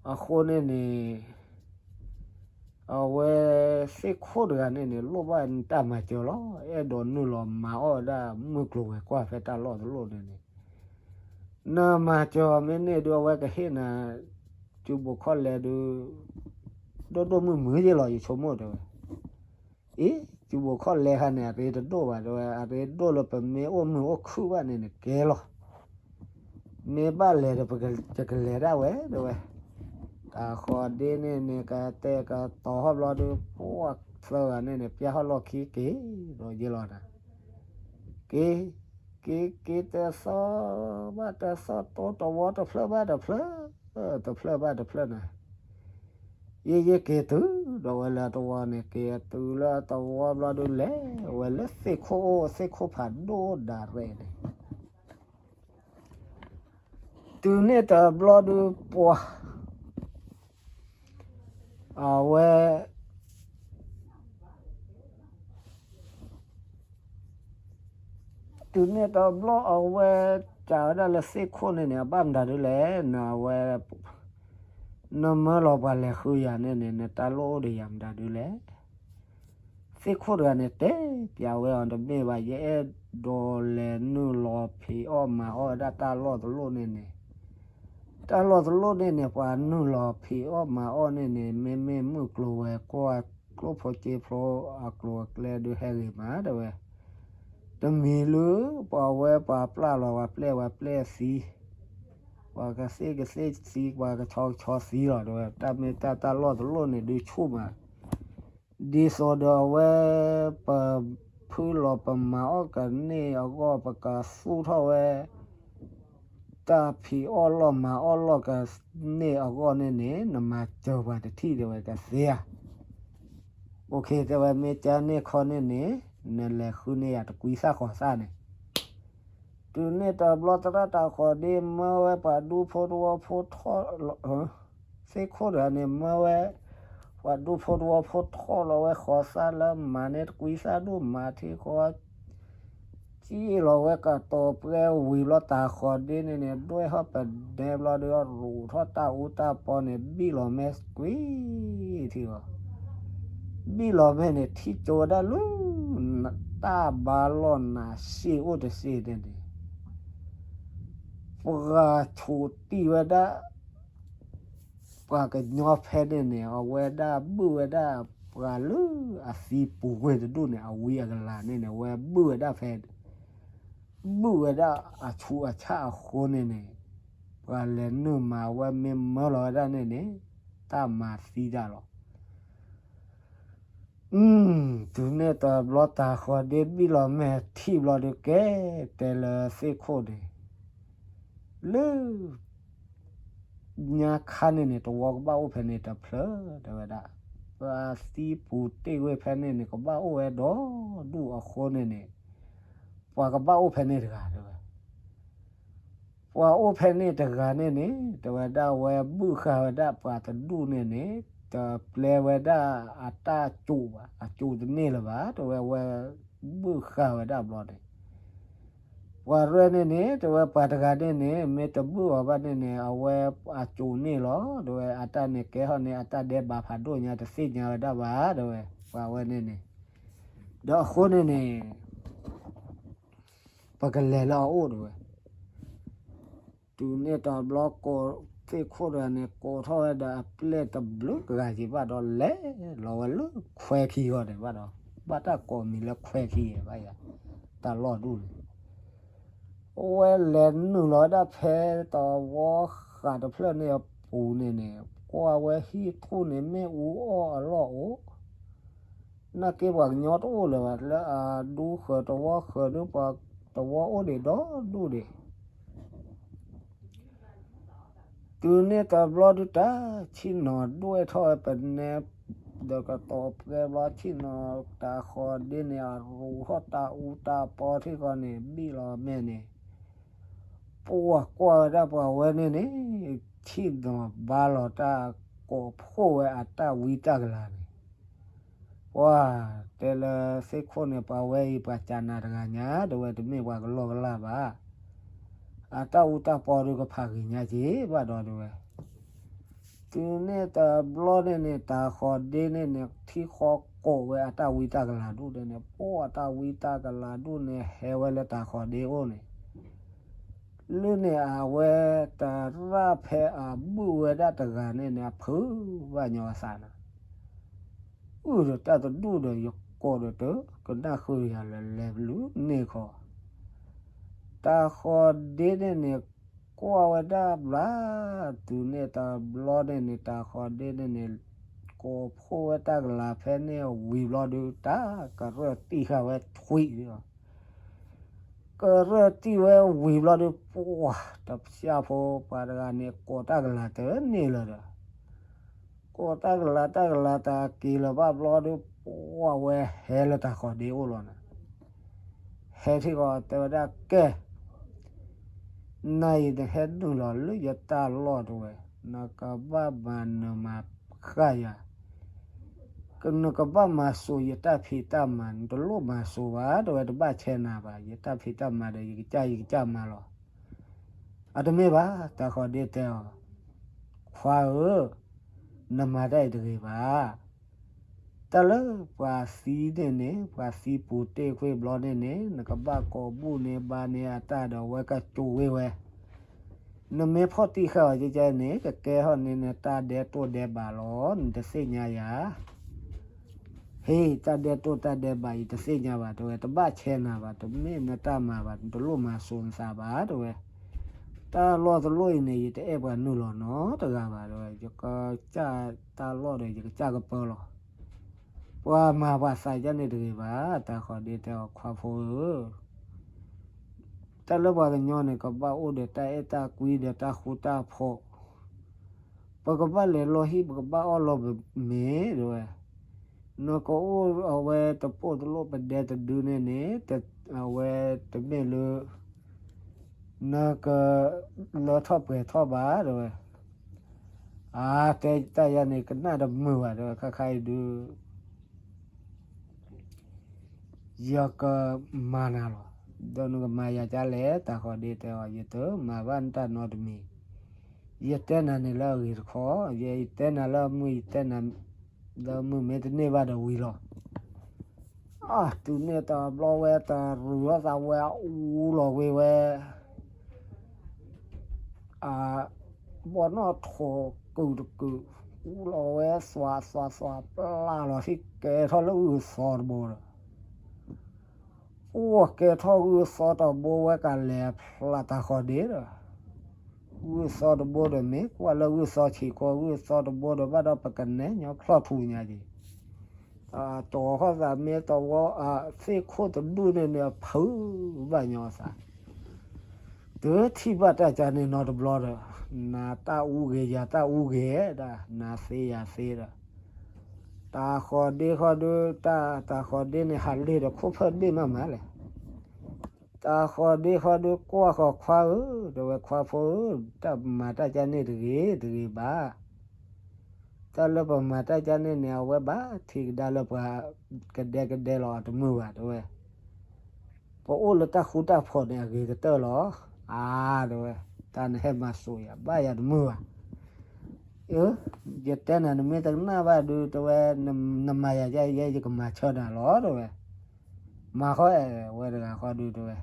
အဃိန့ၣ်န့ၣ် အဝဲသ့ၣ်ခိၣ်တဂၤန့ၣ်န့ၣ် လိၣ်ဘၣ်တၢ်မၤစၢၤလီၤ. အဲၣ်ဒိးနုာ်လီၤမၤအီၣ်ဝဲဒၣ်မုၢ်ကျိၤဝဲၤကွာ်ဖဲတၢ်လီၢ်တလီၢ်န့ၣ်န့ၣ် နမၤစၢၤမ့ၢ်န့ၢ်ဒုး အဝဲကဟ့ၣ်နၤ စုဘိးခီၣ်လဲဒုး ဒိၣ်ဒိၣ်မုၢ်မုၢ်ယ့လီၤ ယဆိကမိၣ်တဲဝဲ. အ့ စုဘိးခီၣ်လဲခါန့ၣ် အရ့တဒိၣ်ဘၣ်တဲဝဲ, အရ့ဒိၣ်လၢပမ့ၢ်အိၣ်မုာ်အိၣ်ခုၣ်ဘၣ်န့ၣ်န့ၣ်ကဲလီၤ. မ့ၢ်ဘၣ်လဲၤဒီး ယကလဲၤဒၣ်ဝဲတဲဝဲ. တၢ်ဃီဒ့န့ၣ်န့ၣ် ကတဲာ်ကတီၤဟီၣ်ဘျီဒုး ပှၢ်သၢဂၤန့ၣ်န့ၣ် ပျၢ်ဟီၣ်လီၢ်ခံက့ၤဒီးယ့လီၤနၤ က့ၤ က့ၤ က့ၤတသီဘၣ်တသီ တိတဝီတဖျၢၣ်ဘၣ်တဖျၢၣ် တဖျၢၣ်ဘၣ်တဖျၢၣ်နၤ. ယဲယဲက့ၤတုၤဒီးဝဲလၢအတဝီန့ၣ် က့ၤတုၤလၢအတဝီဘျီဒုးလဲၤဝဲလၢသ့ၣ်ခိၣ်အိၣ် သ့ၣ်ခိၣ်ဖးဒိၣ်ဒၣ်ရဲၣ်န့ၣ် တုၤန့ၣ်တဘျီဒုးပှၤ အဝဲ တုၤန့ၣ်တဘျီအဝဲ စံးဝဲဒၣ်လၢသ့ၣ်ခိၣ်န့ၣ်န့ၣ် အဘၣ်မတၤဒုလဲၣ် နဝဲ နမၢလီၤပှၤလဲၤဃုယၤန့ၣ်န့ၣ် နတၢ်လိၣ်အိၣ်ဒီးယၤမတၤဒုလဲၣ်. သ့ၣ်ခိၣ်တဂၤန့ၣ်တဲပျးဝဲအီၤ တမ့ၢ်ဘၣ် ယအဲၣ်ဒိးလဲၤနုာ်လီၤဖံးအီၣ်မၤအီၣ်ဝဲဒၣ်တၢ်လီၢ်တလီၢ်န့ၣ်န့ၣ် တၢ်လီၢ်တလီၢ်န့ၣ်န့ၣ် ပှၤနုာ်လီၤဖံးအီၣ်မၤအီၣ်န့ၣ်န့ၣ် မ့မ့ၢ်မုၢ်ကျိၤဝဲၤကွာ် ကျိၣ်ဖိစ့ဖိအကျိၤအကျဲဒုးဟဲဂ့ၤမးတဲဝဲ. တမံၤလၢ ပှၤဝဲပှၤပျၢ်လီၤ ပှၤပျဲၢ်သံ ပှၤကသ့ၣ်ကသ့ၣ်သံ ပှၤကဆီကဆီသံလီၤတဲဝဲ. တၢ်မ့ၢ်တၢ်တၢ်လီၢ်တလီၢ်န့ၣ်ဒုးဆူၣ်မး ဒ်သိးဒီးအဝဲ ပဖုလီၤပမၤအီၣ်ကန့ၢ်အဂီၢ် ပကသူၣ်ထီၣ်ဝဲ တၢ်ဖံးအီၣ်လီၢ်မၤအီၣ်လီၢ်ကန့ၢ်အဂီၢ်န့ၣ်န့ၣ် နမၤစၢၤပှၤတထံၣ်တဲဝဲကသ့ဧါ. အိၣ်ခ့တဲဝဲ မ့ၢ်ကန့ၢ်ခီန့ၣ်န့ၣ် နလဲၤဃုန့ၢ်ယၤတကွံသၣ်ဃီၤသၣ်န့ၣ် တုၤန့ၣ်တဘျီသရၣ်တၢ်ဃီၤဒ့မၢဝဲပှၤဒူဖိတဝီဖိထီၣ်လီၤ သ့ၣ်ခိၣ်တဂၤန့ၣ် မၢဝဲ ပှၤဒူဖိတဝီဖိထီၣ်လီၤဝဲဃီၤသၣ်လၢမၤန့ၢ်တကွံသၣ်ဒိၣ် မၤထံဃီ စံၣ်လီၤဝဲကတီၤပှဲၤဝံၤဘျီတၢ်ဃီၤဒ့န့ၣ်န့ၣ် ဒွဲၣ်ထီၣ်ပဒဲဘျီဒီး ရူးထီၣ်တၢ်အူတၢ်ပီန့ၣ် ဘံၣ်လီၤမဲာ်ကွံာ်ထံအီၤ ဘံၣ်လီၤမဲာ်န့ၣ် ထံၣ်ကၠိဝဲဒၣ်လၢ တၢ်ဘါလီၢ်နးစ့ၣ်အိၣ်တစ့ၣ်န့ၣ်န့ၣ် ပှၤဆိးတံၢ်ဝဲဒၣ် ပှၤကညီဖဲန့ၣ်န့ၣ် အဝဲဒၣ်ဘုၣ်ဝဲဒၣ်ပှၤလၢအသံပူၤကွံာ်တဒူၣ်န့ၣ် အဝံအကလၤန့ၣ်န့ၣ် အဝဲဘုၣ်ဝဲဒၣ်ဖဲ ဘုၣ်ဝဲဒၣ်အဆူးအဆၣ်အဃိန့ၣ်န့ၣ် ပှၤလဲၤနုာ်မၤဝဲမ့ၢ်မၢလီၤဝဲဒၣ်န့ၣ်န့ၣ် တၢ်မၤသံတၢ်လီၤ. တုၤန့ၣ်တဘျီတၢ်ဃီၤဒ့ဘံၣ်လီၤမဲာ်ထံၣ်ဘျီဒုးကဲ တဲလၢသ့ၣ်ခိၣ်န့ၣ် လၢ ညါခါန့ၣ်န့ၣ် တဝီကဘၣ်အိၣ်ဖဲန့ၣ်တဖျၢၣ် တဲဝဲဒၣ်. ပှၤသံပူၤတ့ၢ်ဝဲဖဲန့ၣ်န့ၣ် ကဘၣ်အိၣ်ဝဲဒီဒူၣ်အဃိန့ၣ်န့ၣ် ပှၤကဘၣ်အိၣ်ဖဲန့ၣ်တဂၤတဲဝဲ. ပှၤအိၣ်ဖဲန့ၣ်တဂၤန့ၣ်န့ၣ် တဲဝဲဒၣ်ဝဲဘုၣ်ဃာ်ဝဲဒၣ်ပှၤတဒူၣ်န့ၣ်န့ၣ် တပျဲဝဲဒၣ်အတၢ်စူးဘၣ် အစူးတန့ၢ်လၢၤဘၣ် တဲဝဲဝဲ ဘုၣ်ဃာ်ဝဲဒၣ်ဘျီန့ၣ် ပှၤရဲၣ်န့ၣ်န့ၣ် တဲဝဲပှၤတဂၤန့ၣ်န့ၣ် မ့ၢ်တဘုၣ်အီၤဘၣ်န့ၣ်န့ၣ် အဝဲအစူးန့ၢ်လီၤ တဲဝဲ အတၢ်န့ၣ်ကဲထီၣ်န့ၣ် အတၢ်ဒဲးဘးဖးဒိၣ်ညါ တသ့ၣ်ညါဝဲဒၣ်ဘၣ် တဲဝဲ ပှၤဝဲန့ၣ်န့ၣ် ဒီးအဃိန့ၣ်န့ၣ် ပကလဲၤလၢအအိၣ်တဲဝဲ. တုၤန့ၣ်တဘျီကိး သ့ၣ်ခိၣ်တဂၤန့ၣ် ကိးထီၣ်ဝဲဒၣ်အပျဲၢ်တဘျုးဂၤက့ၤဘၣ်ဒီး လဲၤလီၤဝဲလၢခွဲခံဂီၢ်န့ၣ်ဘၣ်ဒီး ဘၣ်တၢ်ကိးမံၤလၢခွဲခံဂီၢ်ဘၣ်ယၤ တၢ်လီၢ်ဒူၣ်န့ၣ် အဝဲလဲၤနုာ်လီၤဝဲဒၣ်ဖဲတဝီဃာ်တဖျၢၣ်န့ၣ်အပူၤန့ၣ်န့ၣ် ကွၢ်ဝဲဟံၣ်ထူၣ်န့ၣ် မ့ၣ်အူအီၣ်အလီၢ်အိၣ် နာ်က့ပှၤကညီတအိၣ်လၢၤဘၣ် လၢအဒူဃၢၤတဝီဃၢၤဒုး ပှၤတဝီအိၣ်ဒံးဒီဒူၣ်ဒံး တုၤန့ၣ်တဘျီဒုး တၢ်ဆ့ၣ်နီၤဒွဲၣ်ထီၣ်ဝဲပနဲ ဒီးကတီၤပှဲၤဘျီ ဆ့ၣ်နီၤတၤဃီၤဒ့န့ၣ် အရူးထီၣ်တၢ်အူတၢ်ပီထံဃီန့ၣ် ဘံၣ်လီၤမဲာ်န့ၣ် ပှၤကွၢ်ဝဲဒၣ်ပှၤဝဲန့ၣ်န့ၣ် ဆ့ၣ်နီၤဘါလီၤတၢ် ကိးဖှိၣ်ဝဲအတၢ်ဝံတၢ်ကလၤန့ၣ် ပှၤတဲလၢသ့ၣ်ခိၣ်န့ၣ် ပှၤဝဲအံၤ ပှၤကနၤတဂၤညါ တဲဝဲ တမ့ၢ်ပှၤကလီကလၢ်ဘၣ်. အတၢ်အူတၢ်ပီဒုးကဖးဂ့ၤညါက့ၤဘၣ်ဒီး တဲဝဲ. တုၤန့ၣ်တဘျီန့ၣ်န့ၣ် တၤဃီၤဒ့န့ၣ်န့ၣ် ထံဃီကိးဝဲအတၢ်ဝံတၢ်ကလၤဒူၣ်ဒဲန့ၣ် ပှၤတၢ်ဝံတၢ်ကလၤဒူၣ်န့ၣ် ဟဲဝဲလၢတၤဃီၤဒ့အိၣ်န့ၣ် လၢန့ၣ်အဝဲတရၣ်ဖဲအဘုၣ်ဝဲဒၣ်တဂၤန့ၣ်န့ၣ် အဖုးဘၣ်ညီအသးန့ၣ် အုၣ်ဒီးတၢ်တဒူၣ်ဒီး ယကိးဒီးတကနၣ်ဃုာ်ယၤလၢလဲၤပလူၤန့ၢ်ခီ တၤဃီၤဒ့န့ၣ်န့ၣ် ကွၢ်ဝဲဒၣ်ဘျါ တုၤန့ၣ်တဘျီန့ၣ်န့ၣ် တၤဃီၤဒ့န့ၣ်န့ၣ် ကိးဖှိၣ်ဝဲတၢ်ကလၤဖဲန့ၣ်ဝံၤဘျီဒုး တၢ်ကရၢၢ်တံၢ်ဃာ်ဝဲထွံၣ်လီၤ. ကရၢၢ်တံၢ်ဝဲဝံၤဘျီဒုး ပှၤတဖၠၣ်ဖိပှၤတဂၤန့ၣ် ကိးတၢ်ကလၤတန့ၢ်လၢၤဒီး ကိးတၢ်ကလၤတၢ်ကလၤတၢ်က့ၤလၢၤဘၣ်ဘျီဒုး ပှၤဝဲဟဲလၢတၤဃီၤဒ့အိၣ်လီၤန့ၣ် ဟဲထံၣ်ဃီတဲဝဲဒၣ် ကဲ နၤအံၤနဟဲနုာ်လီၤလၢယတၢ်လီၢ်တဲဝဲ, နကဘၣ်မၤနၢၤမၤဃၣ်ယၤ, နကဘၣ်မၤစိာ်ယတၢ်ဖံးတၢ်မၤ, နတလိၣ်မၤစိာ်ဘၣ်တဲဝဲ, တဘၣ်ဆဲးနၤဘၣ်, ယတၢ်ဖံးတၢ်မၤဒီး ယကစၢ်ယကစၢ်မၤလီၤ. အတမ့ၢ်ဘၣ်, တၤဃီၤဒ့တဲအီၤ, ခွါဧၢ, နမၤတၢ်အံၤတဂ့ၤဘၣ်. တၢ်လၢပှၤသံန့ၣ်န့ၣ် ပှၤသံပူၤတ့ၢ်ကွံာ်ဘျီန့ၣ်န့ၣ် နကဘၣ်ကိးဘူၣ်န့ၢ်ဘါန့ၢ်အတၢ်ဒီး အဝဲကၠိဝ့ၢ်ဝဲ, နမ့ၢ်ဖီၣ်တံၢ်ဃာ်အီၤကဲကဲန့ၣ် ကကဲထီၣ်န့ၢ်နတၢ်ဒဲးတိၢ်ဒဲးဘးလီၤ, နတသ့ၣ်ညါယၤ. ဟ့ၣ်, တၢ်ဒဲးတိၢ်တၢ်ဒဲးဘးအံၤတသ့ၣ်ညါဘၣ်တဲဝဲ, တဘၣ်ဆဲးနၤဘၣ်, တမ့ၢ်နတၢ်မၤဘၣ်, နတလိၣ်မၤစိာ်နသးဘၣ်တဲဝဲ. တၢ်လီၢ်တလီၢ်အံၤန့ၣ် ယတအဲၣ်ပှၤနုာ်လီၤနီတဂၤဘၣ်တဲဝဲ, ယကစၢ်တၢ်လီၢ်ဒီး ယကစၢ်ကပၢလီၤ. ပှၤမၤပှၤသးဒ်န့ၣ်တဂ့ၤဘၣ်, တၤဃီၤဒ့တဲအီၤ, ခွါဖိဧၢ, တၢ်လၢပှၤကညီန့ၣ် ကဘၣ်အိၣ်ဒီးတၢ်အဲၣ်တၢ်ကွံဒီးတၢ်ဃူတၢ်ဖိး, ပကဘၣ်လဲၤလီၤဟံၣ် ပကဘၣ်အီၣ်လီၤပမ့ၤတဲဝဲ, နကအိၣ်အဝဲတပိၢ်တလိၣ်ပဒဲတဒုန့ၣ်န့ၣ် အဝဲတမ့ၢ်လၢ နကလၢထီၣ်ပှဲၤထီၣ်ဘၣ်တဲဝဲ. အါ, တဲတၢ်ယၤန့ၣ် ကနၣ်တမုာ်ဘၣ်တဲဝဲ, ခါခါအံၤဒုး ယကမၤနၤလီၤ. ဒီးနကမၤယၤဒ်လဲၣ်, တၤဃီၤဒ့တဲအီၤ, ယတမၤဘၣ်နတၢ်နီတမံၤ, ယတဲနၤန့ၣ်လၢအဂ့ၤတခီ, ယတဲနၤလၢအမုာ်, ယတဲနၤလၢအမုာ်, မ့ၢ်တန့ၢ်ဘၣ်ဒီးဝံၤလီၤ. အါ, တုၤန့ၣ်တဘျီဝဲတရူးထီၣ်သးဝဲ အူလီၤဝဲဝဲ အဘီနီၣ်ထိးကုာ်တကုာ်, အူလီၤဝဲသွးသွးသွး ပျၢ်လီၤထံကဲထီၣ်လၢဂုၢ်သီတဘိဒီး, အိၣ်ကဲထီၣ်ဂုၢ်သီတဘိဝဲကလဲၤဖျါတၤဃီၤဒ့ဒီး, ဂုၢ်သီတဘိဒီးမ့ၢ်ကွၢ်လၢဂုၢ်သီဆံးခီ, ဂုၢ်သီတဘိဒီးဘၣ်ဒီးပကနဲၣ်ညီချီၣ်ထူညါက့ၤ တီၤဃီၣ်သးမ့ၢ်တဝီ, သ့ၣ်ခိၣ်တဒူၣ်န့ၣ်န့ၣ် အဖုးဘၣ်ညီအသး, တထံၣ်ဘၣ်တၢ်ကါန့ၣ်နီတဘျီဒီး, နၤတၢ်အူဂ့ၤ ယၤတၢ်အူဂ့ၤဒၣ်, နၤသ့ယၤသ့ဒီး, တၤဃီၤဒ့ဃီဒုး, တၢ်တၤဃီၤဒ့န့ၣ် ဟးလ့ၢ်ဒီးခိၣ်ဖၢၣ်ဘ့ၣ်မးမးလဲၣ်. တၤဃီၤဒ့ဃီဒုးကွၢ်ဃီၤခွါဧၢ, တဲဝဲခွါဖိဧၢ, တၢ်မၤတၢ်ကါန့ၣ်တဂ့ၤ, တဂ့ၤဘၣ်. တၢ်လၢပမၤတၢ်ကါန့ၣ်န့ၣ် အဝဲဘၣ်ထံးကဒါလၢပှၤကဒဲကဒဲလီၤ အတမုာ်ဘၣ်တဲဝဲ. ပအိၣ်လၢတၢ်ဃူတၢ်ဖိးန့ၣ် အဂ့ၤကတၢၢ်လီၤ. အါ, တဲဝဲ, တၢ်နဟဲမၤစိာ်ယၤ ဘၣ်ယၤတမုာ်ဘၣ်. အၢ, ယတဲနၤ နမ့ၢ်တကနၣ်ဘၣ်ဒုး တဲဝဲ, နမၤယၤယဲ ယဲယကမၤဆၢနၤလီၤ တဲဝဲ. မၤဃီအဲၣ်ဝဲတဂၤဃီဒုးတဲဝဲ.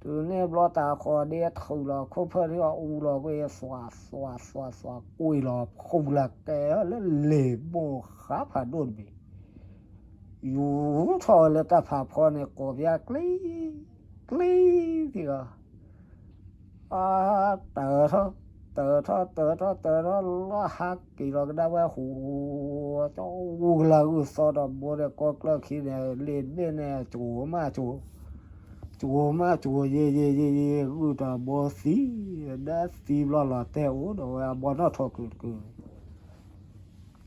တုၤန့ၣ်ဘျီတၤဃီၤဒ့ထုးလီၤ ခိၣ်ဖၢၣ်ထံအူလီၤကွံာ် သွးသွးသွးသွး သွးကွံာ်လီၤ ဖူလၢကဲလၢလ့ၣ်မိၢ်ဃါဖးဒိၣ်တဘ့ၣ် ယူၤထီၣ်ဝဲလၢတၢ်ဖးဖီန့ၣ် ကိးပျၢ်ကျံ, ကျံ, ထံအီၤ, အါ, တၢ်ထီၣ်, တၢ် တၢထီၣ်တၢထီၣ်တၢထီၣ်လီၤ ဟးက့ၤလီၤကဒါဝဲဟူး ကၠီဝူကလၤဂုၢ်သီတဘိဒီး ကီၢ်ကျၢၢ်ခံန့ၣ် လ့ၣ်ဘ့ၣ်န့ၣ် ကၠိမးကၠိ ကၠိမးကၠိ ယံာ်ယံာ်ယံာ်ယံာ် ဂုၢ်တဘိသံ ဒီးသံဘျီလီၤတဲာ်အိၣ်ဒီးဝဲအဘီနီၣ်ထိးကုာ်တကုာ်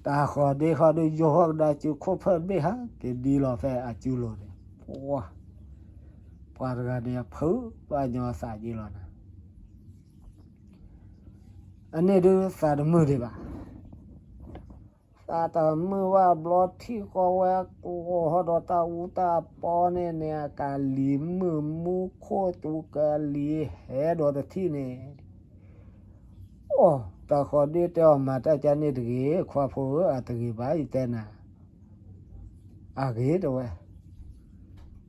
တၢ်ဃီၤဒ့ဃီၤဒုး ယိၤဟီၣ်ကဒါစုခိၣ်ဖၢၣ်ဘ့ၣ်ဟးက့ၤဒံလီၤဖဲအစုလိၤန့ၣ် ပှၤ ပှၤတဂၤန့ၣ် ဖုးဘၣ်ညီသးက့ၤလီၤနၤ အန့ၣ်ဒုးသးတမုာ်ဒံးဘၣ် သးတမုာ်ဘၣ်ဘျီထံၣ်ဃီဝဲ ကဟီဒီးတၢ်အူတၢ်ပီန့ၣ်န့ၣ် အကလံၤမုၢ်မူခိၣ်တူကလံၤဟဲဒီးတထံၣ်န့ၣ် အိၣ် တၢ်ဃီၤဒ့တဲအီၤ မၤတၢ်ကါန့ၣ်တဂ့ၤ ခွါဖိဧၢ အတဂ့ၤဘၣ် ယတဲနၤ အဂ့ၤတဲဝဲ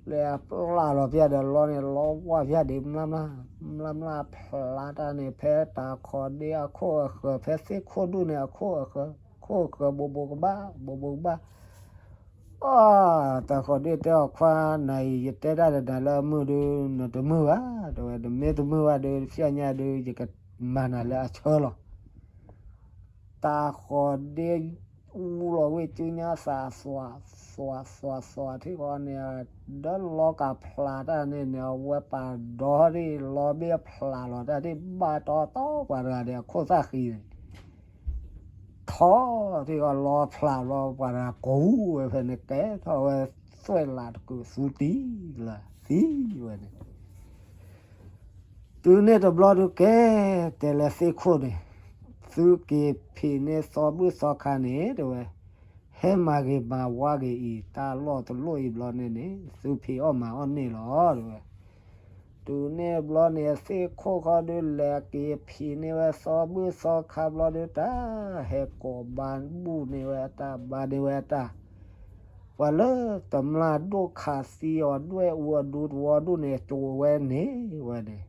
လၢအပျၢ်လီၤပျၢ်ဒီးလီန့ၣ် လီဝၢ်ပျၢ်ဒံး မျၢ်မျၢ် မျၢ်မျၢ်ဖျါတၢ်န့ၣ် ဖဲတၢ်ဃီၤဒ့အခိၣ်အဃၢၤ ဖဲသ့ၣ်ခိၣ်ဒူၣ်န့ၣ် အခိၣ်အဃၢၤ ခိၣ်အဃၢၤ ဘိးဘိးကဘၣ် ဘိးဘိးကဘၣ် အ တၢ်ဃီၤဒ့တဲအီၤ ခွါနၤအံၤ ယတဲတၢ်ဒီးနၤလၢအမုာ်ဒုး နတမုာ်ဘၣ် တဲဝဲ နမ့ၢ်တမုာ်ဘၣ်ဒုး ဖျၢၣ်ညါဒုး ယကမၤနၤလၢအဆၢလီၤ တၢ်ဃီၤဒ့ အူလီၤဝ့ၢ်စုညါသး သွး သွး သွး သွး ထံၣ်ဃီန့ၣ် ဒီးလီကးဖျါတၢ်န့ၣ်န့ၣ် အဝဲပာ်ဒီထံၣ် လီဘ့ၣ်ဖျါလီၤတၢ်ထံၣ် ဘၣ်တီတီပှၤတဂၤဒီးအခိၣ်သၣ်ဃံန့ၣ် ထီၣ်ထံၣ်ဃီလီဖျါလီၤ ပှၤတဂၤကိးဝဲဖဲန့ၣ် ကဲထီၣ်ဝဲသွဲၣ်လးတကုာ် သူတံၢ်လၢ သံဝဲန့ၣ် တုၤန့ၣ်တဘျီဒုးကဲ တဲလၢသ့ၣ်ခိၣ်န့ၣ် သုက့ၤဖံးန့ၢ်သီဘူၣ်သီခါန့ၣ် တဲဝဲ ဟဲမၤဂ့ၤမၤဝါဂ့ၤအံၤ တၢ်လီၢ်တလီၢ်အံၤဘျီန့ၣ်န့ၣ် သုဖံးအီၣ်မၤအီၣ်န့ၢ်လီၤ တဲဝဲ တုၤန့ၣ်ဘျီန့ၣ် သ့ၣ်ခိၣ်ခီဒုးလဲၤက့ၤဖံးန့ၢ်ဝဲသီဘူၣ်သီခါဘျီဒုး တၢ်ဟဲကိးဘါဘူၣ်န့ၢ်ဝဲအတၢ် ဘါန့ၢ်ဝဲအတၢ် ပှၤလၢတမျၢ်ဒိၣ်ခးသံအီၤ ဒွဲၣ်အူအဒူတဝီဒူၣ်န့ၣ် ကၠိဝဲန့ၢ်ဝဲန့ၣ်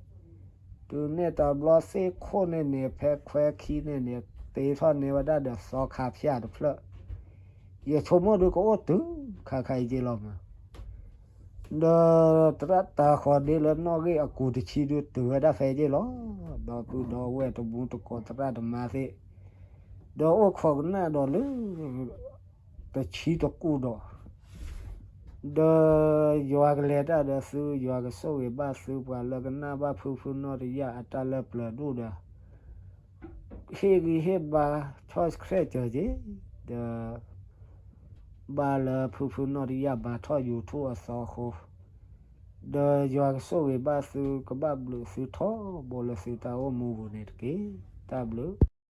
တုၤန့ၣ်တဘျီသ့ၣ်ခိၣ်န့ၣ်န့ၣ် ဖဲခွဲခံန့ၣ်န့ၣ် တ့ထီၣ်န့ၢ်ဝဲဒၣ်ဒီးသီခါဖၠၣ်တဖျၢၣ် ယဆိကမိၣ်ဒုးကအိၣ်တုၤခါခါအံၤက့လီၤမး ဒီးသရၣ်တၢ်ဃီၤဒ့လၢနီၣ်ဂံၢ်အကူးတဆံဒုးတုၤဝဲဒၣ်ဖဲအံၤက့လီၤ ဒီပုၢ်ဒီဝဲၢ်တမူတကိးသရၣ်တမါသ့ၣ် ဒီးအိၣ်ခိးကနၣ်ဒီးလၢ တဆံတကူၣ်ဒီး ဒီးယွၤကလဲၤတၢ်ဒီးသု ယွၤကဆိၣ်ဂ့ၤဘၣ်သု ပှၤလၢကနၣ်ဘၣ်ဖုဖုနီၣ်တယၢ်အတၢ်လၢပျၢၤဒိၣ်ဒီး ဟ့ၣ်ဂံၢ်ဟ့ၣ်ဘါ ဆီၣ်ဆှဲးစၢၤက့ၤ ဒီး ဘၣ်လၢဖုဖုနီၣ်တယၢ်မၤထီၣ် YouTube အသီအဃိ ဒီးယွၤကဆိၣ်ဂ့ၤဘၣ်သု ကဘၣ်ဘျုးသုထီဘိလၢသုတၢ်အိၣ်မူပူၤန့ၣ်တက့ၢ်. တၢ်ဘျုး